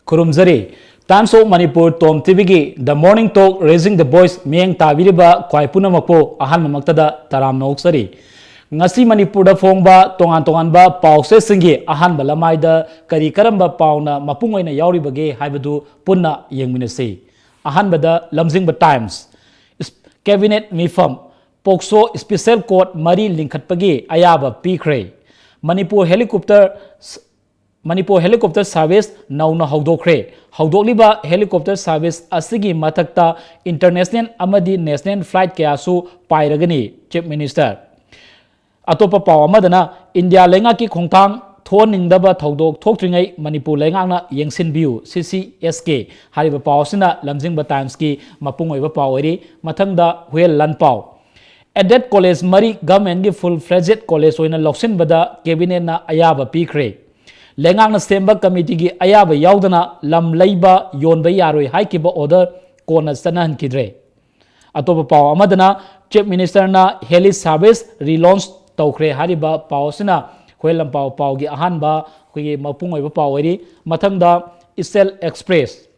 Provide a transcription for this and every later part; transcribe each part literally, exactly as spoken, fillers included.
ꯈꯨꯔꯨꯝꯖꯔꯤ꯫ Times of Manipur Tom ꯇꯤꯚꯤꯒꯤ The Morning Talk Raising the Voice ꯃꯤꯠꯌꯦꯡ ꯇꯥꯕꯤꯔꯤꯕ ꯈ꯭ꯋꯥꯏ ꯄꯨꯝꯅꯃꯛꯄꯨ ꯑꯍꯥꯟꯕꯃꯛꯇꯗ ꯇꯔꯥꯝꯅ ꯑꯣꯛꯆꯔꯤ꯫ ꯉꯁꯤ ꯃꯅꯤꯄꯨꯔꯗ ꯐꯣꯡꯕ ꯇꯣꯉꯥꯟ ꯇꯣꯉꯥꯟꯕ ꯄꯥꯎꯆꯦꯁꯤꯡꯒꯤ ꯑꯍꯥꯟꯕ ꯂꯃꯥꯏꯗ ꯀꯔꯤ ꯀꯔꯝꯕ ꯄꯥꯎꯅ ꯃꯄꯨꯡ ꯑꯣꯏꯅ ꯌꯥꯎꯔꯤꯕꯒꯦ ꯍꯥꯏꯕꯗꯨ ꯄꯨꯟꯅ ꯌꯦꯡꯃꯤꯟꯅꯁꯤ꯫ ꯑꯍꯥꯟꯕꯗ ꯂꯝꯖꯤꯡꯕ Times꯫ ꯀꯦꯕꯤꯅꯦꯠ ꯃꯤꯐꯝ꯫ ꯄꯣꯛꯁꯣ ꯁ꯭ꯄꯦꯁꯦꯜ ꯀꯣꯔꯠ ꯃꯔꯤ ꯂꯤꯡꯈꯠꯄꯒꯤ ꯑꯌꯥꯕ ꯄꯤꯈ꯭ꯔꯦ꯫ Manipur helicopter Manipur helicopter service ꯅꯧꯅ ꯍꯧꯗꯣꯛꯈ꯭ꯔꯦ꯫ ꯍꯧꯗꯣꯛꯂꯤꯕ ꯍꯦꯂꯤꯀꯣꯞꯇꯔ ꯁꯥꯔꯚꯤꯁ ꯑꯁꯤꯒꯤ ꯃꯊꯛꯇ ꯏꯟꯇꯔꯅꯦꯁꯅꯦꯜ ꯑꯃꯗꯤ ꯅꯦꯁꯅꯦꯜ ꯐ꯭ꯂꯥꯏꯠ ꯀꯌꯥꯁꯨ ꯄꯥꯏꯔꯒꯅꯤ, ꯆꯤꯐ ꯃꯤꯅꯤꯁꯇꯔ꯫ ꯑꯇꯣꯞꯄ ꯄꯥꯎ ꯑꯃꯗꯅ, ꯏꯟꯗꯤꯌꯥ ꯂꯩꯉꯥꯛꯀꯤ ꯈꯣꯡꯊꯥꯡ ꯊꯣꯛꯍꯟꯅꯤꯡꯗꯕ ꯊꯧꯗꯣꯛ ꯊꯣꯛꯇ꯭ꯔꯤꯉꯩ ꯃꯅꯤꯄꯨꯔ ꯂꯩꯉꯥꯛꯅ ꯌꯦꯡꯁꯤꯟꯕꯤꯌꯨ, ꯁꯤ ꯁꯤ ꯑꯦꯁ ꯀꯦ꯫ ꯍꯥꯏꯔꯤꯕ ꯄꯥꯎ ꯑꯁꯤꯅ ꯂꯝꯖꯤꯡꯕ ꯇꯥꯏꯝꯁꯀꯤ ꯃꯄꯨꯡ ꯑꯣꯏꯕ ꯄꯥꯎ ꯑꯣꯏꯔꯤ꯫ ꯃꯊꯪꯗ ꯍꯨꯌꯦꯟ ꯂꯥꯟꯄꯥꯎ꯫ ꯑꯦꯗꯦꯠ ꯀꯣꯂꯦꯖ ꯃꯔꯤ ꯒꯚꯔꯟꯃꯦꯟꯠꯀꯤ ꯐꯨꯜ ꯐ꯭ꯂꯦꯖꯦꯗ ꯀꯣꯂꯦꯖ ꯑꯣꯏꯅ ꯂꯧꯁꯤꯟꯕꯗ ꯀꯦꯕꯤꯅꯦꯠꯅ ꯑꯌꯥꯕ ꯄꯤꯈ꯭ꯔꯦ꯫ ꯂꯩꯉꯥꯛꯅ ꯁꯦꯝꯕ ꯀꯃꯤꯇꯤꯒꯤ ꯑꯌꯥꯕ ꯌꯥꯎꯗꯅ ꯂꯝ ꯂꯩꯕ, ꯌꯣꯟꯕ ꯌꯥꯔꯣꯏ ꯍꯥꯏꯈꯤꯕ ꯑꯣꯔꯗꯔ ꯀꯣꯟꯅ ꯆꯠꯅꯍꯟꯈꯤꯗ꯭ꯔꯦ꯫ ꯑꯇꯣꯞꯄ ꯄꯥꯎ ꯑꯃꯗꯅ, ꯆꯤꯐ ꯃꯤꯅꯤꯁꯇꯔꯅ ꯍꯦꯂꯤ ꯁꯥꯔꯚꯤꯁ ꯔꯤꯂꯣꯟꯆ ꯇꯧꯈ꯭ꯔꯦ꯫ ꯍꯥꯏꯔꯤꯕ ꯄꯥꯎ ꯑꯁꯤꯅ ꯍꯨꯌꯦꯟ ꯂꯥꯟꯄꯥꯎ ꯄꯥꯎꯒꯤ ꯑꯍꯥꯟꯕ ꯑꯩꯈꯣꯏꯒꯤ ꯃꯄꯨꯡ ꯑꯣꯏꯕ ꯄꯥꯎ ꯑꯣꯏꯔꯤ꯫ ꯃꯊꯪꯗ ꯏꯆꯦꯜ ꯑꯦꯛꯁꯄ꯭ꯔꯦꯁ꯫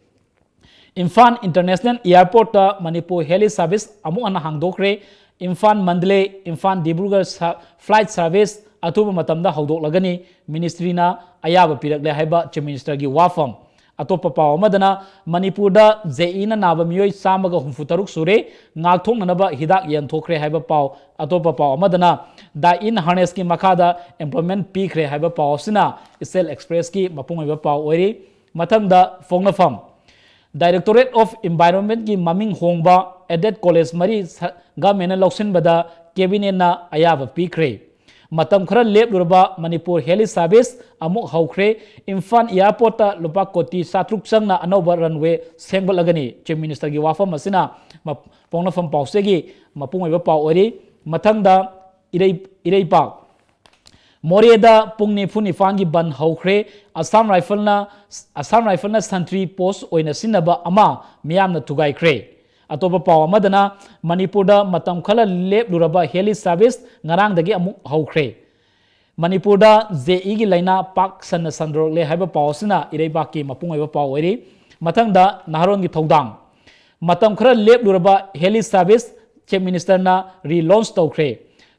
ꯏꯝꯐꯥꯜ ꯏꯟꯇꯔꯅꯦꯁꯅꯦꯜ ꯑꯦꯌꯔꯄꯣꯔꯠꯇ ꯃꯅꯤꯄꯨꯔ ꯍꯦꯂꯤ ꯁꯥꯔꯚꯤꯁ ꯑꯃꯨꯛ ꯍꯟꯅ ꯍꯥꯡꯗꯣꯛꯈ꯭ꯔꯦ꯫ ꯏꯝꯐꯥꯜ ꯃꯟꯗꯂꯦ, ꯏꯝꯐꯥꯜ ꯗꯤꯕ꯭ꯔꯨꯒꯔ ꯁ-, ꯐ꯭ꯂꯥꯏꯠ ꯁꯥꯔꯚꯤꯁ ꯑꯊꯨꯕ ꯃꯇꯝꯗ ꯍꯧꯗꯣꯛꯂꯒꯅꯤ꯫ ꯃꯤꯅꯤꯁꯇ꯭ꯔꯤꯅ ꯑꯌꯥꯕ ꯄꯤꯔꯛꯂꯦ ꯍꯥꯏꯕ ꯆꯤꯐ ꯃꯤꯅꯤꯁꯇꯔꯒꯤ ꯋꯥꯐꯝ꯫ ꯑꯇꯣꯞꯄ ꯄꯥꯎ ꯑꯃꯗꯅ, ꯃꯅꯤꯄꯨꯔꯗ ꯖꯦ ꯏꯅ ꯅꯥꯕ ꯃꯤꯑꯣꯏ ꯆꯥꯝꯃꯒ ꯍꯨꯝꯐꯨ ꯇꯔꯨꯛ ꯁꯨꯔꯦ, ꯉꯥꯛꯊꯣꯛꯅꯅꯕ ꯍꯤꯗꯥꯛ ꯌꯦꯟꯊꯣꯛꯈ꯭ꯔꯦ ꯍꯥꯏꯕ ꯄꯥꯎ꯫ ꯑꯇꯣꯞꯄ ꯄꯥꯎ ꯑꯃꯗꯅ, ꯗꯥ ꯏꯟ ꯍꯥꯔꯅꯦꯁꯀꯤ ꯃꯈꯥꯗ ꯑꯦꯝꯄ꯭ꯂꯣꯏꯃꯦꯟꯠ ꯄꯤꯈ꯭ꯔꯦ ꯍꯥꯏꯕ ꯄꯥꯎ ꯑꯁꯤꯅ ꯏꯆꯦꯜ ꯑꯦꯛꯁꯄ꯭ꯔꯦꯁꯀꯤ ꯃꯄꯨꯡ ꯑꯣꯏꯕ ꯄꯥꯎ ꯑꯣꯏꯔꯤ꯫ ꯃꯊꯪꯗ ꯐꯣꯡꯅꯐꯝ꯫ ꯗꯥꯏꯔꯦꯛꯇꯣꯔꯦꯠ ꯑꯣꯐ ꯏꯟꯚꯥꯏꯔꯣꯟꯃꯦꯟꯠꯀꯤ ꯃꯃꯤꯡ ꯍꯣꯡꯕ ꯑꯦꯗꯦꯠ ꯀꯣꯂꯦꯖ ꯃꯔꯤ ꯁ-, ꯒꯚꯔꯟꯃꯦꯟꯠꯅ ꯂꯧꯁꯤꯟꯕꯗ ꯀꯦꯕꯤꯅꯦꯠꯅ ꯑꯌꯥꯕ ꯄꯤꯈ꯭ꯔꯦ꯫ ꯃꯇꯝ ꯈꯔ ꯂꯦꯞꯂꯨꯔꯕ ꯃꯅꯤꯄꯨꯔ ꯍꯦꯂꯤ ꯁꯥꯔꯚꯤꯁ ꯑꯃꯨꯛ ꯍꯧꯈ꯭ꯔꯦ꯫ ꯏꯝꯐꯥꯜ ꯑꯦꯌꯔꯄꯣꯔꯠꯇ ꯂꯨꯄꯥ ꯀꯣꯇꯤ ꯆꯥꯇ꯭ꯔꯨꯛ ꯆꯪꯅ ꯑꯅꯧꯕ ꯔꯟꯋꯦ ꯁꯦꯝꯒꯠꯂꯒꯅꯤ꯫ ꯆꯤꯐ ꯃꯤꯅꯤꯁꯇꯔꯒꯤ ꯋꯥꯐꯝ ꯑꯁꯤꯅ ꯃ-, ꯄꯣꯛꯅꯐꯝ ꯄꯥꯎꯆꯦꯒꯤ ꯃꯄꯨꯡ ꯑꯣꯏꯕ ꯄꯥꯎ ꯑꯣꯏꯔꯤ꯫ ꯃꯊꯪꯗ ꯏꯔꯩ-, ꯏꯔꯩꯄꯥꯛ꯫ ꯃꯣꯔꯦꯗ ꯄꯨꯡ ꯅꯤꯐꯨ ꯅꯤꯄꯥꯟꯒꯤ ꯕꯟ ꯍꯧꯈ꯭ꯔꯦ꯫ ꯑꯁꯥꯝ ꯔꯥꯏꯐꯜꯅ, ꯑꯁꯥꯝ ꯔꯥꯏꯐꯜꯅ ꯁꯟꯇ꯭ꯔꯤ ꯄꯣꯁ ꯑꯣꯏꯅ ꯁꯤꯖꯤꯟꯅꯕ ꯑꯃ ꯃꯤꯌꯥꯝꯅ ꯊꯨꯒꯥꯏꯈ꯭ꯔꯦ꯫ ꯑꯇꯣꯞꯄ ꯄꯥꯎ ꯑꯃꯗꯅ, ꯃꯅꯤꯄꯨꯔꯗ ꯃꯇꯝ ꯈꯔ ꯂꯦꯞꯂꯨꯔꯕ ꯍꯦꯂꯤ ꯁꯥꯔꯚꯤꯁ ꯉꯔꯥꯡꯗꯒꯤ ꯑꯃꯨꯛ ꯍꯧꯈ꯭ꯔꯦ꯫ ꯃꯅꯤꯄꯨꯔꯗ ꯖꯦ ꯏꯒꯤ ꯂꯥꯏꯅꯥ ꯄꯥꯛ ꯁꯟꯅ ꯁꯟꯗꯣꯔꯛꯂꯦ ꯍꯥꯏꯕ ꯄꯥꯎ ꯑꯁꯤꯅ ꯏꯔꯩꯕꯥꯛꯀꯤ ꯃꯄꯨꯡ ꯑꯣꯏꯕ ꯄꯥꯎ ꯑꯣꯏꯔꯤ꯫ ꯃꯊꯪꯗ ꯅꯍꯥꯔꯣꯟꯒꯤ ꯊꯧꯗꯥꯡ꯫ ꯃꯇꯝ ꯈꯔ ꯂꯦꯞꯂꯨꯔꯕ heli service Chief Ministerꯅ relaunch ꯇꯧꯈ꯭ꯔꯦ꯫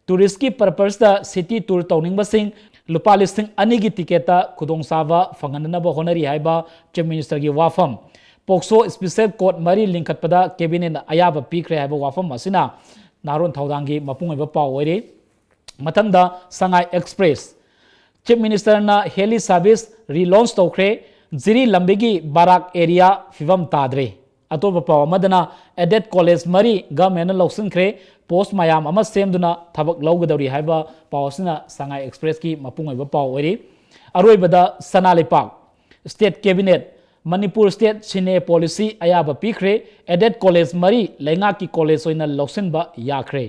Touristꯀꯤ purposeꯇ city tour ꯇꯧꯅꯤꯡꯕꯁꯤꯡ ꯂꯨꯄꯥ ꯂꯤꯁꯤꯡ ꯑꯅꯤꯒꯤ ticketꯇ ꯈꯨꯗꯣꯡꯆꯥꯕ ꯐꯪꯍꯟꯅꯕ ꯍꯣꯠꯅꯔꯤ ꯍꯥꯏꯕ Chief Ministerꯒꯤ ꯋꯥꯐꯝ꯫ POCSO special court ꯃꯔꯤ ꯂꯤꯡꯈꯠꯄꯗ Cabinetꯅ ꯑꯌꯥꯕ ꯄꯤꯈ꯭ꯔꯦ ꯍꯥꯏꯕ ꯋꯥꯐꯝ ꯑꯁꯤꯅ ꯅꯍꯥꯔꯣꯟ ꯊꯧꯗꯥꯡꯒꯤ ꯃꯄꯨꯡ ꯑꯣꯏꯕ ꯄꯥꯎ ꯑꯣꯏꯔꯤ꯫ ꯃꯊꯪꯗ ꯁꯉꯥꯏ Express꯫ Chief Ministerꯅ heli service relaunch ꯇꯧꯈ꯭ꯔꯦ꯫ ꯖꯤꯔꯤ ꯂꯝꯕꯤꯒꯤ ꯕꯔꯥꯛ area ꯐꯤꯕꯝ ꯇꯥꯗ꯭ꯔꯦ꯫ ꯑꯇꯣꯞꯄ ꯄꯥꯎ ꯑꯃꯗꯅ aided college ꯃꯔꯤ governmentꯅ ꯂꯧꯁꯤꯟꯈ꯭ꯔꯦ꯫ Post ꯃꯌꯥꯝ ꯑꯃ ꯁꯦꯝꯗꯨꯅ ꯊꯕꯛ ꯂꯧꯒꯗꯧꯔꯤ ꯍꯥꯏꯕ ꯄꯥꯎ ꯑꯁꯤꯅ ꯁꯉꯥꯏ Expressꯀꯤ ꯃꯄꯨꯡ ꯑꯣꯏꯕ ꯄꯥꯎ ꯑꯣꯏꯔꯤ꯫ ꯑꯔꯣꯏꯕꯗ ꯁꯅꯥ ꯂꯩꯄꯥꯛ꯫ State Cabinet, Manipur State Cine Policy ꯑꯌꯥꯕ ꯄꯤꯈ꯭ꯔꯦ꯫ Aided college ꯃꯔꯤ ꯂꯩꯉꯥꯛꯀꯤ college ꯑꯣꯏꯅ ꯂꯧꯁꯤꯟꯕ ꯌꯥꯈ꯭ꯔꯦ꯫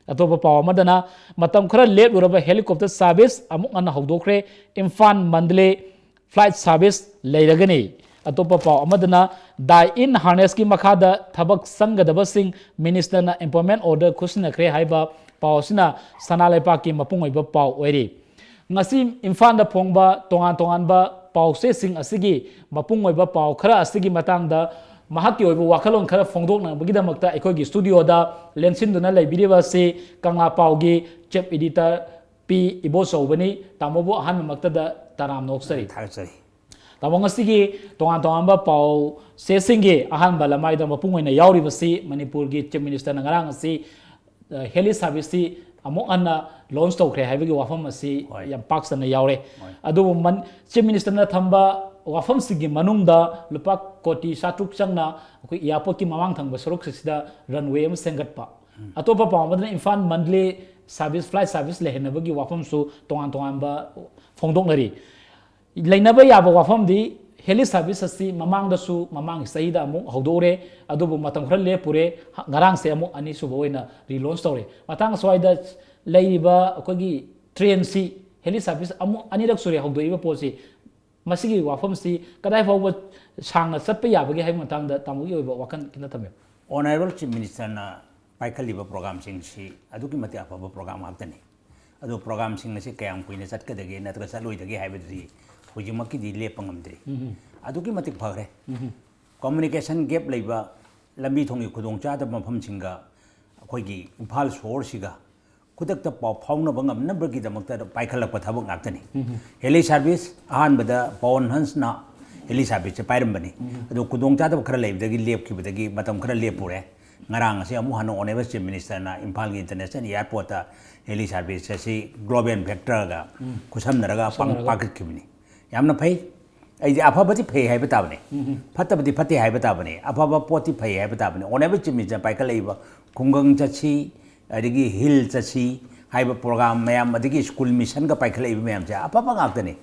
ꯑꯇꯣꯞꯄ ꯄꯥꯎ ꯑꯃꯗꯅ ꯃꯇꯝ ꯈꯔ ꯂꯦꯞꯂꯨꯔꯕ helicopter service ꯑꯃꯨꯛ ꯍꯟꯅ ꯍꯧꯗꯣꯛꯈ꯭ꯔꯦ꯫ ꯏꯝꯐꯥꯜ ꯃꯟꯗꯂꯦ flight service ꯂꯩꯔꯒꯅꯤ꯫ ꯑꯇꯣꯞꯄ ꯄꯥꯎ ꯑꯃꯗꯅ die in harnessꯀꯤ ꯃꯈꯥꯗ ꯊꯕꯛ ꯆꯪꯒꯗꯕꯁꯤꯡ Ministerꯅ appointment order ꯈꯨꯠꯁꯤꯟꯅꯈ꯭ꯔꯦ ꯍꯥꯏꯕ ꯄꯥꯎ ꯑꯁꯤꯅ ꯁꯅꯥ ꯂꯩꯄꯥꯛꯀꯤ ꯃꯄꯨꯡ ꯑꯣꯏꯕ ꯄꯥꯎ ꯑꯣꯏꯔꯤ꯫ ꯉꯁꯤ ꯏꯝꯐꯥꯜꯗ ꯐꯣꯡꯕ ꯇꯣꯉꯥꯟ ꯇꯣꯉꯥꯟꯕ ꯄꯥꯎꯆꯦꯁꯤꯡ ꯑꯁꯤꯒꯤ ꯃꯄꯨꯡ ꯑꯣꯏꯕ ꯄꯥꯎ ꯈꯔ ꯑꯁꯤꯒꯤ ꯃꯇꯥꯡꯗ ꯃꯍꯥꯛꯀꯤ ꯑꯣꯏꯕ ꯋꯥꯈꯜꯂꯣꯟ ꯈꯔ ꯐꯣꯡꯗꯣꯛꯅꯕꯒꯤꯗꯃꯛꯇ ꯑꯩꯈꯣꯏꯒꯤ studioꯗ ꯂꯦꯟꯁꯤꯟꯗꯨꯅ ꯂꯩꯕꯤꯔꯤꯕ ꯑꯁꯤ ꯀꯪꯂꯥ ꯄꯥꯎꯒꯤ chief editor ꯄꯤ ꯏꯕꯣꯆꯧꯕꯅꯤ꯫ ꯇꯥꯃꯣꯕꯨ ꯑꯍꯥꯟꯕꯃꯛꯇꯗ ꯇꯔꯥꯝꯅ ꯑꯣꯛꯆꯔꯤ꯫ ꯊꯥꯒꯠꯆꯔꯤ꯫ ꯇꯥꯃꯣ, ꯉꯁꯤꯒꯤ ꯇꯣꯉꯥꯟ ꯇꯣꯉꯥꯟꯕ ꯄꯥꯎ ꯆꯦꯁꯤꯡꯒꯤ ꯑꯍꯥꯟꯕ ꯂꯃꯥꯏꯗ ꯃꯄꯨꯡ ꯑꯣꯏꯅ ꯌꯥꯎꯔꯤꯕꯁꯤ ꯃꯅꯤꯄꯨꯔꯒꯤ Chief Ministerꯅ ꯉꯔꯥꯡ ꯑꯁꯤ, ꯑ, heli serviceꯁꯤ ꯑꯃꯨꯛ ꯍꯟꯅ launch ꯇꯧꯈ꯭ꯔꯦ ꯍꯥꯏꯕꯒꯤ ꯋꯥꯐꯝ ꯑꯁꯤ ꯍꯣꯏ꯫ ꯌꯥꯝ ꯄꯥꯛ ꯁꯟꯅ ꯌꯥꯎꯔꯦ꯫ ꯍꯣꯏ꯫ ꯑꯗꯨꯕꯨ ꯃꯟ-, Chief Ministerꯅ ꯊꯝꯕ ꯋꯥꯐꯝꯁꯤꯡꯒꯤ ꯃꯅꯨꯡꯗ ꯂꯨꯄꯥ ꯀꯣꯇꯤ ꯆꯥꯇ꯭ꯔꯨꯛ ꯆꯪꯅ ꯑꯩꯈꯣꯏ airportꯀꯤ ꯃꯃꯥꯡ ꯊꯪꯕ ꯁꯔꯨꯛꯁꯤꯗ runway ꯑꯃ ꯁꯦꯝꯒꯠꯄ꯫ ꯎꯝ꯫ ꯑꯇꯣꯞꯄ ꯄꯥꯎ ꯑꯃꯗꯅ Imphal Mandalay service, flight service ꯂꯩꯍꯟꯅꯕꯒꯤ ꯋꯥꯐꯝꯁꯨ ꯇꯣꯉꯥꯟ ꯇꯣꯉꯥꯟꯕ ꯐꯣꯡꯗꯣꯛꯅꯔꯤ꯫ ꯂꯩꯅꯕ ꯌꯥꯕ ꯋꯥꯐꯝꯗꯤ heli service ꯑꯁꯤ ꯃꯃꯥꯡꯗꯁꯨ, ꯃꯃꯥꯡꯒꯤ ꯆꯍꯤꯗ ꯑꯃꯨꯛ ꯍꯧꯗꯣꯛꯎꯔꯦ, ꯑꯗꯨꯕꯨ ꯃꯇꯝ ꯈꯔ ꯂꯦꯞꯄꯨꯔꯦ, ꯍ-, ꯉꯔꯥꯡꯁꯦ ꯑꯃꯨꯛ ꯑꯅꯤꯁꯨꯕ ꯑꯣꯏꯅ relaunch ꯇꯧꯔꯦ꯫ ꯃꯇꯥꯡ ꯑꯁ꯭ꯋꯥꯏꯗ ꯂꯩꯔꯤꯕ ꯑꯩꯈꯣꯏꯒꯤ trainꯁꯤ heli service ꯑꯃꯨꯛ ꯑꯅꯤꯔꯛ ꯁꯨꯔꯦ ꯍꯧꯗꯣꯛꯏꯕ ꯄꯣꯠꯁꯤ꯫ ꯃꯁꯤꯒꯤ ꯋꯥꯐꯝꯁꯤ ꯀꯗꯥꯏ ꯐꯥꯎꯕ ꯁꯥꯡꯅ ꯆꯠꯄ ꯌꯥꯕꯒꯦ ꯍꯥꯏꯕ ꯃꯇꯥꯡꯗ ꯇꯥꯃꯣꯒꯤ ꯑꯣꯏꯕ ꯋꯥꯈꯜ ꯈꯤꯇ ꯊꯝꯕꯤꯌꯨ꯫ Honourable Chief Ministerꯅ ꯄꯥꯏꯈꯠꯂꯤꯕ programꯁꯤꯡꯁꯤ ꯑꯗꯨꯛꯀꯤ ꯃꯇꯤꯛ ꯑꯐꯕ program ꯉꯥꯛꯇꯅꯤ꯫ ꯑꯗꯣ ꯄ꯭ꯔꯣꯒꯥꯝꯁꯤꯡ ꯑꯁꯤ ꯀꯌꯥꯝ ꯀꯨꯏꯅ ꯆꯠꯀꯗꯒꯦ ꯅꯠꯇ꯭ꯔꯒ ꯆꯠꯂꯣꯏꯗꯒꯦ ꯍꯥꯏꯕꯗꯨꯗꯤ ꯍꯧꯖꯤꯛꯃꯛꯀꯤꯗꯤ ꯂꯦꯞꯄ ꯉꯝꯗ꯭ꯔꯤ꯫ ꯑꯗꯨꯛꯀꯤ ꯃꯇꯤꯛ ꯐꯈ꯭ꯔꯦ꯫ ꯀꯝꯃꯨꯅꯤꯀꯦꯁꯟ ꯒꯦꯞ ꯂꯩꯕ, ꯂꯝꯕꯤ ꯊꯣꯡꯒꯤ ꯈꯨꯗꯣꯡꯆꯥꯗꯕ ꯃꯐꯝꯁꯤꯡꯒ ꯑꯩꯈꯣꯏꯒꯤ ꯏꯝꯐꯥꯜ ꯁꯣꯍꯣꯔꯁꯤꯒ ꯈꯨꯗꯛꯇ ꯄꯥꯎ ꯐꯥꯎꯅꯕ ꯉꯝꯅꯕꯒꯤꯗꯃꯛꯇ ꯄꯥꯏꯈꯠꯂꯛꯄ ꯊꯕꯛ ꯉꯥꯛꯇꯅꯤ꯫ ꯍꯦꯂꯤ ꯁꯥꯔꯚꯤꯁ ꯑꯍꯥꯟꯕꯗ ꯄꯋꯟ ꯍꯟꯁꯅ ꯍꯦꯂꯤ ꯁꯥꯔꯚꯤꯁꯁꯦ ꯄꯥꯏꯔꯝꯕꯅꯤ꯫ ꯑꯗꯣ ꯈꯨꯗꯣꯡꯆꯥꯗꯕ ꯈꯔ ꯂꯩꯕꯗꯒꯤ ꯂꯦꯞꯈꯤꯕꯗꯒꯤ ꯃꯇꯝ ꯈꯔ ꯂꯦꯞꯄꯨꯔꯦ꯫ ꯉꯔꯥꯡ ꯑꯁꯤ ꯑꯃꯨꯛ ꯍꯟꯅ ꯑꯣꯅꯔꯦꯕꯜ ꯆꯤꯐ ꯃꯤꯅꯤꯁꯇꯔꯅ ꯏꯝꯐꯥꯜꯒꯤ ꯏꯟꯇꯔꯅꯦꯁꯅꯦꯜ ꯑꯦꯌꯥꯔꯄꯣꯔꯠꯇ ꯍꯦꯂꯤ ꯁꯥꯔꯚꯤꯁ ꯑꯁꯤ ꯒ꯭ꯂꯣꯕꯦꯜ ꯐꯦꯛꯇꯔꯒ ꯈꯨꯠꯁꯝꯅꯔꯒ ꯄꯥꯡ-, ꯈꯨꯠꯁꯝꯅꯔꯒ꯫ ꯄꯥꯡꯈꯠꯈꯤꯕꯅꯤ꯫ ꯌꯥꯝꯅ ꯐꯩ꯫ ꯑꯩꯗꯤ ꯑꯐꯕꯗꯤ ꯐꯩ ꯍꯥꯏꯕ ꯇꯥꯕꯅꯤ꯫ ꯐꯠꯇꯕꯗꯤ ꯐꯠꯇꯦ ꯍꯥꯏꯕ ꯇꯥꯕꯅꯤ꯫ ꯑꯐꯕ ꯄꯣꯠꯇꯤ ꯐꯩ ꯍꯥꯏꯕ ꯇꯥꯕꯅꯤ꯫ ꯑꯣꯅꯔꯦꯕꯜ ꯆꯤꯐ ꯃꯤꯅꯤꯁꯇꯔ ꯄꯥꯏꯈꯠꯂꯛꯏꯕ ꯈꯨꯡꯒꯪ ꯆꯠꯁꯤ, ꯑꯗꯒꯤ ꯍꯤꯜ ꯆꯠꯁꯤ ꯍꯥꯏꯕ ꯄ꯭ꯔꯣꯒ꯭ꯔꯥꯝ ꯃꯌꯥꯝ, ꯑꯗꯒꯤ ꯁ꯭ꯀꯨꯜ ꯃꯤꯁꯟꯒ ꯄꯥꯏꯈꯠꯂꯛꯏꯕ ꯃꯌꯥꯝꯁꯦ ꯑꯐꯕ ꯉꯥꯛꯇꯅꯤ꯫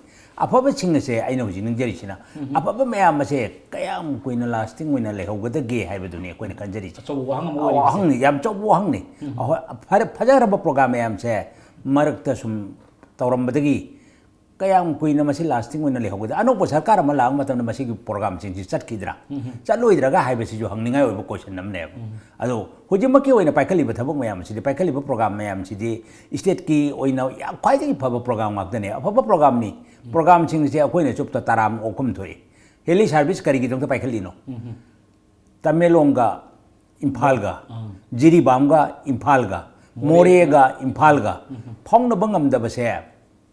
ꯑꯐꯕꯁꯤꯡ ꯑꯁꯦ ꯑꯩꯅ ꯍꯧꯖꯤꯛ ꯅꯤꯡꯖꯔꯤꯁꯤꯅ, ꯑꯐꯕ ꯃꯌꯥꯝ ꯑꯁꯦ ꯀꯌꯥꯝ ꯀꯨꯏꯅ ꯂꯥꯁꯇꯤꯡ ꯑꯣꯏꯅ ꯂꯩꯍꯧꯒꯗꯒꯦ ꯍꯥꯏꯕꯗꯨꯅꯤ ꯑꯩꯈꯣꯏꯅ ꯈꯟꯖꯔꯤꯁꯦ꯫ ꯑꯆꯧꯕ ꯋꯥꯍꯪ ꯑꯃ ꯑꯣꯏꯔꯤꯕꯁꯦ꯫ ꯋꯥꯍꯪꯅꯤ, ꯌꯥꯝ ꯑꯆꯧꯕ ꯋꯥꯍꯪꯅꯤ꯫ ꯑꯍꯣꯏ, ꯐꯔꯦ, ꯐꯖꯈ꯭ꯔꯕ ꯄ꯭ꯔꯣꯒ꯭ꯔꯥꯝ ꯃꯌꯥꯝꯁꯦ ꯃꯔꯛꯇ ꯁꯨꯝ ꯇꯧꯔꯝꯕꯗꯒꯤ ꯀꯌꯥꯝ ꯀꯨꯏꯅ ꯃꯁꯤ ꯂꯥꯁꯇꯤꯡ ꯑꯣꯏꯅ ꯂꯩꯍꯧꯒꯗ꯭ꯔꯥ? ꯑꯅꯧꯕ ꯁꯔꯀꯥꯔ ꯑꯃ ꯂꯥꯛꯄ ꯃꯇꯝꯗ ꯃꯁꯤꯒꯤ ꯄ꯭ꯔꯣꯒ꯭ꯔꯥꯝꯁꯤꯡꯁꯤ ꯆꯠꯈꯤꯗ꯭ꯔꯥ? ꯆꯠꯂꯣꯏꯗ꯭ꯔꯒ ꯍꯥꯏꯕꯁꯤꯁꯨ ꯍꯪꯅꯤꯡꯉꯥꯏ ꯑꯣꯏꯕ ꯀꯣꯏꯁꯟ ꯑꯃꯅꯦꯕ꯫ ꯑꯗꯣ ꯍꯧꯖꯤꯛꯃꯛꯀꯤ ꯑꯣꯏꯅ ꯄꯥꯏꯈꯠꯂꯤꯕ ꯊꯕꯛ ꯃꯌꯥꯝꯁꯤꯗꯤ, ꯄꯥꯏꯈꯠꯂꯤꯕ ꯄ꯭ꯔꯣꯒ꯭ꯔꯥꯝ ꯃꯌꯥꯝꯁꯤꯗꯤ ꯁ꯭ꯇꯦꯠꯀꯤ ꯑꯣꯏꯅ ꯌꯥꯝ ꯈ꯭ꯋꯥꯏꯗꯒꯤ ꯐꯕ ꯄ꯭ꯔꯣꯒ꯭ꯔꯥꯝ ꯉꯥꯛꯇꯅꯦ꯫ ꯑꯐꯕ ꯄ꯭ꯔꯣꯒ꯭ꯔꯥꯝꯅꯤ꯫ ꯄ꯭ꯔꯣꯒ꯭ꯔꯥꯝꯁꯤꯡꯁꯦ ꯑꯩꯈꯣꯏꯅ ꯆꯨꯞꯇ ꯇꯔꯥꯃꯨꯛ ꯑꯍꯨꯝ ꯊꯣꯛꯏ꯫ ꯍꯦꯂꯤ ꯁꯥꯔꯚꯤꯁ ꯀꯔꯤꯒꯤꯗꯃꯛꯇ ꯄꯥꯏꯈꯠꯂꯤꯅꯣ? ꯇꯃꯦꯡꯂꯣꯡꯒ ꯏꯝꯐꯥꯜꯒ, ꯑꯥ꯫ ꯖꯤꯔꯤꯕꯥꯝꯒ ꯏꯝꯐꯥꯜꯒ, ꯃꯣꯔꯦꯒ꯫ ꯃꯣꯔꯦꯒ ꯏꯝꯐꯥꯜꯒ ꯐꯥꯎꯅꯕ ꯉꯝꯗꯕꯁꯦ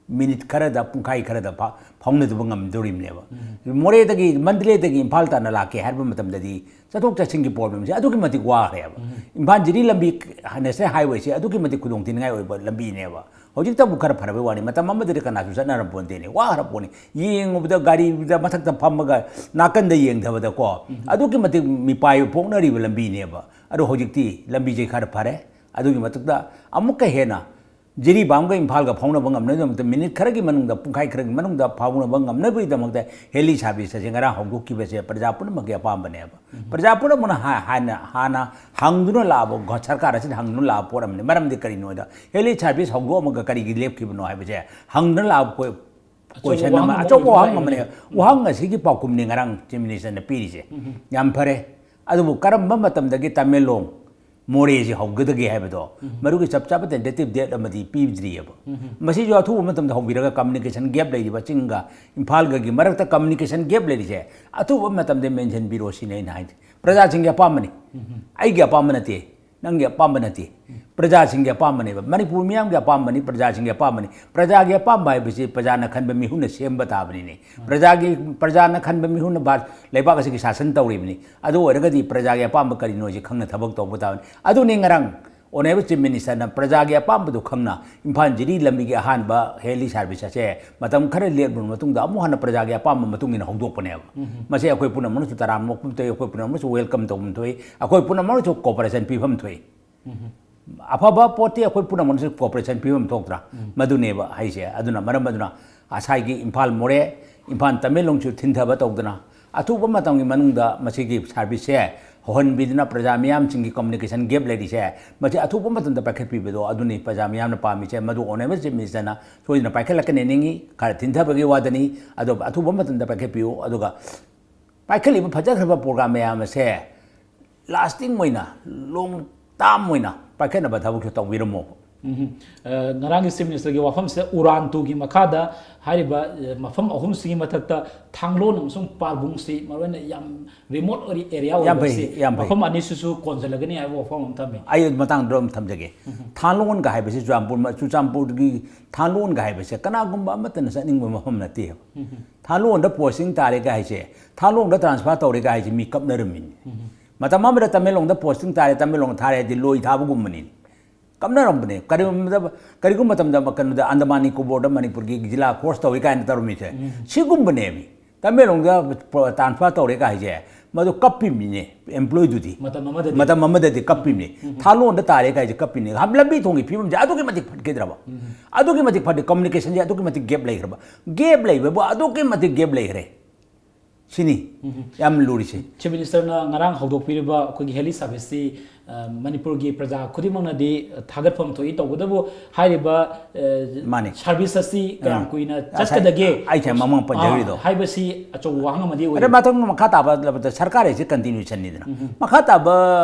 ꯃꯤꯅꯤꯠ ꯈꯔꯗ, ꯄꯨꯡꯈꯥꯏ ꯈꯔꯗ ꯐꯥ-, ꯐꯥꯎꯅꯗꯕ ꯉꯝꯗꯣꯔꯤꯕꯅꯦꯕ꯫ ꯃꯣꯔꯦꯗꯒꯤ, ꯃꯟꯗꯂꯦꯗꯒꯤ ꯏꯝꯐꯥꯜ ꯇꯥꯟꯅ ꯂꯥꯛꯀꯦ ꯍꯥꯏꯕ ꯃꯇꯝꯗꯗꯤ ꯆꯠꯊꯣꯛ ꯆꯠꯁꯤꯟꯒꯤ ꯄ꯭ꯔꯣꯕ꯭ꯂꯦꯝꯁꯦ ꯑꯗꯨꯛꯀꯤ ꯃꯇꯤꯛ ꯋꯥꯈ꯭ꯔꯦꯕ꯫ ꯏꯝꯐꯥꯜ ꯖꯤꯔꯤ ꯂꯝꯕꯤ, ꯅꯦꯁꯅꯦꯜ ꯍꯥꯏꯋꯦꯁꯦ ꯑꯗꯨꯛꯀꯤ ꯃꯇꯤꯛ ꯈꯨꯗꯣꯡꯊꯤꯅꯤꯡꯉꯥꯏ ꯑꯣꯏꯕ ꯂꯝꯕꯤꯅꯦꯕ꯫ ꯍꯧꯖꯤꯛꯇꯕꯨ ꯈꯔ ꯐꯔꯕꯩ ꯋꯥꯅꯤ, ꯃꯇꯝ ꯑꯃꯗꯗꯤ ꯀꯅꯥꯁꯨ ꯆꯠꯅꯔꯝꯄꯣꯟꯇꯦꯅꯦ, ꯋꯥꯈ꯭ꯔꯄꯣꯠꯅꯤ꯫ ꯌꯦꯡꯉꯨꯕꯗ ꯒꯥꯔꯤꯗ ꯃꯊꯛꯇ ꯐꯝꯃꯒ ꯅꯥꯀꯟꯗ ꯌꯦꯡꯊꯕꯗꯀꯣ, ꯑꯗꯨꯛꯀꯤ ꯃꯇꯤꯛ ꯃꯤꯄꯥꯏꯕ ꯄꯣꯛꯅꯔꯤꯕ ꯂꯝꯕꯤꯅꯦꯕ꯫ ꯑꯗꯣ ꯍꯧꯖꯤꯛꯇꯤ ꯂꯝꯕꯤꯁꯦ ꯈꯔ ꯐꯔꯦ꯫ ꯑꯗꯨꯒꯤ ꯃꯊꯛꯇ ꯑꯃꯨꯛꯀ ꯍꯦꯟꯅ ꯖꯤꯔꯤꯕꯥꯝꯒ ꯏꯝꯐꯥꯜꯒ ꯐꯥꯎꯅꯕ ꯉꯝꯅꯕꯒꯤꯗꯃꯛꯇ, ꯃꯤꯅꯤꯠ ꯈꯔꯒꯤ ꯃꯅꯨꯡꯗ, ꯄꯨꯡꯈꯥꯏ ꯈꯔꯒꯤ ꯃꯅꯨꯡꯗ ꯐꯥꯎꯅꯕ ꯉꯝꯅꯕꯒꯤꯗꯃꯛꯇ ꯍꯦꯂꯤ ꯁꯥꯔꯚꯤꯁ ꯑꯁꯤ ꯉꯔꯥꯡ ꯍꯧꯗꯣꯛꯈꯤꯕꯁꯦ ꯄ꯭ꯔꯖꯥ ꯄꯨꯝꯅꯃꯛꯀꯤ ꯑꯄꯥꯝꯕꯅꯦꯕ꯫ ꯄ꯭ꯔꯖꯥ ꯄꯨꯝꯅꯃꯛꯅ ꯍꯥ-, ꯍꯥꯟꯅ, ꯍꯥꯟꯅ ꯍꯪꯗꯨꯅ ꯂꯥꯛꯑꯕ, ꯒꯣ-, ꯁꯔꯀꯥꯔ ꯑꯁꯤꯗ ꯍꯪꯗꯨꯅ ꯂꯥꯛꯑꯕ ꯄꯣꯠ ꯑꯃꯅꯤ꯫ ꯃꯔꯝꯗꯤ ꯀꯔꯤꯅꯣ ꯍꯥꯏꯗ, ꯍꯦꯂꯤ ꯁꯥꯔꯚꯤꯁ ꯍꯧꯗꯣꯛꯑꯝꯃꯒ ꯀꯔꯤꯒꯤ ꯂꯦꯞꯈꯤꯕꯅꯣ ꯍꯥꯏꯕꯁꯦ ꯍꯪꯗꯨꯅ ꯂꯥꯛꯑꯕ ꯀꯣꯏ-, ꯑꯆꯧꯕ ꯀꯣꯏꯁꯟ ꯋꯥꯍꯪ ꯑꯃ, ꯑꯃ ꯑꯆꯧꯕ ꯑꯣꯏꯔꯤꯕ ꯋꯥꯍꯪ ꯑꯃꯅꯦ꯫ ꯍꯥꯏꯕꯅꯦ꯫ ꯋꯥꯍꯪ ꯑꯁꯤꯒꯤ ꯄꯥꯎꯈꯨꯝꯅꯤ ꯉꯔꯥꯡ ꯆꯤꯐ ꯃꯤꯅꯤꯁꯇꯔꯅ ꯄꯤꯔꯤꯁꯦ꯫ ꯌꯥꯝ ꯐꯔꯦ꯫ ꯑꯗꯨꯕꯨ ꯀꯔꯝꯕ ꯃꯇꯝꯗꯒꯤ ꯇꯃꯦꯡꯂꯣꯡ, ꯃꯣꯔꯦꯁꯤ ꯍꯧꯒꯗꯒꯦ ꯍꯥꯏꯕꯗꯣ, ꯃꯗꯨꯒꯤ ꯆꯞ ꯆꯥꯕ tentative date ꯑꯃꯗꯤ ꯄꯤꯗ꯭ꯔꯤꯑꯕ꯫ ꯃꯁꯤꯁꯨ ꯑꯊꯨꯕ ꯃꯇꯝꯗ ꯍꯧꯕꯤꯔꯒ communication gap ꯂꯩꯔꯤꯕ ꯆꯤꯡꯒ ꯏꯝꯐꯥꯜꯒꯒꯤ ꯃꯔꯛꯇ communication gap ꯂꯩꯔꯤꯁꯦ ꯑꯊꯨꯕ ꯃꯇꯝꯗ ꯃꯦꯟꯁꯤꯟꯕꯤꯔꯣ ꯁꯤꯅꯤ ꯑꯩꯅ ꯍꯥꯏꯗꯤ꯫ ꯄ꯭ꯔꯖꯥꯁꯤꯡꯒꯤ ꯑꯄꯥꯝꯕꯅꯤ, ꯑꯩꯒꯤ ꯑꯄꯥꯝꯕ ꯅꯠꯇꯦ, ꯅꯪꯒꯤ ꯑꯄꯥꯝꯕ ꯅꯠꯇꯦ꯫ ꯄ꯭ꯔꯖꯥꯁꯤꯡꯒꯤ ꯑꯄꯥꯝꯕꯅꯦꯕ, ꯃꯅꯤꯄꯨꯔ ꯃꯤꯌꯥꯝꯒꯤ ꯑꯄꯥꯝꯕꯅꯤ, ꯄ꯭ꯔꯖꯥꯁꯤꯡꯒꯤ ꯑꯄꯥꯝꯕꯅꯤ꯫ ꯄ꯭ꯔꯖꯥꯒꯤ ꯑꯄꯥꯝꯕ ꯍꯥꯏꯕꯁꯤ ꯄ꯭ꯔꯖꯥꯅ ꯈꯟꯕ ꯃꯤꯍꯨꯠꯅ ꯁꯦꯝꯕ ꯇꯥꯕꯅꯤꯅꯦ꯫ ꯄ꯭ꯔꯖꯥꯒꯤ, ꯄ꯭ꯔꯖꯥꯅ ꯈꯟꯕ ꯃꯤꯍꯨꯠꯅ ꯚꯥ-, ꯂꯩꯕꯥꯛ ꯑꯁꯤꯒꯤ ꯁꯥꯁꯟ ꯇꯧꯔꯤꯕꯅꯤ꯫ ꯑꯗꯨ ꯑꯣꯏꯔꯒꯗꯤ ꯄ꯭ꯔꯖꯥꯒꯤ ꯑꯄꯥꯝꯕ ꯀꯔꯤꯅꯣ ꯁꯤ ꯈꯪꯅ ꯊꯕꯛ ꯇꯧꯕ ꯇꯥꯕꯅꯤ꯫ ꯑꯗꯨꯅꯤ ꯉꯔꯥꯡ Honourable Chief Minister ꯅ ꯄ꯭ꯔꯖꯥꯒꯤ ꯑꯄꯥꯝꯕꯗꯨ ꯈꯪꯅ ꯏꯝꯐꯥꯜ ꯖꯤꯔꯤ ꯂꯝꯕꯤꯒꯤ ꯑꯍꯥꯟꯕ heli service ꯑꯁꯦ ꯃꯇꯝ ꯈꯔ ꯂꯦꯞꯂꯕ ꯃꯇꯨꯡꯗ ꯑꯃꯨꯛ ꯍꯟꯅ ꯄ꯭ꯔꯖꯥꯒꯤ ꯑꯄꯥꯝꯕ ꯃꯇꯨꯡ ꯏꯟꯅ ꯍꯧꯗꯣꯛꯄꯅꯦꯕ꯫ ꯃꯁꯤ ꯑꯩꯈꯣꯏ ꯄꯨꯝꯅꯃꯛꯅꯁꯨ ꯇꯔꯥꯝꯅ ꯑꯣꯛꯐꯝ ꯊꯣꯛꯏ, ꯑꯩꯈꯣꯏ ꯄꯨꯝꯅꯃꯛꯅꯁꯨ welcome ꯇꯧꯐꯝ ꯊꯣꯛꯏ, ꯑꯩꯈꯣꯏ ꯄꯨꯝꯅꯃꯛꯅꯁꯨ cooperation ꯄꯤꯐꯝ ꯊꯣꯛꯏ꯫ ꯑꯐꯕ ꯄꯣꯠꯇꯤ ꯑꯩꯈꯣꯏ ꯄꯨꯝꯅꯃꯛꯅꯁꯨ cooperation ꯄꯤꯐꯝ ꯊꯣꯛꯇ꯭ꯔꯥ? ꯃꯗꯨꯅꯦꯕ ꯍꯥꯏꯁꯦ꯫ ꯑꯗꯨꯅ ꯃꯔꯝ ꯑꯗꯨꯅ ꯉꯁꯥꯏꯒꯤ ꯏꯝꯐꯥꯜ ꯃꯣꯔꯦ, ꯏꯝꯐꯥꯜ ꯇꯃꯦꯡꯂꯣꯡꯁꯨ ꯊꯤꯟꯊꯕ ꯇꯧꯗꯅ ꯑꯊꯨꯕ ꯃꯇꯝꯒꯤ ꯃꯅꯨꯡꯗ ꯃꯁꯤꯒꯤ service ꯁꯦ ꯍꯧꯍꯟꯕꯤꯗꯨꯅ ꯄ꯭ꯔꯖꯥ ꯃꯤꯌꯥꯝꯁꯤꯡꯒꯤ communication gap ꯂꯩꯔꯤꯁꯦ ꯃꯁꯤ ꯑꯊꯨꯕ ꯃꯇꯝꯗ ꯄꯥꯏꯈꯠꯄꯤꯕꯗꯣ ꯑꯗꯨꯅꯤ ꯄ꯭ꯔꯖꯥ ꯃꯤꯌꯥꯝꯅ ꯄꯥꯝꯃꯤꯁꯦ꯫ ꯃꯗꯨ Honourable Chief Minister ꯅ ꯁꯣꯏꯗꯅ ꯄꯥꯏꯈꯠꯂꯛꯀꯅꯤ ꯅꯤꯡꯏ꯫ ꯈꯔ ꯊꯤꯟꯊꯕꯒꯤ ꯋꯥꯗꯅꯤ, ꯑꯗꯣ ꯑꯊꯨꯕ ꯃꯇꯝꯗ ꯄꯥꯏꯈꯠꯄꯤꯌꯨ꯫ ꯑꯗꯨꯒ ꯄꯥꯏꯈꯠꯂꯤꯕ ꯐꯖꯈ꯭ꯔꯕ program ꯃꯌꯥꯝ ꯑꯁꯦ lasting ꯑꯣꯏꯅ, long term ꯑꯣꯏꯅ ꯄꯥꯏꯈꯠꯅꯕ ꯊꯕꯛꯁꯨ ꯇꯧꯕꯤꯔꯝꯃꯣ꯫ ꯎꯝ꯫ ꯑ, ꯉꯔꯥꯡꯒꯤ Chief Minister ꯒꯤ ꯋꯥꯐꯝꯁꯤꯗ ꯎꯔꯥꯟ ꯇꯨꯒꯤ ꯃꯈꯥꯗ ꯍꯥꯏꯔꯤꯕ, ꯑ, ꯃꯐꯝ ꯑꯍꯨꯝꯁꯤꯒꯤ ꯃꯊꯛꯇ ꯊꯥꯡꯂꯣꯟ ꯑꯃꯁꯨꯡ ꯄꯥꯔꯕꯨꯡꯁꯤ ꯃꯔꯨꯑꯣꯏꯅ ꯌꯥꯝ remote area ꯌꯥꯝ ꯐꯩ, ꯑꯣꯏꯕꯁꯤ ꯌꯥꯝ ꯐꯩ꯫ ꯃꯐꯝ ꯑꯅꯤꯁꯤꯁꯨ ꯀꯣꯟꯁꯤꯜꯂꯒꯅꯤ ꯍꯥꯏꯕ ꯋꯥꯐꯝ ꯑꯃ ꯊꯝꯃꯤ꯫ ꯑꯩ ꯃꯇꯥꯡꯗ ꯑꯃ ꯊꯝꯖꯒꯦ꯫ ꯊꯥꯡꯂꯣꯟꯒ ꯍꯥꯏꯕꯁꯤ ꯆꯨꯔꯆꯥꯟꯄꯨꯔ, ꯆꯨꯔꯆꯥꯟꯄꯨꯔꯒꯤ ꯊꯥꯡꯂꯣꯟꯒ ꯍꯥꯏꯕꯁꯦ ꯀꯅꯥꯒꯨꯝꯕ ꯑꯃꯠꯇꯅ ꯆꯠꯅꯤꯡꯕ ꯃꯐꯝ ꯅꯠꯇꯦꯕ꯫ ꯊꯥꯡꯂꯣꯟꯗ posting ꯇꯥꯔꯦꯒ ꯍꯥꯏꯁꯦ, ꯊꯥꯡꯂꯣꯟꯗ transfer ꯇꯧꯔꯦꯒ ꯍꯥꯏꯁꯦ ꯃꯤ ꯀꯞꯅꯔꯝꯃꯤꯅꯤ꯫ ꯃꯇꯝ ꯑꯃꯗ ꯇꯃꯦꯡꯂꯣꯡꯗ posting ꯇꯥꯔꯦ, ꯇꯃꯦꯡꯂꯣꯡ ꯊꯥꯔꯦ ꯍꯥꯏꯗꯤ ꯂꯣꯏ ꯊꯥꯕꯒꯨꯝꯕꯅꯤ꯫ ꯀꯞꯅꯔꯝꯕꯅꯦ꯫ ꯀꯔꯤꯒꯨꯝꯕꯗ, ꯀꯔꯤꯒꯨꯝꯕ ꯃꯇꯝꯗ ꯀꯩꯅꯣꯗ ꯑꯟꯗꯃꯥꯟ ꯅꯤꯀꯣꯕꯔꯗ ꯃꯅꯤꯄꯨꯔꯒꯤ ꯖꯤꯂꯥ cross ꯇꯧꯏ ꯀꯥꯏꯅ ꯇꯧꯔꯝꯃꯤꯁꯦ꯫ ꯁꯤꯒꯨꯝꯕꯅꯦꯃꯤ꯫ ꯇꯃꯦꯡꯂꯣꯡꯗ transfer ꯇꯧꯔꯦꯒ ꯍꯥꯏꯁꯦ, ꯃꯗꯨ ꯀꯞꯄꯤꯃꯤꯅꯦ employee ꯗꯨꯗꯤ꯫ ꯃꯇꯝ ꯑꯃꯗꯗꯤ꯫ ꯃꯇꯝ ꯑꯃꯗꯗꯤ ꯀꯞꯄꯤꯃꯤ꯫ ꯊꯥꯡꯂꯣꯟꯗ ꯇꯥꯔꯦꯒ ꯍꯥꯏꯁꯦ ꯀꯞꯄꯤꯅꯦ꯫ ꯍꯥ, ꯂꯝꯕꯤ ꯊꯣꯡꯒꯤ ꯐꯤꯕꯝꯁꯦ ꯑꯗꯨꯛꯀꯤ ꯃꯇꯤꯛ ꯐꯠꯈꯤꯗ꯭ꯔꯕ? ꯑꯗꯨꯛꯀꯤ ꯃꯇꯤꯛ ꯐꯠꯇꯦ, communication ꯁꯦ ꯑꯗꯨꯛꯀꯤ ꯃꯇꯤꯛ gap ꯂꯩꯈ꯭ꯔꯕ? Gap ꯂꯩꯕꯕꯨ ꯑꯗꯨꯛꯀꯤ ꯃꯇꯤꯛ gap ꯂꯩꯈ꯭ꯔꯦ꯫ ꯁꯤꯅꯤ ꯌꯥꯝ ꯂꯨꯔꯤꯁꯦ꯫ Chief Minister ꯅ ꯉꯔꯥꯡ ꯍꯧꯗꯣꯛꯄꯤꯔꯤꯕ ꯑꯩꯈꯣꯏꯒꯤ heli service ꯁꯤ ꯑ, ꯃꯅꯤꯄꯨꯔꯒꯤ ꯄ꯭ꯔꯖꯥ ꯈꯨꯗꯤꯡꯃꯛꯅꯗꯤ ꯊꯥꯒꯠꯐꯝ ꯊꯣꯛꯏ꯫ ꯇꯧꯕꯇꯕꯨ ꯍꯥꯏꯔꯤꯕ, ꯑ, ꯃꯥꯅꯤ꯫ ꯁꯥꯔꯚꯤꯁ ꯑꯁꯤ ꯀꯌꯥꯝ ꯑꯥ꯫ ꯀꯨꯏꯅ ꯉꯁꯥꯏ ꯆꯠꯀꯗꯒꯦ, ꯑꯩ ꯉꯁꯥꯏ ꯃꯃꯥꯡ ꯄꯟꯖꯈ꯭ꯔꯤꯗꯣ꯫ ꯑꯥ, ꯍꯥꯏꯕꯁꯤ ꯑꯆꯧꯕ ꯋꯥꯍꯪ ꯑꯃꯗꯤ ꯑꯣꯏꯔꯤ꯫ ꯑꯗ ꯃꯊꯪ ꯃꯈꯥ ꯇꯥꯕ ꯂꯥꯛꯄꯗ ꯁꯔꯀꯥꯔ ꯍꯥꯏꯁꯦ ꯀꯟꯇꯤꯅ꯭ꯌꯨꯁꯟꯅꯤꯗꯅ꯫ ꯃꯈꯥ ꯇꯥꯕ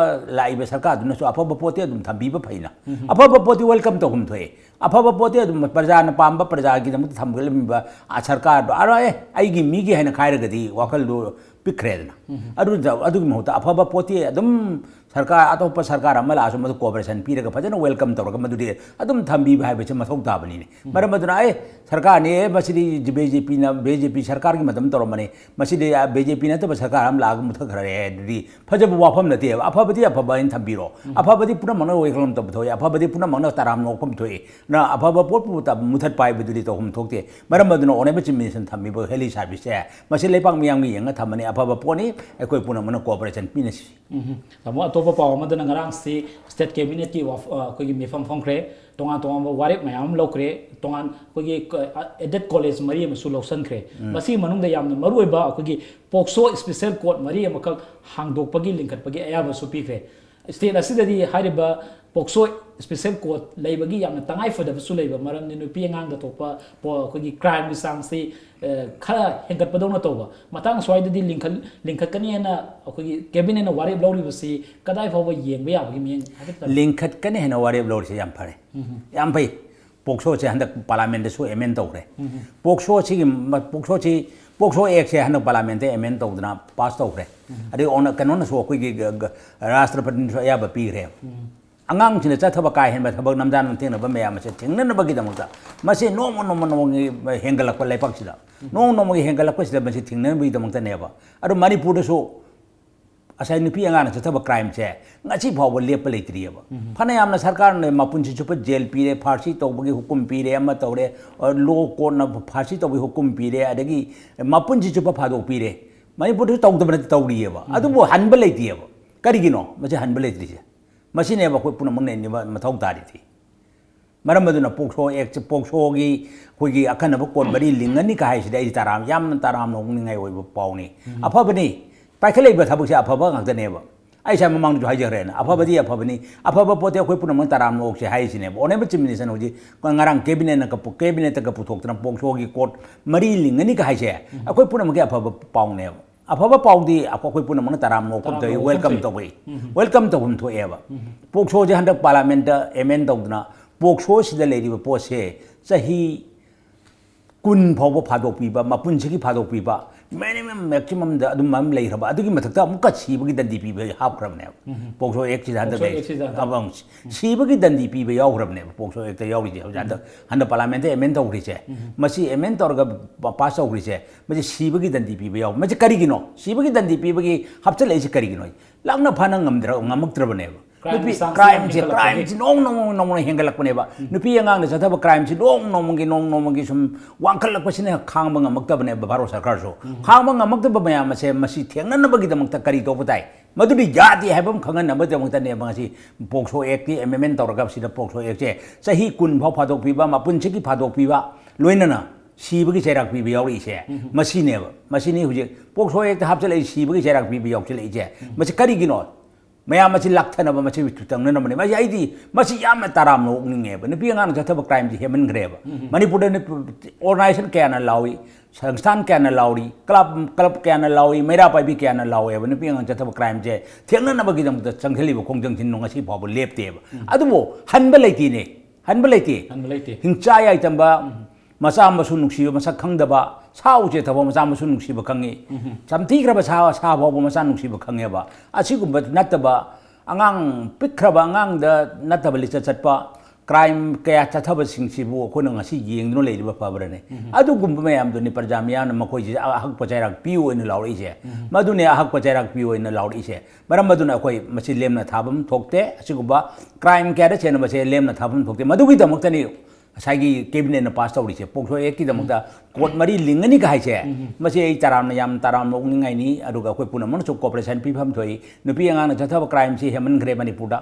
ꯂꯥꯛꯏꯕ ꯁꯔꯀꯥꯔꯗꯨꯅꯁꯨ ꯑꯐꯕ ꯄꯣꯠꯇꯤ ꯑꯗꯨꯝ ꯊꯝꯕꯤꯕ ꯐꯩꯅ꯫ ꯑꯐꯕ ꯄꯣꯠꯇꯤ ꯋꯦꯜꯀꯝ ꯇꯧꯐꯝ ꯊꯣꯛꯑꯦ꯫ ꯑꯐꯕ ꯄꯣꯠꯇꯤ ꯑꯗꯨꯝ ꯄ꯭ꯔꯖꯥꯅ ꯄꯥꯝꯕ, ꯄ꯭ꯔꯖꯥꯒꯤꯗꯃꯛꯇ ꯊꯝꯒꯠꯂꯝꯃꯤꯕ, ꯑ, ꯁꯔꯀꯥꯔꯗꯣ, ꯑꯔꯣꯏ, ꯑꯩꯒꯤ ꯃꯤꯒꯤ ꯍꯥꯏꯅ ꯈꯥꯏꯔꯒꯗꯤ ꯋꯥꯈꯜꯗꯣ ꯄꯤꯛꯈ꯭ꯔꯦꯗꯅ꯫ ꯑꯗꯨ, ꯑꯗꯨꯒꯤ ꯃꯍꯨꯠꯇ ꯑꯐꯕ ꯄꯣꯠꯇꯤ ꯑꯗꯨꯝ ꯁꯔꯀꯥꯔ, ꯑꯇꯣꯞꯄ ꯁꯔꯀꯥꯔ ꯑꯃ ꯂꯥꯛꯑꯁꯨ ꯃꯗꯨ ꯀꯣꯑꯣꯄꯔꯦꯁꯟ ꯄꯤꯔꯒ ꯐꯖꯅ ꯋꯦꯜꯀꯝ ꯇꯧꯔꯒ ꯃꯗꯨꯗꯤ ꯑꯗꯨꯝ ꯊꯝꯕꯤꯕ ꯍꯥꯏꯕꯁꯤ ꯃꯊꯧ ꯇꯥꯕꯅꯤꯅꯦ꯫ ꯃꯔꯝ ꯑꯗꯨꯅ, "ꯑꯦ, ꯁꯔꯀꯥꯔꯅꯤ, ꯑꯦ, ꯃꯁꯤꯗꯤ ꯕꯤ ꯖꯦ ꯄꯤꯅ, ꯕꯤ ꯖꯦ ꯄꯤ ꯁꯔꯀꯥꯔꯒꯤ ꯃꯇꯝ ꯇꯧꯔꯝꯕꯅꯤ, ꯃꯁꯤꯗꯤ, ꯑ, ꯕꯤ ꯖꯦ ꯄꯤ ꯅꯠꯇꯕ ꯁꯔꯀꯥꯔ ꯑꯃ ꯂꯥꯛꯑꯒ ꯃꯨꯊꯠꯈ꯭ꯔꯦ" ꯍꯥꯏꯗꯨꯗꯤ ꯐꯖꯕ ꯋꯥꯐꯝ ꯅꯠꯇꯦꯕ꯫ ꯑꯐꯕꯗꯤ ꯑꯐꯕ ꯍꯥꯏꯅ ꯊꯝꯕꯤꯔꯣ꯫ ꯑꯐꯕꯗꯤ ꯄꯨꯝꯅꯃꯛꯅ ꯋꯦꯜꯀꯝ ꯇꯧꯕ ꯊꯣꯛꯏ, ꯑꯐꯕꯗꯤ ꯄꯨꯝꯅꯃꯛꯅ ꯇꯔꯥꯝꯅ ꯑꯣꯛꯐꯝ ꯊꯣꯛꯏ꯫ ꯅ ꯑꯐꯕ ꯄꯣꯠꯄꯨ ꯇ-, ꯃꯨꯊꯠꯄ ꯍꯥꯏꯕꯗꯨꯗꯤ ꯇꯧꯐꯝ ꯊꯣꯛꯇꯦ꯫ ꯃꯔꯝ ꯑꯗꯨꯅ ꯑꯣꯅꯦꯕꯜ ꯆꯤꯐ ꯃꯤꯅꯤꯁꯇꯔꯅ ꯊꯝꯃꯤꯕ ꯍꯦꯂꯤ ꯁꯥꯔꯚꯤꯁꯁꯦ, ꯃꯁꯤ ꯂꯩꯄꯥꯛ ꯃꯤꯌꯥꯝꯒꯤ ꯌꯦꯡꯉ ꯊꯝꯕꯅꯤ꯫ ꯑꯐꯕ ꯄꯣꯠꯅꯤ, ꯑꯩꯈꯣꯏ ꯄꯨꯝꯅꯃꯛꯅ ꯀꯣꯑꯣꯄꯔꯦꯁꯟ ꯄꯤꯅꯁꯤ꯫ ꯎꯝ꯫ ꯇꯥꯃꯣ, ꯑꯇꯣꯞꯄ ꯄꯥꯎ ꯑꯃꯗꯅ ꯉꯔꯥꯡꯁꯤ ꯁ꯭ꯇꯦꯠ ꯀꯦꯕꯤꯅꯦꯠꯀꯤ ꯋꯥꯐ-, ꯑ, ꯑꯩꯈꯣꯏꯒꯤ ꯃꯤꯐꯝ ꯐꯝꯈ꯭ꯔꯦ, ꯇꯣꯉꯥꯟ ꯇꯣꯉꯥꯟꯕ ꯋꯥꯔꯦꯞ ꯃꯌꯥꯝ ꯑꯃ ꯂꯧꯈ꯭ꯔꯦ, ꯇꯣꯉꯥꯟ ꯑꯩꯈꯣꯏꯒꯤ ꯀ-, ꯑ, ꯑꯦꯗꯦꯠ ꯀꯣꯂꯦꯖ ꯃꯔꯤ ꯑꯃꯁꯨ ꯂꯧꯁꯤꯟꯈ꯭ꯔꯦ꯫ ꯃꯁꯤꯒꯤ ꯃꯅꯨꯡꯗ ꯌꯥꯝꯅ ꯃꯔꯨꯑꯣꯏꯕ ꯑꯩꯈꯣꯏꯒꯤ ꯄꯣꯛꯁꯣ ꯁ꯭ꯄꯦꯁꯦꯜ ꯀꯣꯔꯠ ꯃꯔꯤ ꯑꯃꯈꯛ ꯍꯥꯡꯗꯣꯛꯄꯒꯤ, ꯂꯤꯡꯈꯠꯄꯒꯤ ꯑꯌꯥꯕꯁꯨ ꯄꯤꯈ꯭ꯔꯦ꯫ ꯁ꯭ꯇꯦꯠ ꯑꯁꯤꯗꯗꯤ ꯍꯥꯏꯔꯤꯕ ꯄꯣꯛꯁꯣ ꯁ꯭ꯄꯦꯁꯦꯜ ꯀꯣꯔꯠ ꯂꯩꯕꯒꯤ ꯌꯥꯝꯅ ꯇꯉꯥꯏ ꯐꯗꯕꯁꯨ ꯂꯩꯕ ꯃꯔꯝꯗꯤ ꯅꯨꯄꯤ ꯑꯉꯥꯡꯗ ꯊꯣꯛꯄ ꯄꯣ-, ꯑꯩꯈꯣꯏꯒꯤ ꯀ꯭ꯔꯥꯏꯝꯒꯤ ꯆꯥꯡꯁꯤ, ꯑ, ꯈꯔ ꯍꯦꯟꯒꯠꯄꯗꯧꯅ ꯇꯧꯕ꯫ ꯃꯇꯥꯡ ꯁ꯭ꯋꯥꯏꯗꯗꯤ ꯂꯤꯡꯈꯠ-, ꯂꯤꯡꯈꯠꯀꯅꯤ ꯍꯥꯏꯅ ꯑꯩꯈꯣꯏꯒꯤ ꯀꯦꯕꯤꯅꯦꯠꯅ ꯋꯥꯔꯦꯞ ꯂꯧꯔꯤꯕꯁꯤ ꯀꯗꯥꯏ ꯐꯥꯎꯕ ꯌꯦꯡꯕ ꯌꯥꯕꯒꯤ ꯃꯤꯠꯌꯦꯡ ꯍꯥꯏꯐꯦꯠꯇꯪ? ꯂꯤꯡꯈꯠꯀꯅꯤ ꯍꯥꯏꯅ ꯋꯥꯔꯦꯞ ꯂꯧꯔꯤꯁꯦ ꯌꯥꯝ ꯐꯔꯦ꯫ ꯌꯥꯝ ꯐꯩ꯫ ꯄꯣꯛꯁꯣꯁꯦ ꯍꯟꯗꯛ ꯄꯥꯔꯂꯥꯃꯦꯟꯗꯁꯨ ꯑꯦꯃꯦꯟ ꯇꯧꯈ꯭ꯔꯦ꯫ ꯄꯣꯛꯁꯣꯁꯤꯒꯤ ꯃ-, ꯄꯣꯛꯁꯣꯁꯤ, ꯄꯣꯛꯁꯣ ꯑꯦꯛꯁꯦ ꯍꯟꯗꯛ ꯄꯥꯔꯂꯥꯃꯦꯟꯗ ꯑꯦꯃꯦꯟ ꯇꯧꯗꯅ ꯄꯥꯁ ꯇꯧꯈ꯭ꯔꯦ꯫ ꯑꯗꯩ ꯑꯣꯅ-, ꯀꯩꯅꯣꯅꯁꯨ, ꯑꯩꯈꯣꯏꯒꯤ ꯒ-, ꯒ-, ꯔꯥꯁꯇ꯭ꯔꯄꯇꯤꯅꯁꯨ ꯑꯌꯥꯕ ꯄꯤꯈ꯭ꯔꯦ꯫ ꯑꯉꯥꯡꯁꯤꯡꯅ ꯆꯠꯊꯕ ꯀꯥ ꯍꯦꯟꯕ ꯊꯕꯛ ꯂꯝꯖꯥꯟ ꯂꯝꯊꯦꯡꯅꯕ ꯃꯌꯥꯝ ꯑꯁꯦ ꯊꯦꯡꯅꯅꯕꯒꯤꯗꯃꯛꯇ, ꯃꯁꯤ ꯅꯣꯡꯃ ꯅꯣꯡꯃ ꯅꯣꯡꯃꯒꯤ ꯍꯦꯟꯒꯠꯂꯛꯄ ꯂꯩꯕꯥꯛꯁꯤꯗ, ꯅꯣꯡꯃ ꯅꯣꯡꯃꯒꯤ ꯍꯦꯟꯒꯠꯂꯛꯄꯁꯤꯗ ꯃꯁꯤ ꯊꯤꯡꯅꯅꯕꯒꯤꯗꯃꯛꯇꯅꯦꯕ꯫ ꯑꯗꯣ ꯃꯅꯤꯄꯨꯔꯗꯁꯨ ꯉꯁꯥꯏ ꯅꯨꯄꯤ ꯑꯉꯥꯡꯅ ꯆꯠꯊꯕ ꯀ꯭ꯔꯥꯏꯝꯁꯦ ꯉꯁꯤ ꯐꯥꯎꯕ ꯂꯦꯞꯄ ꯂꯩꯇ꯭ꯔꯤꯑꯕ꯫ ꯐꯅꯌꯥꯝꯅ ꯁꯔꯀꯥꯔꯅ ꯃꯄꯨꯟꯁꯤ ꯆꯨꯞꯄ ꯖꯦꯜ ꯄꯤꯔꯦ, ꯐꯥꯔꯁꯤ ꯇꯧꯕꯒꯤ ꯍꯨꯀꯨꯝ ꯄꯤꯔꯦ, ꯑꯃ ꯇꯧꯔꯦ, ꯑ, ꯂꯣ ꯀꯣꯔꯠꯅ ꯐꯥꯔꯁꯤ ꯇꯧꯕꯒꯤ ꯍꯨꯀꯨꯝ ꯄꯤꯔꯦ, ꯑꯗꯒꯤ ꯃꯄꯨꯟꯁꯤ ꯆꯨꯞꯄ ꯐꯥꯗꯣꯛꯄꯤꯔꯦ꯫ ꯃꯅꯤꯄꯨꯔꯗꯁꯨ ꯇꯧꯗꯕ ꯅꯠꯇꯦ, ꯇꯧꯔꯤꯑꯕ꯫ ꯑꯗꯨꯕꯨ ꯍꯟꯕ ꯂꯩꯇꯦꯑꯕ꯫ ꯀꯔꯤꯒꯤꯅꯣ ꯃꯁꯤ ꯍꯟꯕ ꯂꯩꯇ꯭ꯔꯤꯁꯦ? ꯃꯁꯤꯅꯦꯕ ꯑꯩꯈꯣꯏ ꯄꯨꯝꯅꯃꯛ ꯅꯩꯅꯕ ꯃꯊꯧ ꯇꯥꯔꯤꯁꯤ꯫ ꯃꯔꯝ ꯑꯗꯨꯅ ꯄꯣꯛꯁꯣ ꯑꯦꯛꯁ, ꯄꯣꯛꯁꯣꯒꯤ ꯑꯩꯈꯣꯏꯒꯤ ꯑꯈꯟꯅꯕ ꯀꯣꯔꯠ ꯃꯔꯤ ꯂꯤꯡꯒꯅꯤ ꯀ ꯍꯥꯏꯁꯤꯗꯤ ꯑꯩꯗꯤ ꯇꯔꯥꯝ-, ꯌꯥꯝꯅ ꯇꯔꯥꯝꯅ ꯑꯣꯛꯅꯤꯡꯉꯥꯏ ꯑꯣꯏꯕ ꯄꯥꯎꯅꯤ꯫ ꯑꯐꯕꯅꯤ꯫ ꯄꯥꯏꯈꯠꯂꯛꯏꯕ ꯊꯕꯛꯁꯦ ꯑꯐꯕ ꯉꯥꯛꯇꯅꯦꯕ꯫ ꯑꯩ ꯉꯁꯥꯏ ꯃꯃꯥꯡꯗꯁꯨ ꯍꯥꯏꯖꯈ꯭ꯔꯦꯅ, ꯑꯐꯕꯗꯤ ꯑꯐꯕꯅꯤ, ꯑꯐꯕ ꯄꯣꯠꯇꯤ ꯑꯩꯈꯣꯏ ꯄꯨꯝꯅꯃꯛ ꯇꯔꯥꯝꯅ ꯑꯣꯛꯁꯦ ꯍꯥꯏꯔꯤꯁꯤꯅꯦꯕ꯫ Honourable Chief Minister ꯍꯧꯖꯤꯛ ꯉꯔꯥꯡ cabinet ꯀ cabinet ꯀ ꯄꯨꯊꯣꯛꯇꯅ ꯄꯣꯛꯁꯣꯒꯤ court ꯃꯔꯤ ꯂꯤꯡꯒꯅꯤꯒ ꯍꯥꯏꯁꯦ ꯑꯩꯈꯣꯏ ꯄꯨꯝꯅꯃꯛꯀꯤ ꯑꯐꯕ ꯄꯥꯎꯅꯦꯕ꯫ ꯑꯐꯕ ꯄꯥꯎꯗꯤ ꯑꯩꯈꯣꯏ ꯄꯨꯝꯅꯃꯛꯅ ꯇꯔꯥꯝꯅ ꯑꯣꯛꯐꯝ ꯊꯣꯛꯏ, ꯇꯔꯥꯝꯅ ꯑꯣꯛꯐꯝ welcome ꯊꯣꯛꯏ꯫ ꯇꯧꯕ welcome ꯇꯧꯐꯝ ꯊꯣꯛꯑꯦꯕ꯫ ꯄꯣꯛꯁꯣꯁꯦ ꯍꯟꯗꯛ parliament amend ꯇꯧꯗꯅ ꯄꯣꯛꯁꯣꯁꯤꯗ ꯂꯩꯔꯤꯕ ꯄꯣꯠꯁꯦ ꯆꯍꯤ ꯀꯨꯟ ꯐꯥꯎꯕ ꯐꯥꯗꯣꯛꯄꯤꯕ, ꯃꯄꯨꯟꯁꯤꯒꯤ ꯐꯥꯗꯣꯛꯄꯤꯕ, minimum maximum ꯗ ꯑꯗꯨꯝ ꯑꯃ ꯂꯩꯈ꯭ꯔꯕ, ꯑꯗꯨꯒꯤ ꯃꯊꯛꯇ ꯑꯃꯨꯛꯀ ꯁꯤꯕꯒꯤ ꯗꯟꯗꯤ ꯄꯤꯕ ꯍꯥꯞꯈ꯭ꯔꯕꯅꯦꯕ꯫ ꯄꯣꯛꯁꯣ act ꯁꯤꯗ ꯍꯟꯗꯛ ꯄꯣꯛꯁꯣ ꯂꯩ-, act ꯁꯤꯗ ꯍꯟꯗꯛ꯫ ꯑꯃ ꯁꯤꯕꯒꯤ ꯗꯟꯗꯤ ꯄꯤꯕ ꯌꯥꯎꯈ꯭ꯔꯕꯅꯦꯕ ꯄꯣꯛꯁꯣ act ꯇ ꯌꯥꯎꯔꯤꯁꯦ꯫ ꯍꯧꯖꯤꯛ ꯍꯟꯗꯛ, ꯍꯟꯗꯛ parliament ꯇ amend ꯇꯧꯈ꯭ꯔꯤꯁꯦ, ꯃꯁꯤ amend ꯇꯧꯔꯒ ꯄ-, pass ꯇꯧꯈ꯭ꯔꯤꯁꯦ, ꯃꯁꯤ ꯁꯤꯕꯒꯤ ꯗꯟꯗꯤ ꯄꯤꯕ ꯌꯥꯎ-, ꯃꯁꯤ ꯀꯔꯤꯒꯤꯅꯣ? ꯁꯤꯕꯒꯤ ꯗꯟꯗꯤ ꯄꯤꯕꯒꯤ ꯍꯥꯞꯆꯤꯜꯂꯛꯏꯁꯦ ꯀꯔꯤꯒꯤꯅꯣ? ꯂꯥꯛꯅ ꯐꯥꯅ ꯉꯝꯗ꯭ꯔ-, ꯉꯝꯃꯛꯇ꯭ꯔꯕꯅꯦꯕ꯫ Crime ꯅꯨꯄꯤ ꯆꯥꯡꯁꯦ ꯌꯥꯝ crime ꯁꯦ, ꯍꯦꯟꯒꯠꯂꯛꯄꯒꯤ꯫ Crime ꯁꯦ ꯅꯣꯡ ꯅꯣꯡ ꯅꯣꯡꯃ ꯍꯦꯟꯒꯠꯂꯛꯄꯅꯦꯕ꯫ ꯅꯨꯄꯤ ꯑꯉꯥꯡꯗ ꯆꯠꯊꯕ crime ꯁꯦ ꯅꯣꯡ ꯅꯣꯡꯃꯒꯤ, ꯅꯣꯡ ꯅꯣꯡꯃꯒꯤ ꯁꯨꯝ ꯋꯥꯡꯈꯠꯂꯛꯄꯁꯤꯅ ꯈꯥꯡꯕ ꯉꯝꯃꯛꯇꯕꯅꯦꯕ ꯚꯥꯔꯠ ꯁꯔꯀꯥꯔꯁꯨ꯫ ꯈꯥꯡꯕ ꯉꯝꯃꯛꯇꯕ ꯃꯌꯥꯝ ꯑꯁꯦ ꯃꯁꯤ ꯊꯦꯡꯅꯅꯕꯒꯤꯗꯃꯛꯇ ꯀꯔꯤ ꯇꯧꯕ ꯇꯥꯏ? ꯃꯗꯨꯗꯤ ꯌꯥꯗꯦ ꯍꯥꯏꯕ ꯑꯃ ꯈꯪꯍꯟꯅꯕꯒꯤꯗꯃꯛꯇꯅꯦꯕ ꯉꯁꯤ ꯄꯣꯛꯁꯣ act ꯀꯤ amendment ꯇꯧꯔꯒ ꯁꯤꯗ ꯄꯣꯛꯁꯣ act ꯁꯦ ꯆꯍꯤ ꯀꯨꯟ ꯐꯥꯎ ꯐꯥꯗꯣꯛꯄꯤꯕ, ꯃꯄꯨꯟꯁꯤꯒꯤ ꯐꯥꯗꯣꯛꯄꯤꯕ, ꯂꯣꯏꯅꯅ ꯁꯤꯕꯒꯤ ꯆꯩꯔꯥꯛ ꯄꯤꯕ ꯌꯥꯎꯔꯛꯏꯁꯦ ꯃꯁꯤꯅꯦꯕ꯫ ꯃꯁꯤꯅꯤ ꯍꯧꯖꯤꯛ ꯄꯣꯛꯁꯣ act ꯇ ꯍꯥꯞꯆꯤꯜꯂꯛꯏ, ꯁꯤꯕꯒꯤ ꯆꯩꯔꯥꯛ ꯄꯤꯕ ꯌꯥꯎꯁꯤꯜꯂꯛꯏꯁꯦ꯫ ꯃꯁꯤ ꯀꯔꯤꯒꯤꯅꯣ? ꯃꯌꯥꯝ ꯑꯁꯤ ꯂꯥꯛꯊꯅꯕ ꯃꯁꯤ ꯇꯧꯅꯅꯕꯅꯦ꯫ ꯃꯁꯤ ꯑꯩꯗꯤ ꯃꯁꯤ ꯌꯥꯝꯅ ꯇꯔꯥꯝꯅ ꯑꯣꯛꯅꯤꯡꯉꯦꯕ꯫ ꯅꯨꯄꯤ ꯑꯉꯥꯡꯅ ꯆꯠꯊꯕ crime ꯁꯤ ꯍꯦꯟꯃꯟꯈ꯭ꯔꯦꯕ꯫ ꯃꯅꯤꯄꯨꯔꯗ ꯅꯨꯄꯤ organization ꯀꯌꯥꯅ ꯂꯥꯎꯏ, ꯁꯪꯁꯊꯥꯟ ꯀꯌꯥꯅ ꯂꯥꯎꯔꯤ, club, club ꯀꯌꯥꯅ ꯂꯥꯎꯔꯤ, ꯃꯩꯔꯥ ꯄꯥꯏꯕꯤ ꯀꯌꯥꯅ ꯂꯥꯎꯋꯦꯕ꯫ ꯅꯨꯄꯤ ꯑꯉꯥꯡ ꯆꯠꯊꯕ crime ꯁꯦ ꯊꯦꯡꯅꯅꯕꯒꯤꯗꯃꯛꯇ ꯆꯪꯁꯤꯜꯂꯤꯕ ꯈꯣꯡꯖꯪꯁꯤꯡꯗꯣ ꯉꯁꯤ ꯐꯥꯎꯕ ꯂꯦꯞꯇꯦꯕ꯫ ꯑꯗꯨꯕꯨ ꯍꯟꯕ ꯂꯩꯇꯦꯅꯦ, ꯍꯟꯕ ꯂꯩꯇꯦ꯫ ꯍꯟꯕ ꯂꯩꯇꯦ꯫ ꯍꯤꯡꯆꯥ ꯌꯥꯏꯇꯝꯕ, ꯃꯆꯥ ꯃꯁꯨ ꯅꯨꯡꯁꯤꯕ ꯃꯁꯛ ꯈꯪꯗꯕ, ꯁꯥ ꯎꯆꯦꯛꯇ ꯐꯥꯎ ꯃꯆꯥ ꯃꯁꯨ ꯅꯨꯡꯁꯤꯕ ꯈꯪꯉꯤ꯫ ꯆꯝꯊꯤꯈ꯭ꯔꯕ ꯁꯥ, ꯁꯥ ꯐꯥꯎꯕ ꯃꯆꯥ ꯅꯨꯡꯁꯤꯕ ꯈꯪꯉꯦꯕ꯫ ꯑꯁꯤꯒꯨꯝꯕ ꯅꯠꯇꯕ, ꯑꯉꯥꯡ ꯄꯤꯛꯈ꯭ꯔꯕ ꯑꯉꯥꯡꯗ ꯅꯠꯇꯕ ꯂꯤꯆꯠ ꯆꯠꯄ, crime ꯀꯌꯥ ꯆꯠꯊꯕꯁꯤꯡꯁꯤꯕꯨ ꯑꯩꯈꯣꯏꯅ ꯉꯁꯤ ꯌꯦꯡꯗꯨꯅ ꯂꯩꯔꯤꯕ ꯐꯕ꯭ꯔꯅꯦ? ꯑꯗꯨꯒꯨꯝꯕ ꯃꯌꯥꯝꯗꯨꯅꯤ ꯄ꯭ꯔꯖꯥ ꯃꯤꯌꯥꯝꯅ ꯃꯈꯣꯏꯁꯤ ꯑꯍꯛꯄ ꯆꯩꯔꯥꯛ ꯄꯤꯌꯨ ꯑꯣꯏꯅ ꯂꯥꯎꯔꯛꯏꯁꯦ꯫ ꯃꯗꯨꯅꯦ ꯑꯍꯛꯄ ꯆꯩꯔꯥꯛ ꯄꯤꯌꯨ ꯑꯣꯏꯅ ꯂꯥꯎꯔꯛꯏꯁꯦ꯫ ꯃꯔꯝ ꯑꯗꯨꯅ ꯑꯩꯈꯣꯏ ꯃꯁꯤ ꯂꯦꯝꯅ ꯊꯥꯐꯝ ꯊꯣꯛꯇꯦ꯫ ꯑꯁꯤꯒꯨꯝꯕ crime ꯀꯌꯥꯗ ꯆꯦꯟꯅꯕꯁꯦ ꯂꯦꯝꯅ ꯊꯥꯐꯝ ꯊꯣꯛꯇꯦ꯫ ꯃꯗꯨꯒꯤꯗꯃꯛꯇꯅꯤ ꯉꯁꯥꯏꯒꯤ cabinet ꯅ pass ꯇꯧꯔꯤꯁꯦ, ꯄꯣꯛꯁꯣ act ꯀꯤꯗꯃꯛꯇ court ꯃꯔꯤ ꯂꯤꯡꯒꯅꯤꯒ ꯍꯥꯏꯁꯦ꯫ ꯃꯁꯤ ꯑꯩ ꯇꯔꯥꯝꯅ, ꯌꯥꯝ ꯇꯔꯥꯝꯅ ꯑꯣꯛꯅꯤꯡꯉꯥꯏꯅꯤ꯫ ꯑꯗꯨꯒ ꯑꯩꯈꯣꯏ ꯄꯨꯝꯅꯃꯛꯅꯁꯨ cooperation ꯄꯤꯐꯝ ꯊꯣꯛꯏ꯫ ꯅꯨꯄꯤ ꯑꯉꯥꯡꯅ ꯆꯠꯊꯕ crime ꯁꯤ ꯍꯦꯟꯃꯟꯈ꯭ꯔꯦ ꯃꯅꯤꯄꯨꯔꯗ꯫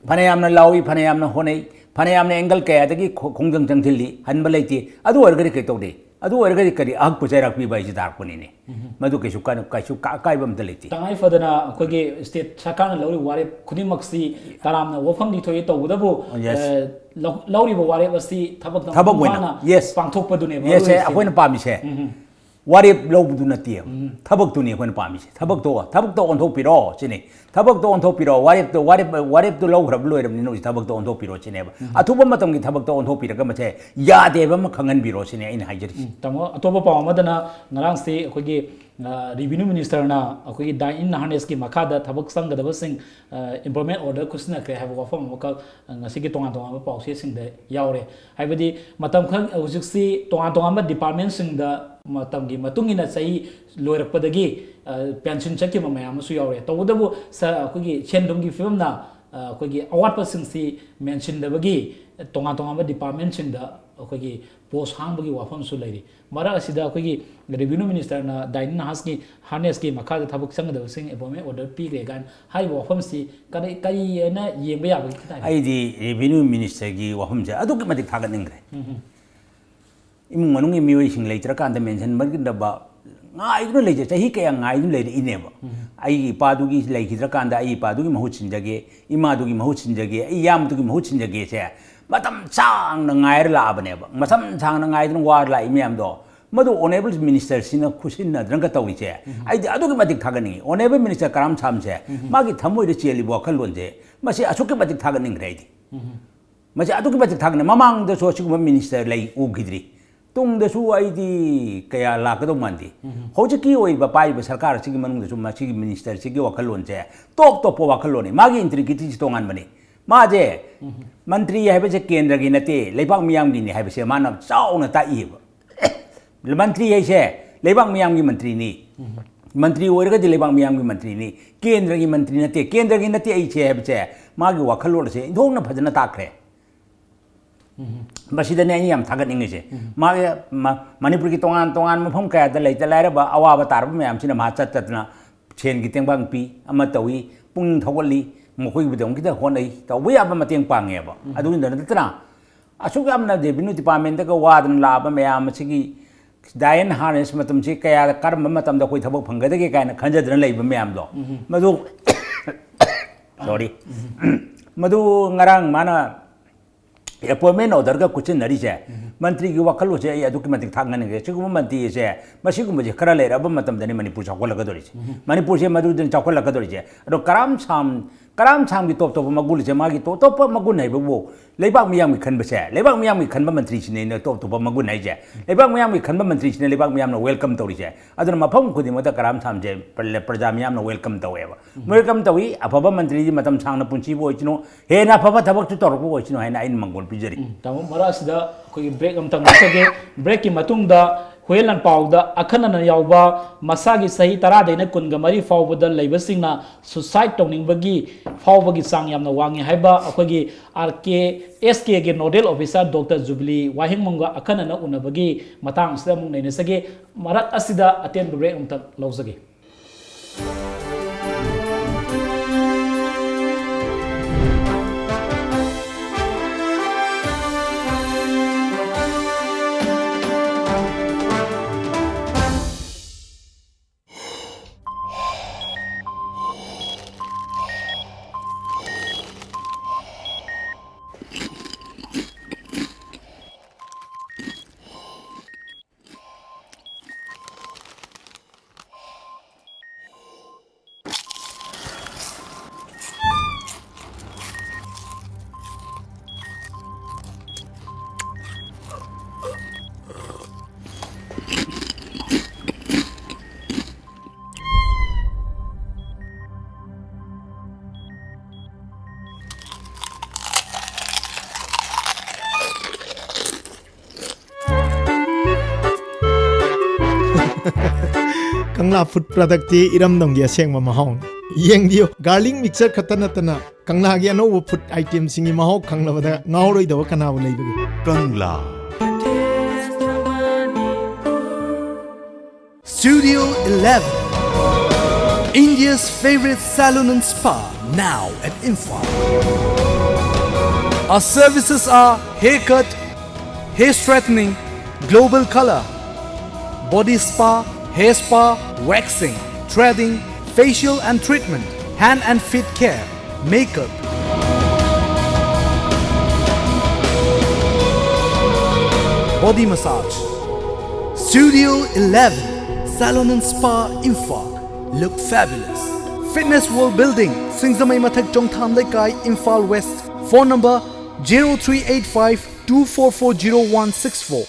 ꯐꯅꯌꯥꯝꯅ ꯂꯥꯎꯏ, ꯐꯅꯌꯥꯝꯅ ꯍꯣꯠꯅꯩ, ꯐꯅꯌꯥꯝꯅ angle ꯀꯌꯥꯗꯒꯤ ꯈꯣ-, ꯈꯣꯡꯖꯪ ꯆꯪꯁꯤꯜꯂꯤ, ꯍꯟꯕ ꯂꯩꯇꯦ꯫ ꯑꯗꯨ ꯑꯣꯏꯔꯒꯗꯤ ꯀꯩ ꯇꯧꯗꯦ? ꯑꯗꯨ ꯑꯣꯏꯔꯒꯗꯤ ꯀꯔꯤ ꯑꯍꯛꯄ ꯆꯩꯔꯥꯛ ꯄꯤꯕ ꯍꯥꯏꯁꯤ ꯇꯥꯔꯛꯄꯅꯤꯅꯦ꯫ ꯃꯗꯨ ꯀꯩꯁꯨ ꯀꯥꯏ-, ꯀꯩꯁꯨ ꯀꯥ-, ꯑꯀꯥꯏꯕ ꯑꯝꯇ ꯂꯩꯇꯦ꯫ ꯇꯉꯥꯏ ꯐꯗꯅ ꯑꯩꯈꯣꯏꯒꯤ ꯁ꯭ꯇꯦꯠ ꯁꯔꯀꯥꯔꯅ ꯂꯧꯔꯤꯕ ꯋꯥꯔꯦꯞ ꯈꯨꯗꯤꯡꯃꯛꯁꯤ ꯇꯔꯥꯝꯅ ꯋꯥꯐꯝꯗꯤ ꯊꯣꯛꯏ, ꯇꯧꯕꯇꯕꯨ Yes. ꯑ, ꯂꯧ-, ꯂꯧꯔꯤꯕ ꯋꯥꯔꯦꯞ ꯑꯁꯤ ꯊꯕꯛꯇ ꯊꯕꯛ ꯃꯄꯨꯡ ꯑꯣꯏꯅ, ꯐꯥꯅ yes. ꯄꯥꯡꯊꯣꯛꯄꯗꯨꯅꯦꯕ Yes, ꯃꯔꯨꯑꯣꯏꯔꯤꯁꯦ꯫ ꯑꯩꯈꯣꯏꯅ ꯄꯥꯝꯃꯤꯁꯦ ꯋꯥꯔꯦꯞ ꯂꯧꯕꯗꯨ ꯅꯠꯇꯦ, ꯊꯕꯛꯇꯨꯅꯤ ꯑꯩꯈꯣꯏꯅ ꯄꯥꯝꯃꯤꯁꯦ꯫ ꯊꯕꯛꯇꯣ, ꯊꯕꯛꯇꯣ ꯑꯣꯟꯊꯣꯛꯄꯤꯔꯣ ꯁꯤꯅꯤ꯫ ꯊꯕꯛꯇꯣ ꯑꯣꯟꯊꯣꯛꯄꯤꯔꯣ, ꯋꯥꯔꯦꯞꯇꯣ, ꯋꯥꯔꯦꯞ, ꯋꯥꯔꯦꯞꯇꯣ ꯂꯧꯈ꯭ꯔꯕ ꯂꯣꯏꯔꯕꯅꯤꯅ ꯍꯧꯖꯤꯛ ꯊꯕꯛꯇꯣ ꯑꯣꯟꯊꯣꯛꯄꯤꯔꯣ ꯁꯤꯅꯦꯕ꯫ ꯑꯊꯨꯕ ꯃꯇꯝꯒꯤ ꯊꯕꯛꯇꯣ ꯑꯣꯟꯊꯣꯛꯄꯤꯔꯒ ꯃꯁꯦ ꯌꯥꯗꯦꯕ ꯑꯃ ꯈꯪꯍꯟꯕꯤꯔꯣ ꯁꯤꯅꯤ ꯑꯩꯅ ꯍꯥꯏꯖꯔꯤꯁꯦ꯫ ꯎꯝ, ꯇꯥꯃꯣ, ꯑꯇꯣꯞꯄ ꯄꯥꯎ ꯑꯃꯗꯅ ꯉꯔꯥꯡꯁꯤ ꯑꯩꯈꯣꯏꯒꯤ, ꯑ, revenue minister ꯅ ꯑꯩꯈꯣꯏꯒꯤ dine in harness ꯀꯤ ꯃꯈꯥꯗ ꯊꯕꯛ ꯆꯪꯒꯗꯕꯁꯤꯡ, ꯑ, employment order ꯈꯨꯠꯁꯤꯟꯅꯈ꯭ꯔꯦ ꯍꯥꯏꯕ ꯋꯥꯐꯝ ꯑꯃꯈꯛ, ꯑ, ꯉꯁꯤꯒꯤ ꯇꯣꯉꯥꯟ ꯇꯣꯉꯥꯟꯕ ꯄꯥꯎꯆꯦꯁꯤꯡꯗ ꯌꯥꯎꯔꯦ꯫ ꯍꯥꯏꯕꯗꯤ ꯃꯇꯝ ꯈꯔ ꯍꯧꯖꯤꯛꯁꯤ ꯇꯣꯉꯥꯟ ꯇꯣꯉꯥꯟꯕ department ꯁꯤꯡꯗ ꯃꯇꯝꯒꯤ ꯃꯇꯨꯡ ꯏꯟꯅ ꯆꯍꯤ ꯂꯣꯏꯔꯛꯄꯗꯒꯤ, ꯑ, pension ꯆꯠꯈꯤꯕ ꯃꯌꯥꯝ ꯑꯃꯁꯨ ꯌꯥꯎꯔꯦ꯫ ꯇꯧꯕꯇꯕꯨ ꯁ-, ꯑꯩꯈꯣꯏꯒꯤ ꯁꯦꯟ ꯊꯨꯝꯒꯤ ꯐꯤꯕꯝꯅ, ꯑ, ꯑꯩꯈꯣꯏꯒꯤ ꯑꯋꯥꯠꯄꯁꯤꯡꯁꯤ ꯃꯦꯟꯁꯤꯟꯗꯕꯒꯤ ꯇꯣꯉꯥꯟ ꯇꯣꯉꯥꯟꯕ department ꯁꯤꯡꯗ ꯑꯩꯈꯣꯏꯒꯤ post ꯍꯥꯡꯕꯒꯤ ꯋꯥꯐꯝꯁꯨ ꯂꯩꯔꯤ꯫ ꯃꯔꯛ ꯑꯁꯤꯗ ꯑꯩꯈꯣꯏꯒꯤ revenue minister ꯅ dine in harness ꯀꯤ, harness ꯀꯤ ꯃꯈꯥꯗ ꯊꯕꯛ ꯆꯪꯒꯗꯕꯁꯤꯡ employment order ꯄꯤꯈ꯭ꯔꯦ ꯀꯥꯏꯅ ꯍꯥꯏꯔꯤꯕ ꯋꯥꯐꯝꯁꯤ ꯀꯔꯤ, ꯀꯔꯤ ꯍꯥꯏꯅ ꯌꯦꯡꯕ ꯌꯥꯕꯒꯦ ꯈꯤꯇꯪ ꯍꯥꯏꯕꯤꯌꯨ? ꯑꯩꯗꯤ revenue minister ꯒꯤ ꯋꯥꯐꯝꯁꯦ ꯑꯗꯨꯛꯀꯤ ꯃꯇꯤꯛ ꯊꯥꯒꯠꯅꯤꯡꯈ꯭ꯔꯦ꯫ ꯏꯃꯨꯡ ꯃꯅꯨꯡꯒꯤ ꯃꯤꯑꯣꯏꯁꯤꯡ ꯂꯩꯇ꯭ꯔꯀꯥꯟꯗ mention ꯃꯟꯒꯗꯕ ꯉꯥꯏꯗꯨꯅ ꯂꯩꯖꯩ, ꯆꯍꯤ ꯀꯌꯥ ꯉꯥꯏꯗꯨꯅ ꯂꯩꯔꯛꯏꯅꯦꯕ꯫ ꯑꯩꯒꯤ ꯏꯄꯥꯗꯨꯒꯤ ꯂꯩꯈꯤꯗ꯭ꯔꯀꯥꯟꯗ ꯑꯩ ꯏꯄꯥꯗꯨꯒꯤ ꯃꯍꯨꯠ ꯁꯤꯟꯖꯒꯦ, ꯏꯃꯥꯗꯨꯒꯤ ꯃꯍꯨꯠ ꯁꯤꯟꯖꯒꯦ, ꯑꯩ ꯏꯌꯥꯝꯕꯗꯨꯒꯤ ꯃꯍꯨꯠ ꯁꯤꯟꯖꯒꯦꯁꯦ ꯃꯇꯝ ꯁꯥꯡꯅ ꯉꯥꯏꯔ ꯂꯥꯛꯑꯕꯅꯦꯕ꯫ ꯃꯇꯝ ꯁꯥꯡꯅ ꯉꯥꯏꯗꯨꯅ ꯋꯥꯔ ꯂꯥꯛꯏ ꯃꯌꯥꯝꯗꯣ, ꯃꯗꯨ honourable minister ꯁꯤꯅ ꯈꯨꯠꯁꯤꯟꯅꯗꯅꯒ ꯇꯧꯔꯤꯁꯦ, ꯑꯩꯗꯤ ꯑꯗꯨꯛꯀꯤ ꯃꯇꯤꯛ ꯊꯥꯒꯠꯅꯤꯡꯉꯤ꯫ Honourable minister ꯀꯔꯥꯝ ꯁꯥꯝꯁꯦ, ꯃꯥꯒꯤ ꯊꯃꯣꯏꯗ ꯆꯦꯜꯂꯤꯕ ꯋꯥꯈꯜꯂꯣꯟꯁꯦ, ꯃꯁꯤ ꯑꯁꯨꯛꯀꯤ ꯃꯇꯤꯛ ꯊꯥꯒꯠꯅꯤꯡꯈ꯭ꯔꯦ ꯑꯩꯗꯤ꯫ ꯃꯁꯤ ꯑꯗꯨꯛꯀꯤ ꯃꯇꯤꯛ ꯊꯥꯒꯠꯅꯤꯡꯉꯤ꯫ ꯃꯃꯥꯡꯗꯁꯨ ꯑꯁꯤꯒꯨꯝꯕ minister ꯂꯩ ꯎꯈꯤꯗ꯭ꯔꯤ꯫ ꯇꯨꯡꯗꯁꯨ ꯑꯩꯗꯤ ꯀꯌꯥ ꯂꯥꯛꯀꯗꯧ ꯃꯥꯟꯗꯦ꯫ ꯍꯧꯖꯤꯛꯀꯤ ꯑꯣꯏꯕ ꯄꯥꯏꯔꯤꯕ ꯁꯔꯀꯥꯔ ꯑꯁꯤꯒꯤ ꯃꯅꯨꯡꯗꯁꯨ ꯃꯁꯤꯒꯤ minister ꯁꯤꯒꯤ ꯋꯥꯈꯜꯂꯣꯟꯁꯦ ꯇꯣꯞ ꯇꯣꯞꯄ ꯋꯥꯈꯜꯂꯣꯟꯅꯤ꯫ ꯃꯥꯒꯤ integrityꯁꯤ ꯇꯣꯉꯥꯟꯕꯅꯤ꯫ ꯃꯥꯁꯦ ꯃꯟꯇ꯭ꯔꯤ ꯍꯥꯏꯕꯁꯦ ꯀꯦꯟꯗ꯭ꯔꯒꯤ ꯅꯠꯇꯦ, ꯂꯩꯕꯥꯛ ꯃꯤꯌꯥꯝꯒꯤꯅꯤ ꯍꯥꯏꯕꯁꯦ ꯃꯥꯅ ꯆꯥꯎꯅ ꯇꯥꯛꯏꯕ꯫ ꯃꯟꯇ꯭ꯔꯤ ꯍꯥꯏꯁꯦ ꯂꯩꯕꯥꯛ ꯃꯤꯌꯥꯝꯒꯤ ꯃꯟꯇ꯭ꯔꯤꯅꯤ꯫ ꯃꯟꯇ꯭ꯔꯤ ꯑꯣꯏꯔꯒꯗꯤ ꯂꯩꯕꯥꯛ ꯃꯤꯌꯥꯝꯒꯤ ꯃꯟꯇ꯭ꯔꯤꯅꯤ꯫ ꯀꯦꯟꯗ꯭ꯔꯒꯤ ꯃꯟꯇ꯭ꯔꯤ ꯅꯠꯇꯦ, ꯀꯦꯟꯗ꯭ꯔꯒꯤ ꯅꯠꯇꯦ ꯑꯩꯁꯦ ꯍꯥꯏꯕꯁꯦ ꯃꯥꯒꯤ ꯋꯥꯈꯜꯂꯣꯟ ꯑꯁꯦ ꯏꯟꯊꯣꯛꯅ ꯐꯖꯅ ꯇꯥꯛꯈ꯭ꯔꯦ꯫ ꯃꯁꯤꯗꯅꯦ ꯑꯩꯅ ꯌꯥꯝ ꯊꯥꯒꯠꯅꯤꯡꯉꯤꯁꯦ꯫ ꯃꯥꯒꯤ ꯃ-, ꯃꯅꯤꯄꯨꯔꯒꯤ ꯇꯣꯉꯥꯟ ꯇꯣꯉꯥꯟꯕ ꯃꯐꯝ ꯀꯌꯥꯗ ꯂꯩꯇ ꯂꯥꯏꯔꯕ ꯑꯋꯥꯕ ꯇꯥꯔꯕ ꯃꯌꯥꯝꯁꯤꯅ ꯃꯥ ꯆꯠ ꯆꯠꯇꯅ ꯁꯦꯟꯒꯤ ꯇꯦꯡꯕꯥꯡ ꯄꯤ, ꯑꯃ ꯇꯧꯏ, ꯄꯨꯛꯅꯤꯡ ꯊꯧꯒꯠꯂꯤ, ꯃꯈꯣꯏꯒꯤꯗꯃꯛꯇ ꯍꯣꯠꯅꯩ, ꯇꯧꯕ ꯌꯥꯕ ꯃꯇꯦꯡ ꯄꯥꯡꯉꯦꯕ꯫ ꯑꯗꯨꯗ ꯅꯠꯇꯅ ꯑꯁꯨꯛ ꯌꯥꯝꯅ revenue departmentꯇꯒ ꯋꯥꯗꯅ ꯂꯥꯛꯑꯕ ꯃꯌꯥꯝ ꯑꯁꯤꯒꯤ ꯗꯥꯏꯟ ꯍꯥꯔꯅꯦꯁ ꯃꯇꯝꯁꯤ ꯀꯌꯥ, ꯀꯔꯝꯕ ꯃꯇꯝꯗ ꯑꯩꯈꯣꯏ ꯊꯕꯛ ꯐꯪꯒꯗꯒꯦ ꯀꯥꯏꯅ ꯈꯟꯖꯗꯅ ꯂꯩꯕ ꯃꯌꯥꯝꯗꯣ, ꯃꯗꯨ, ꯁꯣꯔꯤ, ꯃꯗꯨ ꯉꯔꯥꯡ ꯃꯥꯅ ꯑꯦꯄꯣꯏꯟꯃꯦꯟ ꯑꯣꯔꯗꯔꯒ ꯈꯨꯠꯁꯤꯟꯅꯔꯤꯁꯦ, ꯃꯟꯇ꯭ꯔꯤꯒꯤ ꯋꯥꯈꯜꯂꯣꯟꯁꯦ ꯑꯩ ꯑꯗꯨꯛꯀꯤ ꯃꯇꯤꯛ ꯊꯥꯛꯅꯅꯤꯡꯉꯦ꯫ ꯁꯤꯒꯨꯝꯕ ꯃꯟꯇ꯭ꯔꯤꯁꯦ, ꯃꯁꯤꯒꯨꯝꯕꯁꯦ ꯈꯔ ꯂꯩꯔꯛꯑꯕ ꯃꯇꯝꯗꯅꯤ ꯃꯅꯤꯄꯨꯔ ꯆꯥꯎꯈꯠꯂꯛꯀꯗꯧꯔꯤꯁꯦ꯫ ꯃꯅꯤꯄꯨꯔꯁꯦ ꯃꯗꯨꯗꯅꯤ ꯆꯥꯎꯈꯠꯂꯛꯀꯗꯧꯔꯤꯁꯦ꯫ ꯑꯗꯣ ꯀꯔꯥꯝ ꯁꯥꯝ, ꯀꯔꯥꯝ ꯁꯥꯝꯒꯤ ꯇꯣꯞ ꯇꯣꯞꯄ ꯃꯒꯨꯟꯁꯦ, ꯃꯥꯒꯤ ꯇꯣꯞ ꯇꯣꯞꯄ ꯃꯒꯨꯟ ꯍꯥꯏꯕꯕꯨ ꯂꯩꯕꯥꯛ ꯃꯤꯌꯥꯝꯒꯤ ꯈꯟꯕꯁꯦ, ꯂꯩꯕꯥꯛ ꯃꯤꯌꯥꯝꯒꯤ ꯈꯟꯕ ꯃꯟꯇ꯭ꯔꯤꯁꯤꯅꯦ ꯑꯩꯅ ꯇꯣꯞ ꯇꯣꯞꯄ ꯃꯒꯨꯟ ꯍꯥꯏꯁꯦ꯫ ꯂꯩꯕꯥꯛ ꯃꯤꯌꯥꯝꯒꯤ ꯈꯟꯕ ꯃꯟꯇ꯭ꯔꯤꯁꯤꯅ ꯂꯩꯕꯥꯛ ꯃꯤꯌꯥꯝꯅ ꯋꯦꯜꯀꯝ ꯇꯧꯔꯤꯁꯦ꯫ ꯑꯗꯨꯅ ꯃꯐꯝ ꯈꯨꯗꯤꯡꯃꯛꯇ ꯀꯔꯥꯝ ꯁꯥꯝꯁꯦ ꯄ꯭ꯔ-, ꯄ꯭ꯔꯖꯥ ꯃꯤꯌꯥꯝꯅ ꯋꯦꯜꯀꯝ ꯇꯧꯋꯦꯕ꯫ ꯋꯦꯜꯀꯝ ꯇꯧꯏ, ꯑꯐꯕ ꯃꯟꯇ꯭ꯔꯤꯗꯤ ꯃꯇꯝ ꯁꯥꯡꯅ ꯄꯨꯟꯁꯤꯕ ꯑꯣꯏꯁꯅꯨ, ꯍꯦꯟꯅ ꯑꯐꯕ ꯊꯕꯛꯁꯨ ꯇꯧꯔꯛꯄ ꯑꯣꯏꯁꯅꯨ ꯍꯥꯏꯅ ꯑꯩꯅ ꯃꯪꯒꯣꯜ ꯄꯤꯖꯔꯤ꯫ ꯎꯝ, ꯇꯥꯃꯣ, ꯃꯔꯛ ꯑꯁꯤꯗ ꯑꯩꯈꯣꯏꯒꯤ ꯕ꯭ꯔꯦꯛ ꯑꯃꯇꯪ ꯂꯧꯖꯒꯦ꯫ ꯕ꯭ꯔꯦꯛꯀꯤ ꯃꯇꯨꯡꯗ ꯍꯨꯌꯦꯟ ꯂꯥꯟꯄꯥꯎꯗ ꯑꯈꯟꯅꯅ ꯌꯥꯎꯕ ꯃꯁꯥꯒꯤ ꯆꯍꯤ ꯇꯔꯥꯗꯩꯅ ꯀꯨꯟꯒ ꯃꯔꯤ ꯐꯥꯎꯕꯗ ꯂꯩꯕꯁꯤꯡꯅ ꯁꯨꯁꯥꯏꯠ ꯇꯧꯅꯤꯡꯕꯒꯤ ꯐꯥꯎꯕꯒꯤ ꯆꯥꯡ ꯌꯥꯝꯅ ꯋꯥꯡꯉꯤ ꯍꯥꯏꯕ ꯑꯩꯈꯣꯏꯒꯤ ꯑꯥꯔ ꯀꯦ ꯑꯦꯁ ꯀꯦꯒꯤ ꯅꯣꯗꯦꯜ ꯑꯣꯐꯤꯁꯥꯔ ꯗꯣꯛꯇꯔ ꯖꯨꯕꯤꯂꯤ ꯋꯥꯍꯦꯡꯕꯝꯒ ꯑꯈꯟꯅꯅ ꯎꯅꯕꯒꯤ ꯃꯇꯥꯡ ꯑꯁꯤꯗ ꯑꯃꯨꯛ ꯅꯩꯅꯖꯒꯦ꯫ ꯃꯔꯛ ꯑꯁꯤꯗ ꯑꯇꯦꯟꯕ ꯕ꯭ꯔꯦꯛ ꯑꯃꯇꯪ ꯂꯧꯖꯒꯦ꯫ ꯀꯪꯂꯥ ꯐꯨꯗ ꯄ꯭ꯔꯗꯛꯇꯤ ꯏꯔꯝꯗꯝꯒꯤ ꯑꯁꯦꯡꯕ ꯃꯍꯥꯎꯅꯤ꯫ ꯌꯦꯡꯕꯤꯌꯨ, ꯒꯥꯔꯂꯤꯛ ꯃꯤꯛꯆꯔ ꯈꯛꯇ ꯅꯠꯇꯅ ꯀꯪꯂꯥꯒꯤ ꯑꯅꯧꯕ ꯐꯨꯗ ꯑꯥꯏꯇꯦꯝꯁꯤꯡꯒꯤ ꯃꯍꯥꯎ ꯈꯪꯂꯕꯗ ꯉꯥꯎꯔꯣꯏꯗꯕ ꯀꯅꯥꯕꯨ ꯂꯩꯕꯒꯦ? Kangla. Studio eleven, India's favorite salon and spa, now at Imphal. Our services are haircut, hair straightening, global color, Body spa, hair spa, waxing, threading, facial and treatment, hand and feet care, makeup, body massage. Studio eleven, Salon and Spa, Imphal. Look fabulous. Fitness World Building, Singzamei Mathak, Chongtham Leikai, Imphal West. Phone number zero three eight five two four four zero one six four.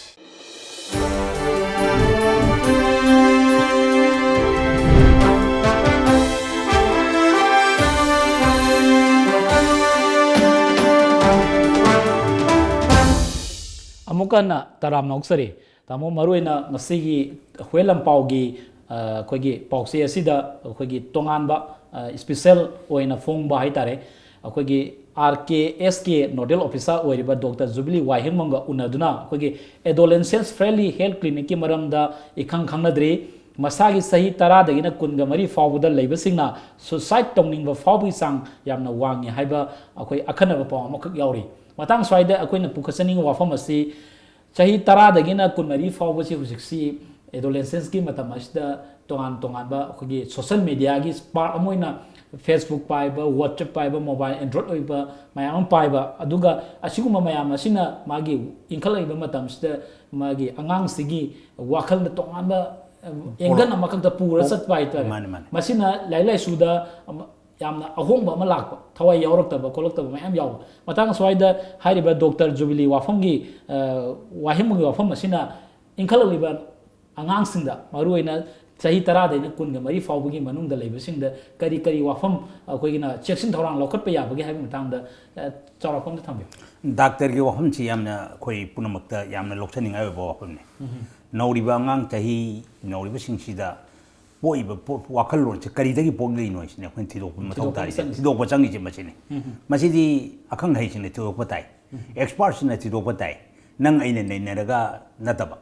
ꯑꯃꯨꯛꯀ ꯍꯟꯅ ꯇꯔꯥꯝꯅ ꯑꯣꯛꯆꯔꯤ꯫ ꯇꯥꯃꯣ, ꯃꯔꯨꯑꯣꯏꯅ ꯉꯁꯤꯒꯤ ꯍꯨꯌꯦꯟ ꯂꯥꯟꯄꯥꯎꯒꯤ, ꯑ, ꯑꯩꯈꯣꯏꯒꯤ ꯄꯥꯎꯆꯦ ꯑꯁꯤꯗ ꯑꯩꯈꯣꯏꯒꯤ ꯇꯣꯉꯥꯟꯕ, ꯑ, special ꯑꯣꯏꯅ ꯐꯣꯡꯕ ꯍꯥꯏꯇꯥꯔꯦ, ꯑꯩꯈꯣꯏꯒꯤ R K S K nodal officer ꯑꯣꯏꯔꯤꯕ ꯗꯣꯛꯇꯔ ꯖꯨꯕꯤꯂꯤ ꯋꯥꯍꯦꯡꯕꯝꯒ ꯎꯅꯗꯨꯅ ꯑꯩꯈꯣꯏꯒꯤ adolescents friendly health clinicꯀꯤ ꯃꯔꯝꯗ ꯏꯈꯪ ꯈꯪꯅꯗ꯭ꯔꯤ꯫ ꯃꯁꯥꯒꯤ ꯆꯍꯤ ꯇꯔꯥꯗꯒꯤꯅ ꯀꯨꯟꯒ ꯃꯔꯤ ꯐꯥꯎꯕꯗ ꯂꯩꯕꯁꯤꯡꯅ suicide ꯇꯧꯅꯤꯡꯕ ꯐꯥꯎꯕꯒꯤ ꯆꯥꯡ ꯌꯥꯝꯅ ꯋꯥꯡꯉꯤ ꯍꯥꯏꯕ ꯑꯩꯈꯣꯏ ꯑꯈꯟꯅꯕ ꯄꯥꯎ ꯑꯃꯈꯛ ꯌꯥꯎꯔꯤ꯫ ꯃꯇꯥꯡ ꯁ꯭ꯋꯥꯏꯗ ꯑꯩꯈꯣꯏꯅ ꯄꯨꯈꯠꯆꯅꯤꯡꯕ ꯋꯥꯐꯝ ꯑꯁꯤ, ꯆꯍꯤ ꯇꯔꯥꯗꯒꯤꯅ ꯀꯨꯟꯃꯔꯤ ꯐꯥꯎꯕꯁꯤ ꯍꯧꯖꯤꯛꯁꯤ adolescenceꯀꯤ ꯃꯇꯝ ꯑꯁꯤꯗ ꯇꯣꯉꯥꯟ ꯇꯣꯉꯥꯟꯕ ꯑꯩꯈꯣꯏꯒꯤ social mediaꯒꯤ part ꯑꯃ ꯑꯣꯏꯅ Facebook ꯄꯥꯏꯕ, WhatsApp ꯄꯥꯏꯕ, mobile Android ꯑꯣꯏꯕ ꯃꯌꯥꯝ ꯑꯃ ꯄꯥꯏꯕ, ꯑꯗꯨꯒ ꯑꯁꯤꯒꯨꯝꯕ ꯃꯌꯥꯝ ꯑꯁꯤꯅ ꯃꯥꯒꯤ ꯏꯟꯈꯠꯂꯛꯏꯕ ꯃꯇꯝꯁꯤꯗ ꯃꯥꯒꯤ ꯑꯉꯥꯡꯁꯤꯒꯤ ꯋꯥꯈꯜꯗ ꯇꯣꯉꯥꯟꯕ, ꯑ, ꯑꯦꯡꯒꯜ ꯑꯃꯈꯛꯇ ꯄꯨꯔ ꯆꯠꯄ ꯍꯥꯏꯇꯥꯔꯦ꯫ ꯃꯥꯅꯦ, ꯃꯥꯅꯦ꯫ ꯃꯁꯤꯅ ꯂꯥꯏꯔꯤꯛ ꯂꯥꯏꯁꯨꯗ, ꯑꯃ, ꯌꯥꯝꯅ ꯑꯍꯣꯡꯕ ꯑꯃ ꯂꯥꯛꯄ, ꯊꯋꯥꯏ ꯌꯥꯎꯔꯛꯇꯕ ꯈꯣꯠꯂꯛꯇꯕ ꯃꯌꯥꯝ ꯌꯥꯎꯕ꯫ ꯃꯇꯥꯡ ꯑꯁ꯭ꯋꯥꯏꯗ ꯍꯥꯏꯔꯤꯕ ꯗꯣꯛꯇꯔ ꯖꯨꯕꯤꯂꯤ ꯋꯥꯐꯝꯒꯤ, ꯑ, ꯋꯥꯍꯦꯡꯕꯝꯒꯤ ꯋꯥꯐꯝ ꯑꯁꯤꯅ ꯏꯟꯈꯠꯂꯛꯂꯤꯕ ꯑꯉꯥꯡꯁꯤꯡꯗ, ꯃꯔꯨꯑꯣꯏꯅ ꯆꯍꯤ ꯇꯔꯥꯗꯩꯅ ꯀꯨꯟꯒ ꯃꯔꯤ ꯐꯥꯎꯕꯒꯤ ꯃꯅꯨꯡꯗ ꯂꯩꯕꯁꯤꯡꯗ ꯀꯔꯤ ꯀꯔꯤ ꯋꯥꯐꯝ ꯑꯩꯈꯣꯏꯒꯤꯅ ꯆꯦꯛꯁꯤꯟ ꯊꯧꯔꯥꯡ ꯂꯧꯈꯠꯄ ꯌꯥꯕꯒꯦ ꯍꯥꯏꯕꯒꯤ ꯃꯇꯥꯡꯗ, ꯑ, ꯆꯥꯎꯔꯥꯛꯄ ꯑꯝꯇ ꯊꯝꯕꯤꯌꯨ꯫ ꯗꯥꯛꯇꯔꯒꯤ ꯋꯥꯐꯝꯁꯤ ꯌꯥꯝꯅ ꯑꯩꯈꯣꯏ ꯄꯨꯝꯅꯃꯛꯇ ꯌꯥꯝꯅ ꯂꯧꯁꯤꯟꯅꯤꯡꯉꯥꯏ ꯑꯣꯏꯕ ꯋꯥꯐꯝꯅꯤ꯫ ꯎꯝ꯫ ꯅꯧꯔꯤꯕ ꯑꯉꯥꯡ ꯆꯍꯤ ꯅꯧꯔꯤꯕꯁꯤꯡꯁꯤꯗ ꯄꯣꯛꯏꯕ ꯄꯣ-, ꯋꯥꯈꯜꯂꯣꯟꯁꯦ ꯀꯔꯤꯗꯒꯤ ꯄꯣꯛꯂꯤꯅꯣ ꯍꯥꯏꯁꯤꯅꯦ ꯑꯩꯈꯣꯏꯅ ꯊꯤꯗꯣꯛꯄ ꯃꯊꯧ ꯊꯤꯗꯣꯛꯄ ꯇꯥꯔꯤꯁꯦ꯫ ꯆꯪꯉꯤꯁꯦ꯫ ꯊꯤꯗꯣꯛꯄ ꯆꯪꯉꯤꯁꯦ ꯃꯁꯤꯅꯤ꯫ ꯎꯝ꯫ ꯃꯁꯤꯗꯤ ꯑꯈꯪ ꯑꯍꯩꯁꯤꯡꯅ ꯊꯤꯗꯣꯛꯄ ꯇꯥꯏ꯫ ꯎꯝ꯫ Expertꯁꯤꯡꯅ ꯊꯤꯗꯣꯛꯄ ꯇꯥꯏ꯫ ꯅꯪ ꯑꯩꯅ ꯅꯩꯅꯔꯒ ꯅꯠꯇꯕ,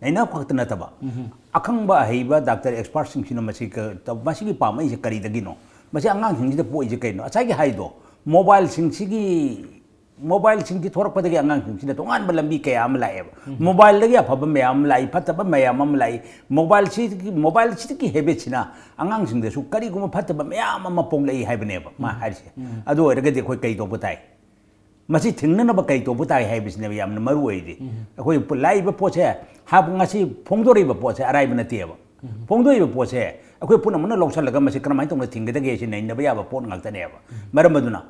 ꯅꯩꯅꯕ ꯈꯛꯇ ꯅꯠꯇꯕ, ꯎꯝ꯫ ꯑꯈꯪꯕ ꯑꯍꯩꯕ ꯗꯥꯛꯇꯔ expertꯁꯤꯡꯁꯤꯅ ꯃꯁꯤ ꯀ-, ꯇ-, ꯃꯁꯤꯒꯤ ꯄꯥꯝꯃꯛꯏꯁꯦ ꯀꯔꯤꯗꯒꯤꯅꯣ? ꯃꯁꯤ ꯑꯉꯥꯡꯁꯤꯡꯁꯤꯗ ꯄꯣꯛꯏꯁꯦ ꯀꯩꯅꯣ? ꯉꯁꯥꯏꯒꯤ ꯍꯥꯏꯗꯣ, mobileꯁꯤꯡꯁꯤꯒꯤ ꯃꯣꯕꯥꯏꯜꯁꯤꯡꯁꯤ ꯊꯣꯔꯛꯄꯗꯒꯤ ꯑꯉꯥꯡꯁꯤꯡꯁꯤꯗ ꯇꯣꯉꯥꯟꯕ ꯂꯝꯕꯤ ꯀꯌꯥ ꯑꯃ ꯂꯥꯛꯑꯦꯕ꯫ ꯃꯣꯕꯥꯏꯜꯗꯒꯤ ꯑꯐꯕ ꯃꯌꯥꯝ ꯑꯃ ꯂꯥꯛꯏ, ꯐꯠꯇꯕ ꯃꯌꯥꯝ ꯑꯃ ꯂꯥꯛꯏ꯫ ꯃꯣꯕꯥꯏꯜꯁꯤꯒꯤ, ꯃꯣꯕꯥꯏꯜꯁꯤꯒꯤ ꯍꯦꯕꯤꯠꯁꯤꯅ ꯑꯉꯥꯡꯁꯤꯡꯗꯁꯨ ꯀꯔꯤꯒꯨꯝꯕ ꯐꯠꯇꯕ ꯃꯌꯥꯝ ꯑꯃ ꯄꯣꯛꯂꯛꯏ ꯍꯥꯏꯕꯅꯦꯕ ꯃꯥ ꯍꯥꯏꯔꯤꯁꯦ꯫ ꯑꯗꯨ ꯑꯣꯏꯔꯒꯗꯤ ꯑꯩꯈꯣꯏ ꯀꯔꯤ ꯇꯧꯕ ꯇꯥꯏ? ꯃꯁꯤ ꯊꯤꯡꯅꯅꯕ ꯀꯔꯤ ꯇꯧꯕ ꯇꯥꯏ ꯍꯥꯏꯕꯁꯤꯅꯦꯕ ꯌꯥꯝꯅ ꯃꯔꯨ ꯑꯣꯏꯔꯤꯗꯤ꯫ ꯑꯩꯈꯣꯏ ꯄꯨ-, ꯂꯥꯛꯏꯕ ꯄꯣꯠꯁꯦ, ꯍꯥꯞ-, ꯉꯁꯤ ꯐꯣꯡꯗꯣꯔꯛꯏꯕ ꯄꯣꯠꯁꯦ ꯑꯔꯥꯏꯕ ꯅꯠꯇꯦꯕ꯫ ꯐꯣꯡꯗꯣꯛꯏꯕ ꯄꯣꯠꯁꯦ ꯑꯩꯈꯣꯏ ꯄꯨꯝꯅꯃꯛꯅ ꯂꯧꯁꯤꯜꯂꯒ ꯃꯁꯤ ꯀꯔꯝꯍꯥꯏꯅ ꯇꯧꯅ ꯊꯤꯡꯒꯗꯒꯦ ꯁꯤ ꯅꯩꯅꯕ ꯌꯥꯕ ꯄꯣꯠ ꯉꯥꯛꯇꯅꯦꯕ꯫ ꯃꯔꯝ ꯑꯗꯨꯅ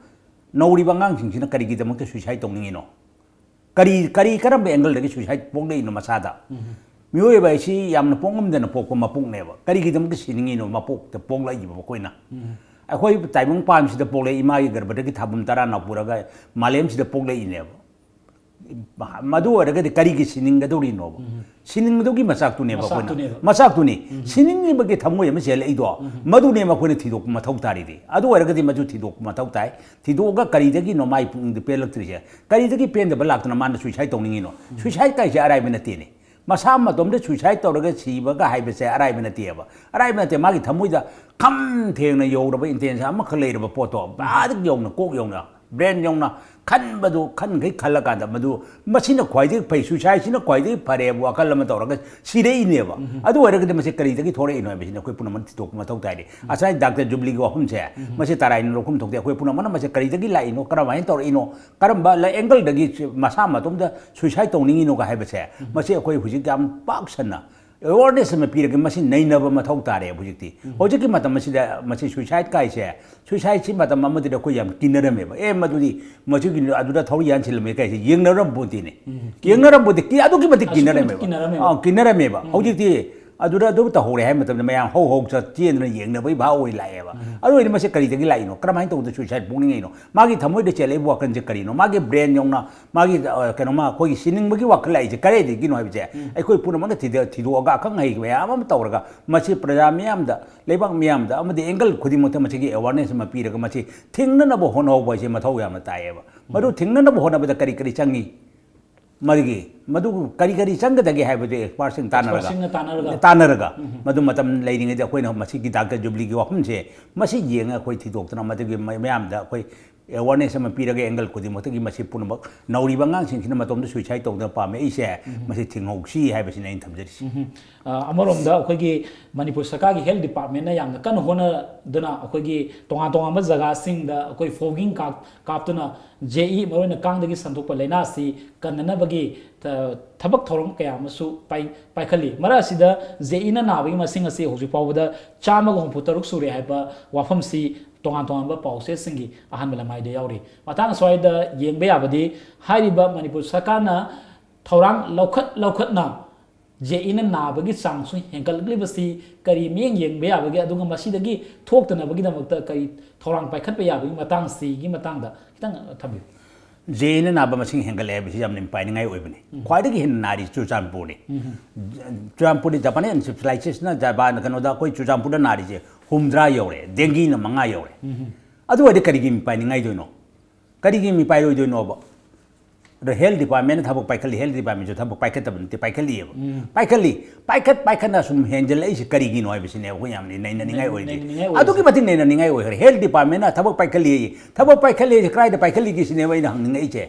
ꯅꯧꯔꯤꯕ ꯑꯉꯥꯡꯁꯤꯡꯁꯤꯅ ꯀꯔꯤꯒꯤꯗꯃꯛꯇ suicide ꯇꯧꯅꯤꯡꯉꯤꯅꯣ? ꯀꯔꯤ, ꯀꯔꯤ, ꯀꯔꯝꯕ angle ꯗꯒꯤ suicide ꯄꯣꯛꯂꯛꯏꯅꯣ ꯃꯁꯥꯗ? ꯃꯤꯑꯣꯏꯕ ꯍꯥꯏꯁꯤ ꯌꯥꯝꯅ ꯄꯣꯛꯉꯝꯗꯅ ꯄꯣꯛꯄ ꯃꯄꯣꯛꯅꯦꯕ꯫ ꯀꯔꯤꯒꯤꯗꯃꯛꯇ ꯁꯤꯅꯤꯡꯉꯤꯅꯣ ꯃꯄꯣꯛꯇ ꯄꯣꯛꯂꯛꯏꯕ ꯃꯈꯣꯏꯅ? ꯑꯩꯈꯣꯏ ꯇꯥꯏꯕꯪ ꯄꯥꯟꯁꯤꯗ ꯄꯣꯛꯂꯛꯏ, ꯏꯃꯥꯒꯤ ꯒꯔꯚꯗꯒꯤ ꯊꯥꯕꯨꯝ ꯇꯔꯥ ꯅꯥꯎꯄꯨꯔꯒ ꯃꯥꯂꯦꯝꯁꯤꯗ ꯄꯣꯛꯂꯛꯏꯅꯦꯕ꯫ ꯃꯗꯨ ꯑꯣꯏꯔꯒꯗꯤ ꯀꯔꯤꯒꯤ ꯁꯤꯅꯤꯡꯒꯗꯧꯔꯤꯅꯣꯕ? ꯁꯤꯅꯤꯡꯕꯗꯨꯒꯤ ꯃꯆꯥꯛꯇꯨꯅꯦꯕ ꯑꯩꯈꯣꯏꯅ꯫ ꯃꯆꯥꯛꯇꯨꯅꯦꯕ꯫ ꯃꯆꯥꯛꯇꯨꯅꯤ꯫ ꯁꯤꯅꯤꯡꯉꯤꯕꯒꯤ ꯊꯃꯣꯏ ꯑꯃ ꯆꯦꯜꯂꯛꯏꯗꯣ, ꯃꯗꯨꯅꯦꯕ ꯑꯩꯈꯣꯏꯅ ꯊꯤꯗꯣꯛꯄ ꯃꯊꯧ ꯇꯥꯔꯤꯗꯤ꯫ ꯑꯗꯨ ꯑꯣꯏꯔꯒꯗꯤ ꯃꯗꯨ ꯊꯤꯗꯣꯛꯄ ꯃꯊꯧ ꯇꯥꯏ꯫ ꯊꯤꯗꯣꯛꯑꯒ ꯀꯔꯤꯗꯒꯤꯅꯣ ꯃꯥꯒꯤ ꯄꯨꯛꯅꯤꯡꯗ ꯄꯦꯜꯂꯛꯇ꯭ꯔꯤꯁꯦ? ꯀꯔꯤꯗꯒꯤ ꯄꯦꯟꯗꯕ ꯂꯥꯛꯇꯅ ꯃꯥꯅ suicide ꯇꯧꯅꯤꯡꯉꯤꯅꯣ? Suicide ꯀꯥꯏꯁꯦ ꯑꯔꯥꯏꯕ ꯅꯠꯇꯦꯅꯦ꯫ ꯃꯁꯥ ꯃꯇꯣꯝꯗ suicide ꯇꯧꯔꯒ ꯁꯤꯕꯒ ꯍꯥꯏꯕꯁꯦ ꯑꯔꯥꯏꯕ ꯅꯠꯇꯦꯕ꯫ ꯑꯔꯥꯏꯕ ꯅꯠꯇꯦ, ꯃꯥꯒꯤ ꯊꯃꯣꯏꯗ ꯈꯝ ꯊꯦꯡꯅ ꯌꯧꯔꯕ intention ꯑꯃꯈꯛ ꯂꯩꯔꯕ ꯄꯣꯠꯇꯣ, ꯑꯥꯗꯒꯤ ꯌꯧꯅ, ꯀꯣꯛ ꯌꯧꯅ, brain ꯌꯧꯅ ꯈꯟꯕꯗꯨ, ꯈꯟꯈꯩ ꯈꯜꯂꯀꯥꯟꯗ ꯃꯗꯨ, ꯃꯁꯤꯅ ꯈ꯭ꯋꯥꯏꯗꯒꯤ ꯐꯩ, suicideꯁꯤꯅ ꯈ꯭ꯋꯥꯏꯗꯒꯤ ꯐꯔꯦꯕ ꯋꯥꯈꯜ ꯑꯃ ꯇꯧꯔꯒ ꯁꯤꯔꯛꯏꯅꯦꯕ꯫ ꯑꯗꯨ ꯑꯣꯏꯔꯒꯗꯤ ꯃꯁꯤ ꯀꯔꯤꯗꯒꯤ ꯊꯣꯔꯛꯏꯅꯣ ꯍꯥꯏꯕꯁꯤꯅ ꯑꯩꯈꯣꯏ ꯄꯨꯝꯅꯃꯛꯅ ꯊꯤꯗꯣꯛꯄ ꯃꯊꯧ ꯇꯥꯏꯅꯦ꯫ ꯉꯁꯥꯏ ꯗꯥꯛꯇꯔ ꯖꯨꯕ꯭ꯂꯤꯒꯤ ꯋꯥꯐꯝꯁꯦ, ꯃꯁꯤ ꯇꯔꯥꯏꯅ ꯂꯧꯐꯝ ꯊꯣꯛꯇꯦ꯫ ꯑꯩꯈꯣꯏ ꯄꯨꯝꯅꯃꯛꯅ ꯃꯁꯤ ꯀꯔꯤꯗꯒꯤ ꯂꯥꯛꯏꯅꯣ, ꯀꯔꯝꯍꯥꯏꯅ ꯇꯧꯔꯛꯏꯅꯣ, ꯀꯔꯝꯕ ꯂ-, angleꯗꯒꯤ ꯁꯤ-, ꯃꯁꯥ ꯃꯇꯣꯝꯗ suicide ꯇꯧꯅꯤꯡꯉꯤꯅꯣꯒ ꯍꯥꯏꯕꯁꯦ, ꯃꯁꯤ ꯑꯩꯈꯣꯏ ꯍꯧꯖꯤꯛ ꯌꯥꯝ ꯄꯥꯛ ꯁꯟꯅ awareness ꯑꯃ ꯄꯤꯔꯒ ꯃꯁꯤ ꯅꯩꯅꯕ ꯃꯊꯧ ꯇꯥꯔꯦ ꯍꯧꯖꯤꯛꯇꯤ꯫ ꯍꯧꯖꯤꯛꯀꯤ ꯃꯇꯝ ꯑꯁꯤꯗ ꯃꯁꯤ suicide ꯀꯥꯏꯁꯦ, suicideꯁꯤ ꯃꯇꯝ ꯑꯃꯗꯗꯤ ꯑꯩꯈꯣꯏ ꯌꯥꯝ ꯀꯤꯅꯔꯝꯃꯦꯕ꯫ ꯑꯦ, ꯃꯗꯨꯗꯤ ꯃꯁꯤꯒꯤ ꯑꯗꯨꯗ ꯊꯧꯔꯤ ꯌꯥꯟꯁꯤꯜꯂꯝꯃꯦ ꯀꯥꯏꯁꯦ ꯌꯦꯡꯅꯔꯝ ꯄꯣꯟꯇꯦꯅꯦ꯫ ꯌꯦꯡꯅꯔꯝ ꯄꯣꯟꯇꯦ꯫ ꯀꯤ-, ꯑꯗꯨꯛꯀꯤ ꯃꯇꯤꯛ ꯑꯁꯨꯛꯀꯤ ꯃꯇꯤꯛ ꯀꯤꯅꯔꯝꯃꯦꯕ꯫ ꯀꯤꯅꯔꯝꯃꯦꯕ꯫ ꯑꯥ, ꯀꯤꯅꯔꯝꯃꯦꯕ꯫ ꯍꯧꯖꯤꯛꯇꯤ ꯑꯗꯨꯗ ꯑꯗꯨ ꯇꯧꯍꯧꯔꯦ ꯍꯥꯏꯕ ꯃꯇꯝꯗ ꯃꯌꯥꯝ ꯍꯧ ꯍꯧ ꯆꯠ ꯆꯦꯟꯗꯅ ꯌꯦꯡꯅꯕꯒꯤ ꯚꯥꯕ ꯑꯣꯏ ꯂꯥꯛꯑꯦꯕ꯫ ꯑꯗꯨ ꯑꯣꯏꯔꯗꯤ ꯃꯁꯤ ꯀꯔꯤꯗꯒꯤ ꯂꯥꯛꯏꯅꯣ? ꯀꯔꯝꯍꯥꯏꯅ ꯇꯧꯕꯗ suicide ꯄꯣꯛꯅꯤꯡꯉꯛꯏꯅꯣ? ꯃꯥꯒꯤ ꯊꯃꯣꯏꯗ ꯆꯦꯜꯂꯛꯏꯕ ꯋꯥꯈꯜꯁꯦ ꯀꯔꯤꯅꯣ? ꯃꯥꯒꯤ brain ꯌꯧꯅ, ꯃꯥꯒꯤ, ꯑ, ꯀꯩꯅꯣꯃ, ꯑꯩꯈꯣꯏꯒꯤ ꯁꯤꯅꯤꯡꯕꯒꯤ ꯋꯥꯈꯜ ꯂꯥꯛꯏꯁꯦ ꯀꯗꯥꯏꯗꯒꯤꯅꯣ ꯍꯥꯏꯕꯁꯦ ꯑꯩꯈꯣꯏ ꯄꯨꯝꯅꯃꯛꯅ ꯊꯤꯗ-, ꯊꯤꯗꯣꯛꯑꯒ ꯑꯈꯪ ꯑꯍꯩ ꯃꯌꯥꯝ ꯑꯃ ꯇꯧꯔꯒ ꯃꯁꯤ ꯄ꯭ꯔꯖꯥ ꯃꯤꯌꯥꯝꯗ, ꯂꯩꯕꯥꯛ ꯃꯤꯌꯥꯝꯗ ꯑꯃꯗꯤ angle ꯈꯨꯗꯤꯡꯃꯛꯇ ꯃꯁꯤꯒꯤ awareness ꯑꯃ ꯄꯤꯔꯒ ꯃꯁꯤ ꯊꯤꯡꯅꯅꯕ ꯍꯣꯠꯅꯍꯧꯕ ꯍꯥꯏꯁꯦ ꯃꯊꯧ ꯌꯥꯝꯅ ꯇꯥꯏꯌꯦꯕ꯫ ꯃꯗꯨ ꯊꯤꯡꯅꯅꯕ ꯍꯣꯠꯅꯕꯗ ꯀꯔꯤ ꯀꯔꯤ ꯆꯪꯉꯤ? ꯃꯗꯨꯒꯤ, ꯃꯗꯨ ꯀꯔꯤ ꯀꯔꯤ ꯆꯪꯒꯗꯒꯦ ꯍꯥꯏꯕꯗꯨ expertꯁꯤꯡ ꯇꯥꯟꯅꯔꯒ, expertꯁꯤꯡꯅ ꯇꯥꯟꯅꯔꯒ꯫ ꯇꯥꯟꯅꯔꯒ, ꯃꯗꯨ ꯃꯇꯝ ꯂꯩꯔꯤꯉꯩꯗ ꯑꯩꯈꯣꯏꯅ ꯃꯁꯤꯒꯤ ꯗꯥꯛꯇꯔ ꯖꯨꯕ꯭ꯂꯤꯒꯤ ꯋꯥꯐꯝꯁꯦ ꯃꯁꯤ ꯌꯦꯡꯉꯒ ꯑꯩꯈꯣꯏ ꯊꯤꯗꯣꯛꯇꯅ ꯃꯗꯨꯒꯤ ꯃ-, ꯃꯌꯥꯝꯗ ꯑꯩꯈꯣꯏ ꯑꯦꯋꯥꯔꯅꯦꯁ ꯑꯃ ꯄꯤꯔꯒ ꯑꯦꯡꯒꯜ ꯈꯨꯗꯤꯡꯃꯛꯇꯒꯤ ꯃꯁꯤ ꯄꯨꯝꯅꯃꯛ ꯅꯧꯔꯤꯕ ꯑꯉꯥꯡꯁꯤꯡꯁꯤꯅ ꯃꯇꯣꯝꯇ ꯁꯨꯏꯁꯥꯏꯠ ꯇꯧꯗꯅ ꯄꯥꯝꯃꯦ ꯑꯩꯁꯦ, ꯃꯁꯤ ꯊꯤꯡꯍꯧꯁꯤ ꯍꯥꯏꯕꯁꯤꯅ ꯑꯩꯅ ꯊꯝꯖꯔꯤꯁꯤ꯫ ꯑ, ꯑꯃꯔꯣꯝꯗ ꯑꯩꯈꯣꯏꯒꯤ ꯃꯅꯤꯄꯨꯔ ꯁꯔꯀꯥꯔꯒꯤ ꯍꯦꯜꯊ ꯗꯤꯄꯥꯔꯠꯃꯦꯟꯅ ꯌꯥꯝꯅ ꯀꯟꯅ ꯍꯣꯠꯅꯗꯨꯅ ꯑꯩꯈꯣꯏꯒꯤ ꯇꯣꯉꯥꯟ ꯇꯣꯉꯥꯟꯕ ꯖꯒꯥꯁꯤꯡꯗ ꯑꯩꯈꯣꯏ ꯐꯣꯒꯤꯡ ꯀꯥꯞ-, ꯀꯥꯞꯇꯨꯅ ꯖꯦ ꯏ, ꯃꯔꯨꯑꯣꯏꯅ ꯀꯥꯡꯗꯒꯤ ꯁꯟꯗꯣꯛꯄ ꯂꯥꯏꯅꯥ ꯑꯁꯤ ꯀꯟꯅꯅꯕꯒꯤ ꯊ-, ꯊꯕꯛ ꯊꯧꯔꯝ ꯀꯌꯥ ꯑꯃꯁꯨ ꯄꯥꯏ-, ꯄꯥꯏꯈꯠꯂꯤ꯫ ꯃꯔꯛ ꯑꯁꯤꯗ ꯖꯦ ꯏꯅ ꯅꯥꯕꯒꯤ ꯃꯁꯤꯡ ꯑꯁꯤ ꯍꯧꯖꯤꯛ ꯐꯥꯎꯕꯗ ꯆꯥꯝꯃꯒ ꯍꯨꯝꯐꯨ ꯇꯔꯨꯛ ꯁꯨꯔꯦ ꯍꯥꯏꯕ ꯋꯥꯐꯝꯁꯤ ꯇꯣꯉꯥꯟ ꯇꯣꯉꯥꯟꯕ ꯄꯥꯎꯆꯦꯁꯤꯡꯒꯤ ꯑꯍꯥꯟꯕ ꯂꯃꯥꯏꯗ ꯌꯥꯎꯔꯤ꯫ ꯃꯇꯥꯡ ꯑꯁ꯭ꯋꯥꯏꯗ ꯌꯦꯡꯕ ꯌꯥꯕꯗꯤ ꯍꯥꯏꯔꯤꯕ ꯃꯅꯤꯄꯨꯔ ꯁꯔꯀꯥꯔꯅ ꯊꯧꯔꯥꯡ ꯂꯧꯈꯠ ꯂꯧꯈꯠꯅ ꯖꯦ ꯏꯅ ꯅꯥꯕꯒꯤ ꯆꯥꯡꯁꯨ ꯍꯦꯟꯒꯠꯂꯛꯂꯤꯕꯁꯤ ꯀꯔꯤ ꯃꯤꯠꯌꯦꯡ ꯌꯦꯡꯕ ꯌꯥꯕꯒꯦ, ꯑꯗꯨꯒ ꯃꯁꯤꯗꯒꯤ ꯊꯣꯛꯇꯅꯕꯒꯤꯗꯃꯛꯇ ꯀꯔꯤ ꯊꯧꯔꯥꯡ ꯄꯥꯏꯈꯠꯄ ꯌꯥꯕꯒꯤ ꯃꯇꯥꯡꯁꯤꯒꯤ ꯃꯇꯥꯡꯗ ꯈꯤꯇꯪ ꯊꯝꯕꯤꯌꯨ꯫ ꯖꯦ ꯏꯅ ꯅꯥꯕ ꯃꯁꯤꯡ ꯍꯦꯟꯒꯠꯂꯛꯑꯦ ꯍꯥꯏꯕꯁꯤ ꯌꯥꯝꯅ ꯄꯥꯏꯅꯤꯡꯉꯥꯏ ꯑꯣꯏꯕꯅꯤ꯫ ꯈ꯭ꯋꯥꯏꯗꯒꯤ ꯍꯦꯟꯅ ꯅꯥꯔꯤ ꯆꯨꯔꯆꯥꯟꯄꯨꯔꯅꯤ꯫ ꯆꯨꯔꯆꯥꯟꯄꯨꯔꯗꯤ ꯖꯄꯥꯅꯤ ꯑꯦꯟꯁꯦꯐꯦꯂꯥꯏꯇꯤꯁꯅ ꯖꯄꯥꯟ ꯀꯩꯅꯣꯗ ꯑꯩꯈꯣꯏ ꯆꯨꯔꯆꯥꯟꯄꯨꯔꯗ ꯅꯥꯔꯤꯁꯦ ꯍꯨꯝꯗ꯭ꯔꯥ ꯌꯧꯔꯦ, ꯗꯦꯡꯒꯤꯅ ꯃꯉꯥ ꯌꯧꯔꯦ꯫ ꯑꯗꯨ ꯑꯣꯏꯔꯗꯤ ꯀꯔꯤꯒꯤ ꯄꯥꯏꯅꯤꯡꯉꯥꯏꯗꯣꯏꯅꯣ? ꯀꯔꯤꯒꯤ ꯃꯤ ꯄꯥꯏꯔꯣꯏꯗꯣꯏꯅꯣꯕ? ꯑꯗꯣ ꯍꯦꯜꯊ ꯗꯤꯄꯥꯔꯠꯃꯦꯟꯅ ꯊꯕꯛ ꯄꯥꯏꯈꯠꯂꯤ, ꯍꯦꯜꯊ ꯗꯤꯄꯥꯔꯠꯃꯦꯟꯁꯨ ꯊꯕꯛ ꯄꯥꯏꯈꯠꯇꯕ ꯅꯠꯇꯦ, ꯄꯥꯏꯈꯠꯂꯤꯑꯕ꯫ ꯄꯥꯏꯈꯠꯂꯤ꯫ ꯄꯥꯏꯈꯠ ꯄꯥꯏꯈꯠꯅ ꯁꯨꯝ ꯍꯦꯟꯖꯜꯂꯛꯏꯁꯦ ꯀꯔꯤꯒꯤꯅꯣ ꯍꯥꯏꯕꯁꯤꯅꯦ ꯑꯩꯈꯣꯏ ꯌꯥꯝꯅ ꯅꯩꯅꯅꯤꯡꯉꯥꯏ ꯑꯣꯏꯔꯤꯁꯦ꯫ ꯅꯩꯅꯅꯤꯡꯉꯥꯏ ꯑꯣꯏꯔꯤꯁꯦ꯫ ꯑꯗꯨꯛꯀꯤ ꯃꯇꯤꯛ ꯅꯩꯅꯅꯤꯡꯉꯥꯏ ꯑꯣꯏꯈ꯭ꯔꯦ꯫ ꯍꯦꯜꯊ ꯗꯤꯄꯥꯔꯠꯃꯦꯟꯅ ꯊꯕꯛ ꯄꯥꯏꯈꯠꯂꯤ, ꯊꯕꯛ ꯄꯥꯏꯈꯠꯂꯤ ꯍꯥꯏꯁꯦ ꯀꯗꯥꯏꯗ ꯄꯥꯏꯈꯠꯂꯤꯒꯦ ꯁꯤꯅꯦꯕ ꯑꯩꯅ ꯍꯪꯅꯤꯡꯉꯛꯏꯁꯦ꯫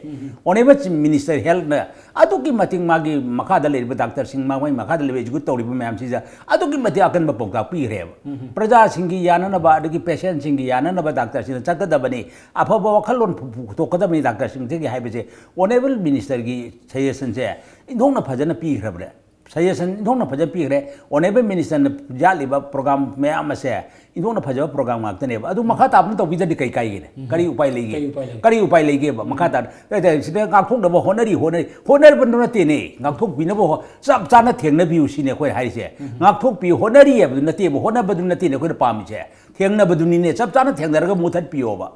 ꯑꯣꯅꯦꯕꯜ ꯆꯤꯐ ꯃꯤꯅꯤꯁꯇꯔ ꯍꯦꯜꯊꯅ ꯑꯗꯨꯛꯀꯤ ꯃꯇꯤꯛ ꯃꯥꯒꯤ ꯃꯈꯥꯗ ꯂꯩꯔꯤꯕ ꯗꯥꯛꯇꯔꯁꯤꯡ, ꯃꯥꯒꯤ ꯃꯈꯥꯗ ꯂꯩꯕ ꯑꯦꯛꯖꯤꯀ꯭ꯌꯨꯠ ꯇꯧꯔꯤꯕ ꯃꯌꯥꯝꯁꯤꯗ ꯑꯗꯨꯛꯀꯤ ꯃꯇꯤꯛ ꯑꯀꯟꯕ ꯄꯥꯎꯇꯥꯛ ꯄꯤꯈ꯭ꯔꯦꯕ꯫ ꯄ꯭ꯔꯖꯥꯁꯤꯡꯒꯤ ꯌꯥꯅꯅꯕ, ꯑꯗꯒꯤ ꯄꯦꯁꯦꯟꯁꯤꯡꯒꯤ ꯌꯥꯅꯅꯕ ꯗꯥꯛꯇꯔꯁꯤꯡꯅ ꯆꯠꯀꯗꯕꯅꯤ, ꯑꯐꯕ ꯋꯥꯈꯜꯂꯣꯟ ꯄꯨ-, ꯄꯨꯊꯣꯛꯀꯗꯕꯅꯤ ꯗꯥꯛꯇꯔꯁꯤꯡꯁꯤꯒꯤ ꯍꯥꯏꯕꯁꯦ ꯑꯣꯅꯦꯕꯜ ꯃꯤꯅꯤꯁꯇꯔꯒꯤ ꯁꯖꯦꯁꯟꯁꯦ ꯏꯟꯊꯣꯛꯅ ꯐꯖꯅ ꯄꯤꯈ꯭ꯔꯕꯅꯦ꯫ ꯁꯖꯦꯁꯟ ꯏꯟꯊꯣꯛꯅ ꯐꯖꯅ ꯄꯤꯈ꯭ꯔꯦ꯫ ꯑꯣꯅꯦꯕꯜ ꯃꯤꯅꯤꯁꯇꯔꯅ ꯌꯥꯠꯂꯤꯕ ꯄ꯭ꯔꯣꯒ꯭ꯔꯥꯝ ꯃꯌꯥꯝ ꯑꯁꯦ ꯏꯟꯊꯣꯛꯅ ꯐꯖꯕ ꯄ꯭ꯔꯣꯒ꯭ꯔꯥꯝ ꯉꯥꯛꯇꯅꯦꯕ꯫ ꯑꯗꯨ ꯃꯈꯥ ꯇꯥꯕꯅ ꯇꯧꯕꯤꯗ꯭ꯔꯗꯤ ꯀꯩ ꯀꯥꯏꯒꯦꯅꯦ? ꯀꯔꯤ ꯎꯄꯥꯏ ꯂꯩꯒꯦ? ꯀꯔꯤ ꯎꯄꯥꯏ ꯂꯩ? ꯀꯔꯤ ꯎꯄꯥꯏ ꯂꯩꯒꯦꯕ? ꯃꯈꯥ ꯇꯥꯅ ꯑꯦ, ꯁꯤꯗ ꯉꯥꯛꯊꯣꯛꯅꯕ ꯍꯣꯠꯅꯔꯤ, ꯍꯣꯠꯅꯔꯤ, ꯍꯣꯠꯅꯕꯗꯨ ꯅꯠꯇꯦꯅꯦ, ꯉꯥꯛꯊꯣꯛꯄꯤꯅꯕ ꯍꯣ-, ꯆꯞ ꯆꯥꯅ ꯊꯦꯡꯅꯕꯤꯌꯨ ꯁꯤꯅꯦ ꯑꯩꯈꯣꯏꯅ ꯍꯥꯏꯔꯤꯁꯦ꯫ ꯉꯥꯛꯊꯣꯛꯄꯤꯌꯨ, ꯍꯣꯠꯅꯔꯤ ꯍꯥꯏꯕꯗꯨ ꯅꯠꯇꯦꯕ, ꯍꯣꯠꯅꯕꯗꯨ ꯅꯠꯇꯦꯅꯦ ꯑꯩꯈꯣꯏꯅ ꯄꯥꯝꯃꯤꯁꯦ, ꯊꯦꯡꯅꯕꯗꯨꯅꯤꯅꯦ꯫ ꯆꯞ ꯆꯥꯅ ꯊꯦꯡꯅꯔꯒ ꯃꯨꯊꯠꯄꯤꯌꯣꯕ꯫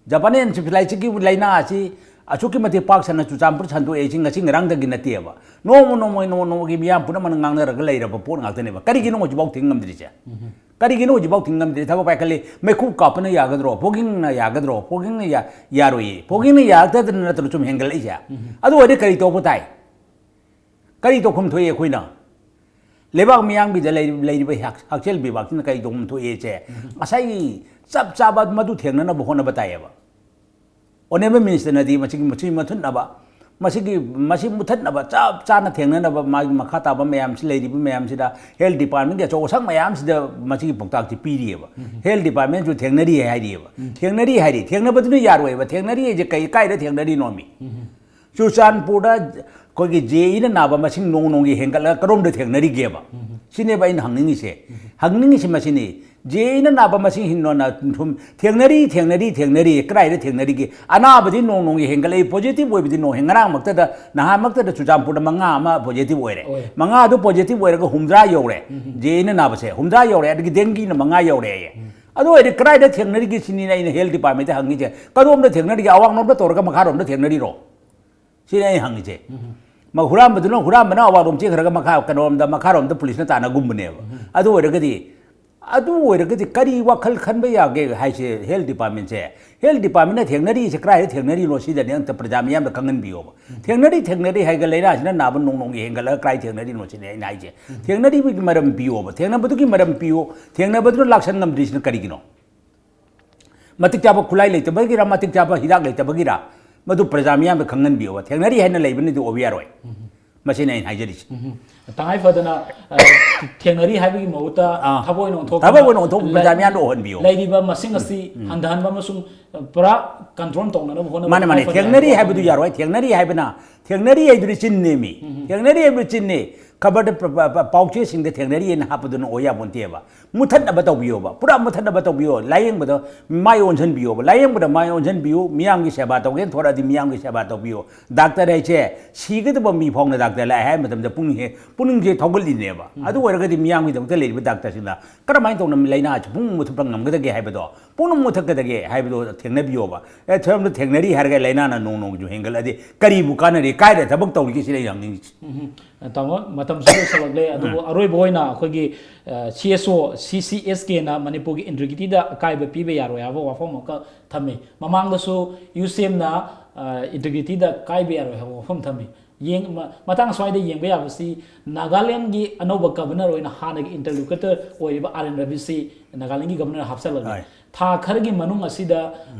ꯖꯄꯥꯅꯤ ꯑꯦꯟꯁꯦꯐꯦꯂꯥꯏꯇꯤꯁꯀꯤ ꯂꯥꯏꯅꯥ ꯑꯁꯤ ꯑꯁꯨꯛꯀꯤ ꯃꯇꯤꯛ ꯄꯥꯛ ꯁꯟꯅ ꯆꯨꯔꯆꯥꯟꯄꯨꯔ ꯁꯟꯗꯣꯛꯑꯦ, ꯁꯤ ꯉꯁꯤ ꯉꯔꯥꯡꯗꯒꯤ ꯅꯠꯇꯦꯕ꯫ ꯅꯣꯡꯃ ꯅꯣꯡꯃꯒꯤ, ꯅꯣꯡꯃ ꯅꯣꯡꯃꯒꯤ ꯃꯤꯌꯥꯝ ꯄꯨꯝꯅꯃꯛꯅ ꯉꯥꯡꯅꯔꯒ ꯂꯩꯔꯕ ꯄꯣꯠ ꯉꯥꯛꯇꯅꯦꯕ꯫ ꯀꯔꯤꯒꯤꯅꯣ ꯍꯧꯖꯤꯛꯐꯥꯎ ꯊꯤꯡ ꯉꯝꯗ꯭ꯔꯤꯁꯦ? ꯀꯔꯤꯒꯤꯅꯣ ꯍꯧꯖꯤꯛꯐꯥꯎ ꯊꯤꯡ ꯉꯝꯗ꯭ꯔꯤ? ꯊꯕꯛ ꯄꯥꯏꯈꯠꯂꯤ, ꯃꯩꯈꯨ ꯀꯥꯞꯄꯅ ꯌꯥꯒꯗ꯭ꯔꯣ? ꯐꯣꯒꯤꯡꯅ ꯌꯥꯒꯗ꯭ꯔꯣ? ꯐꯣꯒꯤꯡꯅ ꯌꯥ-, ꯌꯥꯔꯣꯏꯌꯦ꯫ ꯐꯣꯒꯤꯡꯅ ꯌꯥꯔꯛꯇꯗꯅ ꯅꯠꯇ꯭ꯔꯣ ꯁꯨꯝ ꯍꯦꯟꯒꯠꯂꯛꯏꯁꯦ? ꯑꯗꯨ ꯑꯣꯏꯔꯗꯤ ꯀꯔꯤ ꯇꯧꯕ ꯇꯥꯏ? ꯀꯔꯤ ꯇꯧꯐꯝ ꯊꯣꯛꯏ ꯑꯩꯈꯣꯏꯅ? ꯂꯩꯕꯥꯛ ꯃꯤꯌꯥꯝꯒꯤꯗ ꯂꯩ-, ꯂꯩꯔꯤꯕ ꯍꯛ-, ꯍꯛꯁꯦꯜ ꯕꯤꯚꯥꯒꯁꯤꯅ ꯀꯔꯤ ꯇꯧꯐꯝ ꯊꯣꯛꯏ ꯁꯦ? ꯉꯁꯥꯏꯒꯤ ꯆꯞ ꯆꯥꯕ ꯃꯗꯨ ꯊꯦꯡꯅꯅꯕ ꯍꯣꯠꯅꯕ ꯇꯥꯏꯌꯦꯕ꯫ Honourable Ministerꯅꯗꯤ ꯃꯁꯤꯒꯤ, ꯃꯁꯤ ꯃꯨꯊꯠꯅꯕ, ꯃꯁꯤꯒꯤ, ꯃꯁꯤ ꯃꯨꯊꯠꯅꯕ, ꯆꯞ ꯆꯥꯅ ꯊꯦꯡꯅꯅꯕ, ꯃꯥꯒꯤ ꯃꯈꯥ ꯇꯥꯕ ꯃꯌꯥꯝꯁꯤ, ꯂꯩꯔꯤꯕ ꯃꯌꯥꯝꯁꯤꯗ, health departmentꯀꯤ ꯑꯆꯧ ꯑꯁꯥꯡ ꯃꯌꯥꯝꯁꯤꯗ ꯃꯁꯤꯒꯤ ꯄꯥꯎꯇꯥꯛꯁꯤ ꯄꯤꯔꯤꯑꯕ꯫ Health departmentꯁꯨ ꯊꯦꯡꯅꯔꯤ ꯍꯥꯏꯔꯤꯑꯕ꯫ ꯊꯦꯡꯅꯔꯤ ꯍꯥꯏꯔꯤ, ꯊꯦꯡꯅꯕꯗꯨꯅ ꯌꯥꯔꯣꯏꯕ꯫ ꯊꯦꯡꯅꯔꯤ ꯍꯥꯏꯁꯦ ꯀꯩ, ꯀꯥꯏꯗ ꯊꯦꯡꯅꯔꯤꯅꯣꯃꯤ? ꯆꯨꯔꯆꯥꯟꯄꯨꯔꯗ ꯑꯩꯈꯣꯏꯒꯤ JEꯅ ꯅꯥꯕ ꯃꯁꯤꯡ ꯅꯣꯡ ꯅꯣꯡꯒꯤ ꯍꯦꯟꯒꯠꯂꯒ ꯀꯔꯣꯝꯗ ꯊꯦꯡꯅꯔꯤꯒꯦꯕ? ꯁꯤꯅꯦꯕ ꯑꯩꯅ ꯍꯪꯅꯤꯡꯉꯤꯁꯦ꯫ ꯍꯪꯅꯤꯡꯉꯤꯁꯤ ꯃꯁꯤꯅꯤ꯫ JEꯅ ꯅꯥꯕ ꯃꯁꯤꯡ ꯍꯤꯟꯗꯣꯟꯅ ꯁꯨꯝ ꯊꯦꯡꯅꯔꯤ, ꯊꯦꯡꯅꯔꯤ, ꯊꯦꯡꯅꯔꯤ, ꯀꯗꯥꯏꯗ ꯊꯦꯡꯅꯔꯤꯒꯦ? ꯑꯅꯥꯕꯗꯤ ꯅꯣꯡ ꯅꯣꯡꯒꯤ ꯍꯦꯟꯒꯠꯂꯛꯏ, positive ꯑꯣꯏꯕꯗꯤ ꯅꯣꯡ ꯍꯦꯟ-, ꯉꯔꯥꯡꯃꯛꯇꯗ, ꯅꯍꯥꯟꯃꯛꯇꯗ ꯆꯨꯔꯆꯥꯟꯄꯨꯔꯗ ꯃꯉꯥ ꯑꯃ positive ꯑꯣꯏꯔꯦ꯫ ꯑꯣꯏ꯫ ꯃꯉꯥꯗꯨ positive ꯑꯣꯏꯔꯒ ꯍꯨꯝꯗ꯭ꯔꯥ ꯌꯧꯔꯦ꯫ JEꯅ ꯅꯥꯕꯁꯦ ꯍꯨꯝꯗ꯭ꯔꯥ ꯌꯧꯔꯦ, ꯑꯗꯒꯤ dengueꯅ ꯃꯉꯥ ꯌꯧꯔꯦꯌꯦ꯫ ꯑꯗꯨ ꯑꯣꯏꯔꯗꯤ ꯀꯗꯥꯏꯗ ꯊꯦꯡꯅꯔꯤꯒꯦ ꯁꯤꯅꯤꯅꯦ ꯑꯩꯅ health departmentꯇ ꯍꯪꯉꯤꯁꯦ꯫ ꯀꯗꯣꯝꯗ ꯊꯦꯡꯅꯔꯤꯒꯦ? ꯑꯋꯥꯡꯂꯣꯝꯗ ꯇꯧꯔꯒ ꯃꯈꯥꯔꯣꯝꯗ ꯊꯦꯡꯅꯔꯤꯔꯣ? ꯁꯤꯅꯤ ꯑꯩ ꯍꯪꯉꯤꯁꯦ꯫ ꯃ-, ꯍꯨꯔꯥꯟꯕꯗꯨꯅ, ꯍꯨꯔꯥꯟꯕꯅ ꯑꯋꯥꯡꯂꯣꯝ ꯆꯦꯟꯈ꯭ꯔꯒ ꯃꯈꯥ ꯀꯩꯅꯣꯔꯣꯝꯗ, ꯃꯈꯥꯔꯣꯝꯗ ꯄꯨꯂꯤꯁꯅ ꯇꯥꯟꯅꯒꯨꯝꯕꯅꯦꯕ꯫ ꯑꯗꯨ ꯑꯣꯏꯔꯒꯗꯤ, ꯑꯗꯨ ꯑꯣꯏꯔꯒꯗꯤ ꯀꯔꯤ ꯋꯥꯈꯜ ꯈꯟꯕ ꯌꯥꯒꯦ ꯍꯥꯏꯁꯦ health departmentꯁꯦ? Health departmentꯅ ꯊꯦꯡꯅꯔꯤꯁꯦ ꯀꯗꯥꯏꯗ ꯊꯦꯡꯅꯔꯤꯅꯣ ꯁꯤꯗꯅꯦ ꯑꯝꯇ ꯄ꯭ꯔꯖꯥ ꯃꯤꯌꯥꯝꯗ ꯈꯪꯍꯟꯕꯤꯌꯣꯕ꯫ ꯊꯦꯡꯅꯔꯤ, ꯊꯦꯡꯅꯔꯤ ꯍꯥꯏꯒ ꯂꯥꯏꯅꯥꯁꯤꯅ ꯅꯥꯕ ꯅꯣꯡ ꯅꯣꯡꯒꯤ ꯍꯦꯟꯒꯠꯂꯒ ꯀꯗꯥꯏ ꯊꯦꯡꯅꯔꯤꯅꯣ ꯁꯤꯅꯤ ꯑꯩꯅ ꯍꯥꯏꯁꯦ꯫ ꯊꯦꯡꯅꯔꯤꯕꯒꯤ ꯃꯔꯝ ꯄꯤꯌꯣꯕ, ꯊꯦꯡꯅꯕꯗꯨꯒꯤ ꯃꯔꯝ ꯄꯤꯌꯣ, ꯊꯦꯡꯅꯕꯗꯨꯅ ꯂꯥꯛꯁꯟ ꯉꯝꯗ꯭ꯔꯤꯁꯤꯅ ꯀꯔꯤꯒꯤꯅꯣ? ꯃꯇꯤꯛ ꯆꯥꯕ ꯈꯨꯠꯂꯥꯏ ꯂꯩꯇꯕꯒꯤꯔ, ꯃꯇꯤꯛ ꯆꯥꯕ ꯍꯤꯗꯥꯛ ꯂꯩꯇꯕꯒꯤꯔ, ꯃꯗꯨ ꯄ꯭ꯔꯖꯥ ꯃꯤꯌꯥꯝꯗ ꯈꯪꯍꯟꯕꯤꯌꯣꯕ꯫ ꯊꯦꯡꯅꯔꯤ ꯍꯥꯏꯅ ꯂꯩꯕꯅꯗꯤ ꯑꯣꯏꯕ ꯌꯥꯔꯣꯏ꯫ ꯃꯁꯤꯅꯤ ꯑꯩꯅ ꯍꯥꯏꯖꯔꯤꯁꯦ꯫ ꯇꯉꯥꯏ ꯐꯗꯅ, ꯑ, ꯊꯦꯡꯅꯔꯤ ꯍꯥꯏꯕꯒꯤ ꯃꯍꯨꯠꯇ ꯑꯥ꯫ ꯊꯕꯛ ꯑꯣꯏꯅ ꯑꯣꯟꯊꯣꯛꯇꯨꯅ ꯊꯕꯛ ꯑꯣꯏꯅ ꯑꯣꯟꯊꯣꯛꯄ, ꯂꯩ-, ꯄ꯭ꯔꯖꯥ ꯃꯤꯌꯥꯝꯗ ꯎꯍꯟꯕꯤꯌꯣ꯫ ꯂꯩꯔꯤꯕ ꯃꯁꯤꯡ ꯑꯁꯤ ꯍꯟꯊꯍꯟꯕ ꯑꯃꯁꯨꯡ, ꯑ, ꯄꯨꯔꯥ control ꯇꯧꯅꯅꯕ ꯍꯣꯠꯅꯕ ꯃꯥꯅꯦ, ꯃꯥꯅꯦ꯫ ꯇꯉꯥꯏ ꯐꯗꯅ ꯊꯦꯡꯅꯔꯤ ꯍꯥꯏꯕ ꯍꯥꯏꯕꯗꯨ ꯋꯥꯐꯝꯅꯤ꯫ ꯌꯥꯔꯣꯏ꯫ ꯊꯦꯡꯅꯔꯤ ꯍꯥꯏꯕꯅ, ꯊꯦꯡꯅꯔꯤ ꯍꯥꯏꯕꯗꯨ ꯆꯤꯟꯅꯦꯃꯤ꯫ ꯊꯦꯡꯅꯔꯤ ꯍꯥꯏꯕꯗꯨ ꯆꯤꯟꯅꯦ꯫ ꯈꯕꯔꯗ ꯄ-, ꯄ-, ꯄ-, ꯄꯥꯎꯆꯦꯁꯤꯡꯗ ꯊꯦꯡꯅꯔꯤꯅ ꯍꯥꯞꯄꯗꯨꯅ ꯑꯣꯏ ꯌꯥꯄꯣꯟꯇꯦꯕ꯫ ꯃꯨꯊꯠꯅꯕ ꯇꯧꯕꯤꯌꯣꯕ, ꯄꯨꯔꯥ ꯃꯨꯊꯠꯅꯕ ꯇꯧꯕꯤꯌꯣ꯫ ꯂꯥꯏꯌꯦꯡꯕꯗ ꯃꯥꯏ ꯑꯣꯟꯁꯤꯟꯕꯤꯌꯣꯕ, ꯂꯥꯏꯌꯦꯡꯕꯗ ꯃꯥꯏ ꯑꯣꯟꯁꯤꯟꯕꯤꯌꯨ꯫ ꯃꯤꯌꯥꯝꯒꯤ ꯁꯦꯕꯥ ꯇꯧꯒꯦꯅ ꯊꯣꯔꯛꯑꯗꯤ ꯃꯤꯌꯥꯝꯒꯤ ꯁꯦꯕꯥ ꯇꯧꯕꯤꯌꯨ꯫ ꯗꯥꯛꯇꯔ ꯍꯥꯏꯁꯦ ꯁꯤꯒꯗꯕ ꯃꯤ ꯐꯥꯎꯅ ꯗꯥꯛꯇꯔ ꯂꯥꯛꯑꯦ ꯍꯥꯏꯕ ꯃꯇꯝꯗ ꯄꯨꯛꯅꯤꯡꯁꯦ, ꯄꯨꯛꯅꯤꯡꯁꯦ ꯊꯧꯒꯠꯂꯤꯅꯦꯕ꯫ ꯑꯗꯨ ꯑꯣꯏꯔꯒꯗꯤ ꯃꯤꯌꯥꯝꯒꯤꯗꯃꯛꯇ ꯂꯩꯔꯤꯕ ꯗꯥꯛꯇꯔꯁꯤꯡꯅ ꯀꯔꯝꯍꯥꯏꯅ ꯇꯧꯅ ꯂꯥꯏꯅꯥꯁꯤ ꯄꯨꯡꯃꯨꯠ ꯃꯨꯊꯠꯄ ꯉꯝꯒꯗꯒꯦ ꯍꯥꯏꯕꯗꯣ, ꯄꯨꯡꯃꯨꯠ ꯃꯨꯊꯠꯀꯗꯒꯦ ꯍꯥꯏꯕꯗꯣ ꯊꯦꯡꯅꯕꯤꯌꯣꯕ꯫ ꯑꯦ, ꯁꯣꯝꯗ ꯊꯦꯡꯅꯔꯤ ꯍꯥꯏꯔꯒ ꯂꯥꯏꯅꯥꯅ ꯅꯣꯡ ꯅꯣꯡꯒꯤ ꯁꯨꯝ ꯍꯦꯟꯒꯠꯂꯗꯤ ꯀꯔꯤꯕꯨ ꯀꯥꯟꯅꯔꯤ? ꯀꯥꯏꯗ ꯊꯕꯛ ꯇꯧꯔꯤꯒꯦ ꯁꯤꯅꯤ ꯑꯩꯅ ꯍꯪꯅꯤꯡꯉꯤꯁꯤ꯫ ꯎꯝ, ꯇꯥꯃꯣ, ꯃꯇꯝꯁꯨ ꯂꯣꯏꯁꯤꯜꯂꯛꯂꯦ, ꯑꯗꯨꯕꯨ ꯑꯔꯣꯏꯕ ꯑꯣꯏꯅ ꯑꯩꯈꯣꯏꯒꯤ, ꯑ, CSO, CCSKꯅ ꯃꯅꯤꯄꯨꯔꯒꯤ integrityꯗ ꯑꯀꯥꯏꯕ ꯄꯤꯕ ꯌꯥꯔꯣꯏ ꯍꯥꯏꯕ ꯋꯥꯐꯝ ꯑꯃꯈꯛ ꯊꯝꯃꯤ꯫ ꯃꯃꯥꯡꯗꯁꯨ UCMꯅ, ꯑ, integrityꯗ ꯀꯥꯏꯕ ꯌꯥꯔꯣꯏ ꯍꯥꯏꯕ ꯋꯥꯐꯝ ꯊꯝꯃꯤ꯫ ꯌꯦꯡ-, ꯃ-, ꯃꯇꯥꯡ ꯁ꯭ꯋꯥꯏꯗ ꯌꯦꯡꯕ ꯌꯥꯕꯁꯤ, ꯅꯥꯒꯥꯂꯦꯟꯒꯤ ꯑꯅꯧꯕ governor ꯑꯣꯏꯅ ꯍꯥꯟꯅꯒꯤ interlocutor ꯑꯣꯏꯔꯤꯕ ꯑꯥꯔ ꯑꯦꯟ ꯔꯕꯤꯁꯤ, ꯅꯥꯒꯥꯂꯦꯟꯒꯤ ꯒꯕꯔꯅꯔ ꯍꯥꯞꯆꯜꯂꯒ ꯍꯣꯏ꯫ ꯊꯥ ꯈꯔꯒꯤ ꯃꯅꯨꯡ ꯑꯁꯤꯗ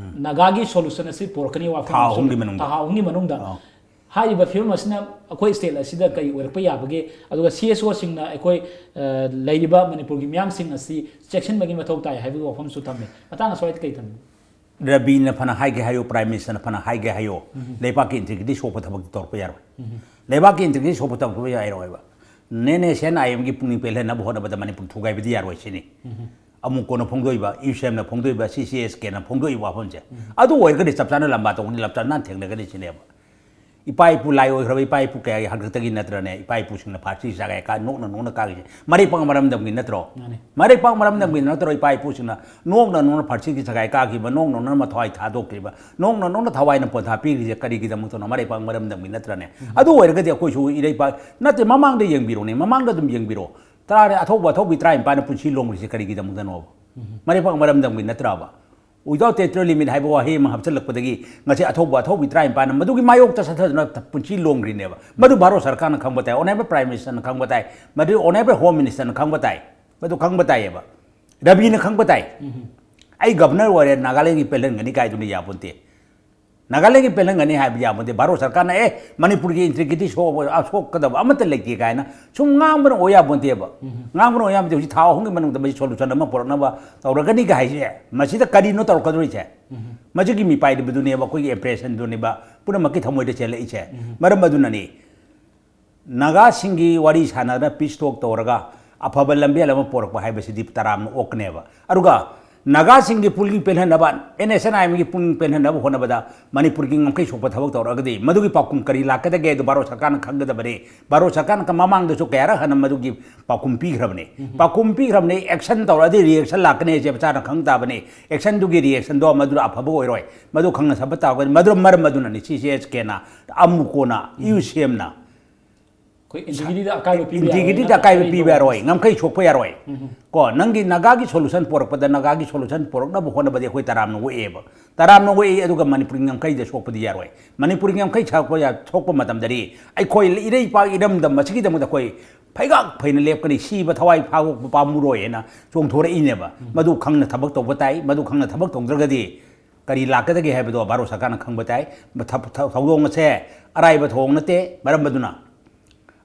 ꯅꯥꯒꯥꯒꯤ ꯁꯣꯂꯨꯁꯟ ꯑꯁꯤ ꯄꯨꯔꯛꯀꯅꯤ ꯋꯥꯐꯝ ꯊꯥ ꯑꯃꯁꯨ ꯑꯍꯨꯝꯒꯤ ꯂꯩ꯫ ꯃꯅꯨꯡꯗ꯫ ꯊꯥ ꯑꯍꯨꯝꯒꯤ ꯃꯅꯨꯡꯗ꯫ ꯑꯧ꯫ ꯍꯥꯏꯔꯤꯕ ꯐꯤꯕꯝ ꯑꯁꯤꯅ ꯑꯩꯈꯣꯏ ꯁ꯭ꯇꯦꯠ ꯑꯁꯤꯗ ꯀꯔꯤ ꯑꯣꯏꯔꯛꯄ ꯌꯥꯕꯒꯦ? ꯑꯗꯨꯒ ꯁꯤ ꯑꯦꯁ ꯑꯣꯁꯤꯡꯅ ꯑꯩꯈꯣꯏ, ꯑ, ꯂꯩꯔꯤꯕ ꯃꯅꯤꯄꯨꯔꯒꯤ ꯃꯤꯌꯥꯝꯁꯤꯡ ꯑꯁꯤ ꯆꯦꯛꯁꯤꯟꯕꯒꯤ ꯃꯊꯧ ꯇꯥꯏ ꯍꯥꯏꯕꯒꯤ ꯋꯥꯐꯝꯁꯨ ꯊꯝꯃꯤ꯫ ꯃꯇꯥꯡ ꯑꯁ꯭ꯋꯥꯏꯗ ꯀꯔꯤ ꯊꯝꯕꯤ? ꯔꯕꯤꯅ ꯐꯅ ꯍꯥꯏꯒꯦ ꯍꯥꯏꯌꯨ, ꯄ꯭ꯔꯥꯏꯝ ꯃꯤꯅꯤꯁꯇꯔꯅ ꯐꯅ ꯍꯥꯏꯒꯦ ꯍꯥꯏꯌꯨ, ꯂꯩꯕꯥꯛꯀꯤ ꯏꯟꯇꯤꯒ꯭ꯔꯤꯇꯤ ꯁꯣꯛꯄ ꯊꯕꯛꯇꯤ ꯇꯧꯔꯛꯄ ꯌꯥꯔꯣꯏ꯫ ꯂꯩꯕꯥꯛꯀꯤ ꯏꯟꯇꯤꯒ꯭ꯔꯤꯇꯤ ꯁꯣꯛꯄ ꯊꯕꯛ ꯇꯧꯕ ꯌꯥꯔꯣꯏꯕ꯫ ꯅꯦꯅꯦ ꯁꯦꯟ ꯑꯥꯏ ꯑꯦꯝꯒꯤ ꯄꯨꯛꯅꯤꯡ ꯄꯦꯜꯍꯟꯅꯕ ꯍꯣꯠꯅꯕꯗ ꯃꯅꯤꯄꯨꯔ ꯊꯨꯒꯥꯏꯕꯗꯤ ꯌꯥꯔꯣꯏ ꯁꯤꯅꯤ꯫ ꯑꯃꯨꯛ ꯀꯣꯟꯅ ꯐꯣꯡꯗꯣꯛꯏꯕ, ꯌꯨ ꯁꯤ ꯑꯦꯝꯅ ꯐꯣꯡꯗꯣꯛꯏꯕ, ꯁꯤ ꯁꯤ ꯑꯦꯁ ꯀꯦꯅ ꯐꯣꯡꯗꯣꯛꯏꯕ ꯋꯥꯐꯝꯁꯦ꯫ ꯑꯗꯨ ꯑꯣꯏꯔꯒꯗꯤ ꯆꯞ ꯆꯥꯅ ꯂꯝꯕꯥ ꯇꯧꯒꯅꯤ, ꯂꯝꯆꯠ ꯅꯥꯟ ꯊꯦꯡꯅꯒꯅꯤ ꯁꯤꯅꯦꯕ꯫ ꯏꯄꯥ ꯏꯄꯨ ꯂꯥꯏ ꯑꯣꯏꯈ꯭ꯔꯕ ꯏꯄꯥ ꯏꯄꯨ ꯀꯌꯥꯒꯤ ꯍꯥꯛꯇꯛꯇꯒꯤ ꯅꯠꯇ꯭ꯔꯅꯦ ꯏꯄꯥ ꯏꯄꯨꯁꯤꯡꯅ ꯐꯥꯔꯁꯤ ꯆꯥꯒꯥꯏ ꯀꯥ ꯅꯣꯛꯅ ꯅꯣꯛꯅ ꯀꯥꯈꯤꯁꯦ? ꯃꯔꯩ ꯄꯪ ꯃꯔꯝꯗꯝꯒꯤ ꯅꯠꯇ꯭ꯔꯣ? ꯃꯥꯅꯦ꯫ ꯃꯔꯩ ꯄꯪ ꯃꯔꯝꯗꯝꯒꯤ ꯅꯠꯇ꯭ꯔꯣ ꯏꯄꯥ ꯏꯄꯨꯁꯤꯡꯅ ꯅꯣꯛꯅ ꯅꯣꯛꯅ ꯐꯥꯔꯁꯤꯒꯤ ꯆꯥꯒꯥꯏ ꯀꯥꯈꯤꯕ, ꯅꯣꯛꯅ ꯅꯣꯛꯅ ꯃꯊ꯭ꯋꯥꯏ ꯊꯥꯗꯣꯛꯈꯤꯕ, ꯅꯣꯛꯅ ꯅꯣꯛꯅ ꯊꯋꯥꯏꯅ ꯄꯣꯟꯊꯥ ꯄꯤꯈ꯭ꯔꯤꯁꯦ ꯀꯔꯤꯒꯤꯗꯃꯛꯇꯅꯣ? ꯃꯔꯩ ꯄꯪ ꯃꯔꯝꯗꯝꯒꯤ ꯅꯠꯇ꯭ꯔꯅꯦ? ꯑꯗꯨ ꯑꯣꯏꯔꯒꯗꯤ ꯑꯩꯈꯣꯏꯁꯨ ꯏꯔꯩꯄꯥꯛ ꯅꯠꯇꯦ, ꯃꯃꯥꯡꯗ ꯌꯦꯡꯕꯤꯔꯣꯅꯦ, ꯃꯃꯥꯡꯗ ꯑꯗꯨꯝ ꯌꯦꯡꯕꯤꯔꯣ꯫ ꯇꯔꯥ ꯑꯊꯧꯕ ꯑꯊꯧꯕꯤ ꯇꯔꯥꯅꯤꯄꯥꯟꯅ ꯄꯨꯟꯁꯤ ꯂꯣꯡꯈ꯭ꯔꯤꯁꯦ ꯀꯔꯤꯒꯤꯗꯃꯛꯇꯅꯣꯕ? ꯃꯔꯩ ꯄꯪ ꯃꯔꯝꯗꯝꯒꯤ ꯅꯠꯇ꯭ꯔꯕ? Without territorial limit ꯍꯥꯏꯕ ꯋꯥꯍꯩ ꯑꯃ ꯍꯥꯞꯆꯤꯜꯂꯛꯄꯗꯒꯤ ꯉꯁꯤ ꯑꯊꯧꯕ ꯑꯊꯧꯕꯤ ꯇꯔꯥꯅꯤꯄꯥꯟꯅ ꯃꯗꯨꯒꯤ ꯃꯥꯌꯣꯛꯇ ꯆꯠꯊꯗꯨꯅ ꯄꯨꯟꯁꯤ ꯂꯣꯡꯈ꯭ꯔꯤꯅꯦꯕ꯫ ꯃꯗꯨ ꯚꯥꯔꯠ ꯁꯔꯀꯥꯔꯅ ꯈꯪꯕ ꯇꯥꯏ, ꯑꯣꯅꯔꯦꯕꯜ ꯄ꯭ꯔꯥꯏꯝ ꯃꯤꯅꯤꯁꯇꯔꯅ ꯈꯪꯕ ꯇꯥꯏ, ꯃꯗꯨ ꯑꯣꯅꯔꯦꯕꯜ ꯍꯣꯝ ꯃꯤꯅꯤꯁꯇꯔꯅ ꯈꯪꯕ ꯇꯥꯏ, ꯃꯗꯨ ꯈꯪꯕ ꯇꯥꯏꯌꯦꯕ꯫ ꯔꯕꯤꯅ ꯈꯪꯕ ꯇꯥꯏ꯫ ꯑꯩ ꯒꯚꯔꯅꯔ ꯑꯣꯏꯔꯦ, ꯅꯥꯒꯥꯂꯦꯟꯒꯤ ꯄꯦꯜꯍꯟꯒꯅꯤ ꯀꯥꯏꯗꯨꯅ ꯌꯥꯄꯣꯟꯇꯦ꯫ ꯅꯥꯒꯥꯂꯦꯟꯒꯤ ꯄꯦꯜꯍꯟꯒꯅꯤ ꯍꯥꯏꯕ ꯌꯥꯄꯣꯟꯇꯦ꯫ ꯚꯥꯔꯠ ꯁꯔꯀꯥꯔꯅ, "ꯑꯦ, ꯃꯅꯤꯄꯨꯔꯒꯤ ꯏꯟꯇꯤꯒ꯭ꯔꯤꯇꯤ ꯁꯣꯛ-, ꯁꯣꯛꯀꯗꯕ ꯑꯃꯠꯇ ꯂꯩꯇꯦ" ꯀꯥꯏꯅ ꯁꯨꯝ ꯉꯥꯡꯕꯅ ꯑꯣꯏ ꯌꯥꯄꯣꯟꯇꯦꯕ꯫ ꯉꯥꯡꯕꯅ ꯑꯣꯏ ꯌꯥꯄꯣꯟꯇꯦ꯫ ꯍꯧꯖꯤꯛ ꯊꯥ ꯑꯍꯨꯝꯒꯤ ꯃꯅꯨꯡꯗ ꯃꯁꯤ ꯁꯣꯂꯨꯁꯟ ꯑꯃ ꯄꯨꯔꯛꯅꯕ ꯇꯧꯔꯒꯅꯤꯒ ꯍꯥꯏꯁꯦ, ꯃꯁꯤꯗ ꯀꯔꯤꯅꯣ ꯇꯧꯔꯛꯀꯗꯧꯔꯤꯁꯦ? ꯃꯁꯤꯒꯤ ꯃꯤꯄꯥꯏꯔꯤꯕꯗꯨꯅꯦꯕ, ꯑꯩꯈꯣꯏꯒꯤ impressionꯗꯨꯅꯦꯕ ꯄꯨꯝꯅꯃꯛꯀꯤ ꯊꯃꯣꯏꯗ ꯆꯦꯜꯂꯛꯏꯁꯦ꯫ ꯃꯔꯝ ꯑꯗꯨꯅꯅꯤ ꯅꯥꯒꯥꯁꯤꯡꯒꯤ ꯋꯥꯔꯤ ꯁꯥꯟꯅꯗꯅ peace talk ꯇꯧꯔꯒ ꯑꯐꯕ ꯂꯝꯕꯦꯜ ꯑꯃ ꯄꯣꯔꯛꯄ ꯍꯥꯏꯕꯁꯤꯗꯤ ꯇꯔꯥꯝꯅ ꯑꯣꯛꯀꯅꯦꯕ꯫ ꯑꯗꯨꯒ ꯅꯥꯒꯥꯁꯤꯡꯒꯤ ꯄꯨꯛꯅꯤꯡ ꯄꯦꯜꯍꯟꯅꯕ, ꯑꯦꯟ ꯑꯦꯁ ꯑꯦꯟ ꯑꯥꯏ ꯑꯦꯝꯒꯤ ꯄꯨꯛꯅꯤꯡ ꯄꯦꯜꯍꯟꯅꯕ ꯍꯣꯠꯅꯕꯗ ꯃꯅꯤꯄꯨꯔꯒꯤ ꯉꯝꯈꯩ ꯁꯣꯛꯄ ꯊꯕꯛ ꯇꯧꯔꯛꯑꯒꯗꯤ ꯃꯗꯨꯒꯤ ꯄꯥꯎꯈꯨꯝ ꯀꯔꯤ ꯂꯥꯛꯀꯗꯒꯦ ꯍꯥꯏꯗꯨ ꯚꯥꯔꯠ ꯁꯔꯀꯥꯔꯅ ꯈꯪꯒꯗꯕꯅꯤ꯫ ꯚꯥꯔꯠ ꯁꯔꯀꯥꯔꯅ ꯃꯃꯥꯡꯗꯁꯨ ꯀꯌꯥꯔꯛ ꯍꯟꯅ ꯃꯗꯨꯒꯤ ꯄꯥꯎꯈꯨꯝ ꯄꯤꯈ꯭ꯔꯕꯅꯤ꯫ ꯄꯥꯎꯈꯨꯝ ꯄꯤꯈ꯭ꯔꯕꯅꯤ, action ꯇꯧꯔꯛꯑꯗꯤ reaction ꯂꯥꯛꯀꯅꯤ ꯍꯥꯏꯁꯦ ꯃꯆꯥꯅ ꯈꯪ ꯇꯥꯕꯅꯤ꯫ Actionꯗꯨꯒꯤ reactionꯗꯣ ꯃꯗꯨꯗ ꯑꯐꯕ ꯑꯣꯏꯔꯣꯏ꯫ ꯃꯗꯨ ꯈꯪꯅ ꯁꯕ ꯇꯥꯔꯒꯗꯤ ꯃꯗꯨ ꯃꯔꯝ ꯑꯗꯨꯅꯅꯤ ꯁꯤ ꯁꯤ ꯑꯦꯁ ꯀꯦꯅ ꯑꯃꯨꯛ ꯀꯣꯟꯅ ꯌꯨ ꯁꯤ ꯑꯦꯝꯅ ꯑꯩꯈꯣꯏ ꯏꯟꯇꯤꯒ꯭ꯔꯤꯇꯤꯗ ꯑꯀꯥꯏꯕ ꯄꯤꯕ ꯌꯥꯔꯣꯏ, ꯏꯟꯇꯤꯒ꯭ꯔꯤꯇꯤꯗ ꯅꯠꯇ꯭ꯔꯒ ꯑꯀꯥꯏꯕ ꯀꯔꯤ ꯄꯤꯕ ꯌꯥꯔꯣꯏ, ꯇꯧꯕ? ꯉꯝꯈꯩ ꯁꯣꯛꯄ ꯌꯥꯔꯣꯏ꯫ ꯀꯣ, ꯅꯪꯒꯤ ꯅꯥꯒꯥꯒꯤ ꯁꯣꯂꯨꯁꯟ ꯄꯣꯔꯛꯄꯗ, ꯅꯥꯒꯥꯒꯤ ꯁꯣꯂꯨꯁꯟ ꯄꯣꯔꯛꯅꯕ ꯍꯣꯠꯅꯕꯗꯤ ꯑꯩꯈꯣꯏ ꯇꯔꯥꯝꯅ ꯑꯣꯛꯑꯦꯕ, ꯇꯔꯥꯝꯅ ꯑꯣꯛꯏ꯫ ꯑꯗꯨꯒ ꯃꯅꯤꯄꯨꯔꯒꯤ ꯉꯝꯈꯩꯗ ꯁꯣꯛꯄꯗꯤ ꯌꯥꯔꯣꯏ꯫ ꯃꯅꯤꯄꯨꯔꯒꯤ ꯉꯝꯈꯩ ꯁꯣꯛꯄ ꯌꯥ-, ꯁꯣꯛꯄ ꯃꯇꯝꯗꯗꯤ ꯑꯩꯈꯣꯏ ꯏꯔꯩꯄꯥꯛ ꯏꯔꯝꯗꯝ ꯑꯁꯤꯒꯤꯗꯃꯛꯇ ꯑꯩꯈꯣꯏ ꯐꯩꯒꯥꯛ ꯐꯩꯅ ꯂꯦꯞꯀꯅꯤ, ꯁꯤꯕ ꯊꯋꯥꯏ ꯐꯥꯗꯣꯛꯄ ꯄꯥꯝꯃꯨꯔꯣꯏ ꯍꯥꯏꯅ ꯆꯣꯡꯊꯣꯔꯛꯏꯅꯦꯕ꯫ ꯃꯗꯨ ꯈꯪꯅ ꯊꯕꯛ ꯇꯧꯕ ꯇꯥꯏ꯫ ꯃꯗꯨ ꯈꯪꯅ ꯊꯕꯛ ꯇꯧꯗ꯭ꯔꯒꯗꯤ ꯀꯔꯤ ꯂꯥꯛꯀꯗꯒꯦ ꯍꯥꯏꯕꯗꯣ ꯚꯥꯔꯠ ꯁꯔꯀꯥꯔꯅ ꯈꯪꯕ ꯇꯥꯏ꯫ ꯃ-, ꯊ-, ꯊ-, ꯊꯧꯗꯣꯡ ꯑꯁꯦ ꯑꯔꯥꯏꯕ ꯊꯧꯑꯣꯡ ꯅꯠꯇꯦ꯫ ꯃꯔꯝ ꯑꯗꯨꯅ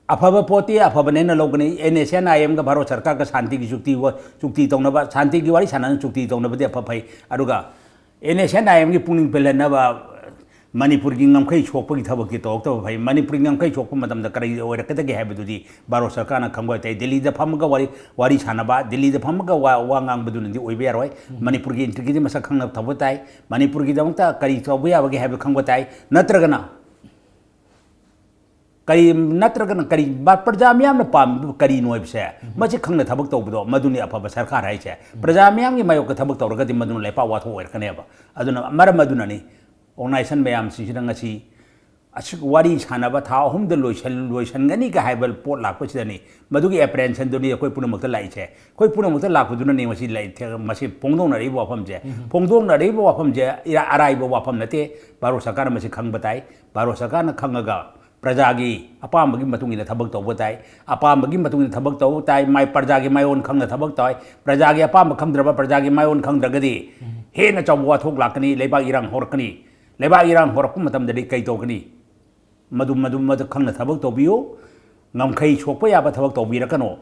ꯑꯐꯕ ꯄꯣꯠꯇꯤ ꯑꯐꯕꯅꯦꯅ ꯂꯧꯒꯅꯤ꯫ ꯑꯦꯟ ꯑꯦꯁ ꯑꯦꯟ ꯑꯥꯏ ꯑꯦꯝꯒ ꯚꯥꯔꯠ ꯁꯔꯀꯥꯔꯒ ꯁꯥꯟꯇꯤꯒꯤ ꯆꯨꯛꯇꯤ ꯋꯥ-, ꯆꯨꯛꯇꯤ ꯇꯧꯅꯕ, ꯁꯥꯟꯇꯤꯒꯤ ꯋꯥꯔꯤ ꯁꯥꯟꯅꯅ ꯆꯨꯛꯇꯤ ꯇꯧꯅꯕꯗꯤ ꯑꯐ ꯐꯩ꯫ ꯑꯗꯨꯒ ꯑꯦꯟ ꯑꯦꯁ ꯑꯦꯟ ꯑꯥꯏ ꯑꯦꯝꯒꯤ ꯄꯨꯛꯅꯤꯡ ꯄꯦꯜꯍꯟꯅꯕ ꯃꯅꯤꯄꯨꯔꯒꯤ ꯉꯝꯈꯩ ꯁꯣꯛꯄꯒꯤ ꯊꯕꯛꯇꯤ ꯇꯧꯔꯛꯇꯕ ꯐꯩ꯫ ꯃꯅꯤꯄꯨꯔꯒꯤ ꯉꯝꯈꯩ ꯁꯣꯛꯄ ꯃꯇꯝꯗ ꯀꯔꯤ ꯑꯣꯏꯔꯛꯀꯗꯒꯦ ꯍꯥꯏꯕꯗꯨꯗꯤ ꯚꯥꯔꯠ ꯁꯔꯀꯥꯔꯅ ꯈꯪꯕ ꯇꯥꯏ꯫ ꯗꯤꯜꯂꯤꯗ ꯐꯝꯃꯒ ꯋꯥꯔꯤ, ꯋꯥꯔꯤ ꯁꯥꯟꯅꯕ, ꯗꯤꯜꯂꯤꯗ ꯐꯝꯃꯒ ꯋꯥ, ꯋꯥ ꯉꯥꯡꯕꯗꯨꯅꯗꯤ ꯑꯣꯏꯕ ꯌꯥꯔꯣꯏ꯫ ꯃꯅꯤꯄꯨꯔꯒꯤ ꯏꯟꯇ꯭ꯔꯤꯒꯤꯗꯤ ꯃꯁꯛ ꯈꯪꯅ ꯊꯧꯕ ꯇꯥꯏ꯫ ꯃꯅꯤꯄꯨꯔꯒꯤꯗꯃꯛꯇ ꯀꯔꯤ ꯇꯧꯕ ꯌꯥꯕꯒꯦ ꯍꯥꯏꯕꯗꯨ ꯈꯪꯕ ꯇꯥꯏ꯫ ꯅꯠꯇ꯭ꯔꯒꯅ ꯀꯔꯤ, ꯅꯠꯇ꯭ꯔꯒꯅ ꯀꯔꯤ, ꯕ-, ꯄ꯭ꯔꯖꯥ ꯃꯤꯌꯥꯝꯅ ꯄꯥꯝꯃꯤꯕ ꯀꯔꯤꯅꯣ ꯍꯥꯏꯕꯁꯦ, ꯃꯁꯤ ꯈꯪꯅ ꯊꯕꯛ ꯇꯧꯕꯗꯣ, ꯃꯗꯨꯅꯤ ꯑꯐꯕ ꯁꯔꯀꯥꯔ ꯍꯥꯏꯁꯦ꯫ ꯄ꯭ꯔꯖꯥ ꯃꯤꯌꯥꯝꯒꯤ ꯃꯥꯌꯣꯛꯇ ꯊꯕꯛ ꯇꯧꯔꯒꯗꯤ ꯃꯗꯨꯅ ꯂꯩꯄꯥꯛ ꯋꯥꯊꯣꯛ ꯑꯣꯏꯔꯛꯀꯅꯦꯕ꯫ ꯑꯗꯨꯅ ꯃꯔꯝ ꯑꯗꯨꯅꯅꯤ organization ꯃꯌꯥꯝꯁꯤꯡꯁꯤꯗ ꯉꯁꯤ ꯑꯁꯨꯛ ꯋꯥꯔꯤ ꯁꯥꯟꯅꯕ ꯊꯥ ꯑꯍꯨꯝꯗ ꯂꯣꯏꯁꯟ-, ꯂꯣꯏꯁꯟꯒꯅꯤꯒ ꯍꯥꯏꯕ ꯄꯣꯠ ꯂꯥꯛꯄꯁꯤꯗꯅꯤ꯫ ꯃꯗꯨꯒꯤ apprehensionꯗꯨꯅꯤ ꯑꯩꯈꯣꯏ ꯄꯨꯝꯅꯃꯛꯇ ꯂꯥꯛꯏꯁꯦ꯫ ꯑꯩꯈꯣꯏ ꯄꯨꯝꯅꯃꯛꯇ ꯂꯥꯛꯄꯗꯨꯅꯅꯤ ꯉꯁꯤ ꯂꯩ-, ꯊꯦ-, ꯃꯁꯤ ꯐꯣꯡꯗꯣꯛꯅꯔꯤꯕ ꯋꯥꯐꯝꯁꯦ꯫ ꯐꯣꯡꯗꯣꯛꯅꯔꯤꯕ ꯋꯥꯐꯝꯁꯦ ꯏꯔꯥ-, ꯑꯔꯥꯏꯕ ꯋꯥꯐꯝ ꯅꯠꯇꯦ꯫ ꯚꯥꯔꯠ ꯁꯔꯀꯥꯔꯅ ꯃꯁꯤ ꯈꯪꯕ ꯇꯥꯏ꯫ ꯚꯥꯔꯠ ꯁꯔꯀꯥꯔꯅ ꯈꯪꯉꯒ ꯄ꯭ꯔꯖꯥꯒꯤ ꯑꯄꯥꯝꯕꯒꯤ ꯃꯇꯨꯡ ꯏꯟꯅ ꯊꯕꯛ ꯇꯧꯕ ꯇꯥꯏ꯫ ꯑꯄꯥꯝꯕꯒꯤ ꯃꯇꯨꯡ ꯏꯟꯅ ꯊꯕꯛ ꯇꯧꯕ ꯇꯥꯏ꯫ ꯃꯥꯏ ꯄ꯭ꯔꯖꯥꯒꯤ ꯃꯥꯏꯑꯣꯟ ꯈꯪꯅ ꯊꯕꯛ ꯇꯧꯏ꯫ ꯄ꯭ꯔꯖꯥꯒꯤ ꯑꯄꯥꯝꯕ ꯈꯪꯗ꯭ꯔꯕ, ꯄ꯭ꯔꯖꯥꯒꯤ ꯃꯥꯏꯑꯣꯟ ꯈꯪꯗ꯭ꯔꯒꯗꯤ ꯍꯦꯟꯅ ꯆꯥꯎꯕ ꯋꯥꯊꯣꯛ ꯂꯥꯛꯀꯅꯤ, ꯂꯩꯕꯥꯛ ꯏꯔꯥꯡ ꯍꯧꯔꯛꯀꯅꯤ꯫ ꯂꯩꯕꯥꯛ ꯏꯔꯥꯡ ꯍꯧꯔꯛꯄ ꯃꯇꯝꯗꯗꯤ ꯀꯩ ꯇꯧꯒꯅꯤ? ꯃꯗꯨ, ꯃꯗꯨ, ꯃꯗꯨ ꯈꯪꯅ ꯊꯕꯛ ꯇꯧꯕꯤꯌꯨ꯫ ꯉꯝꯈꯩ ꯁꯣꯛꯄ ꯌꯥꯕ ꯊꯕꯛ ꯇꯧꯕꯤꯔꯛꯀꯅꯨ꯫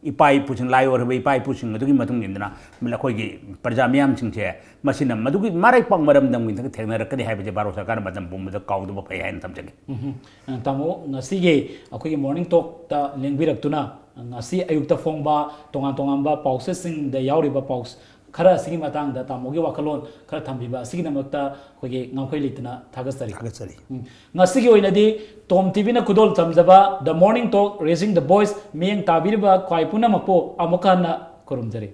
ꯏꯄꯥ ꯏꯄꯨꯁꯤꯡ, ꯂꯥꯏ ꯑꯣꯏꯔꯕ ꯏꯄꯥ ꯏꯄꯨꯁꯤꯡ ꯑꯗꯨꯒꯤ ꯃꯇꯨꯡ ꯏꯟꯗꯨꯅ ꯑꯩꯈꯣꯏꯒꯤ ꯄ꯭ꯔꯖꯥ ꯃꯤꯌꯥꯝꯁꯤꯡꯁꯦ ꯃꯁꯤꯅ ꯃꯗꯨꯒꯤ ꯃꯔꯩ ꯄꯥꯛ ꯃꯔꯝꯗꯝꯒꯤ ꯊꯦꯡꯅꯔꯛꯀꯅꯤ ꯍꯥꯏꯕꯁꯦ ꯚꯥꯔꯠ ꯁꯔꯀꯥꯔꯅ ꯃꯇꯝ ꯄꯨꯝꯕꯗ ꯀꯥꯎꯗꯕ ꯐꯩ ꯍꯥꯏꯅ ꯊꯝꯖꯒꯦ꯫ ꯎꯝ꯫ ꯇꯥꯃꯣ, ꯉꯁꯤꯒꯤ ꯑꯩꯈꯣꯏꯒꯤ morning talkꯇ ꯂꯦꯡꯕꯤꯔꯛꯇꯨꯅ ꯉꯁꯤ ꯑꯌꯨꯛꯇ ꯐꯣꯡꯕ ꯇꯣꯉꯥꯟ ꯇꯣꯉꯥꯟꯕ ꯄꯥꯎꯆꯦꯁꯤꯡꯗ ꯌꯥꯎꯔꯤꯕ ꯄꯥꯎ ꯈꯔ ꯑꯁꯤꯒꯤ ꯃꯇꯥꯡꯗ ꯇꯥꯃꯣꯒꯤ ꯋꯥꯈꯜꯂꯣꯟ ꯈꯔ ꯊꯝꯕꯤꯕ ꯑꯁꯤꯒꯤꯗꯃꯛꯇ ꯑꯩꯈꯣꯏꯒꯤ ꯉꯝꯈꯩ ꯂꯩꯇꯅ ꯊꯥꯒꯠꯆꯔꯤ꯫ ꯊꯥꯒꯠꯆꯔꯤ꯫ ꯎꯝ꯫ ꯉꯁꯤꯒꯤ ꯑꯣꯏꯅꯗꯤ Tom TVꯅ ꯈꯨꯗꯣꯜ ꯇꯝꯖꯕ The Morning Talk Raising the Voice ꯃꯤꯠꯌꯦꯡ ꯇꯥꯕꯤꯔꯤꯕ ꯈ꯭ꯋꯥꯏ ꯄꯨꯝꯅꯃꯛꯄꯨ ꯑꯃꯨꯛꯀ ꯍꯟꯅ ꯈꯨꯔꯨꯝꯖꯔꯤ꯫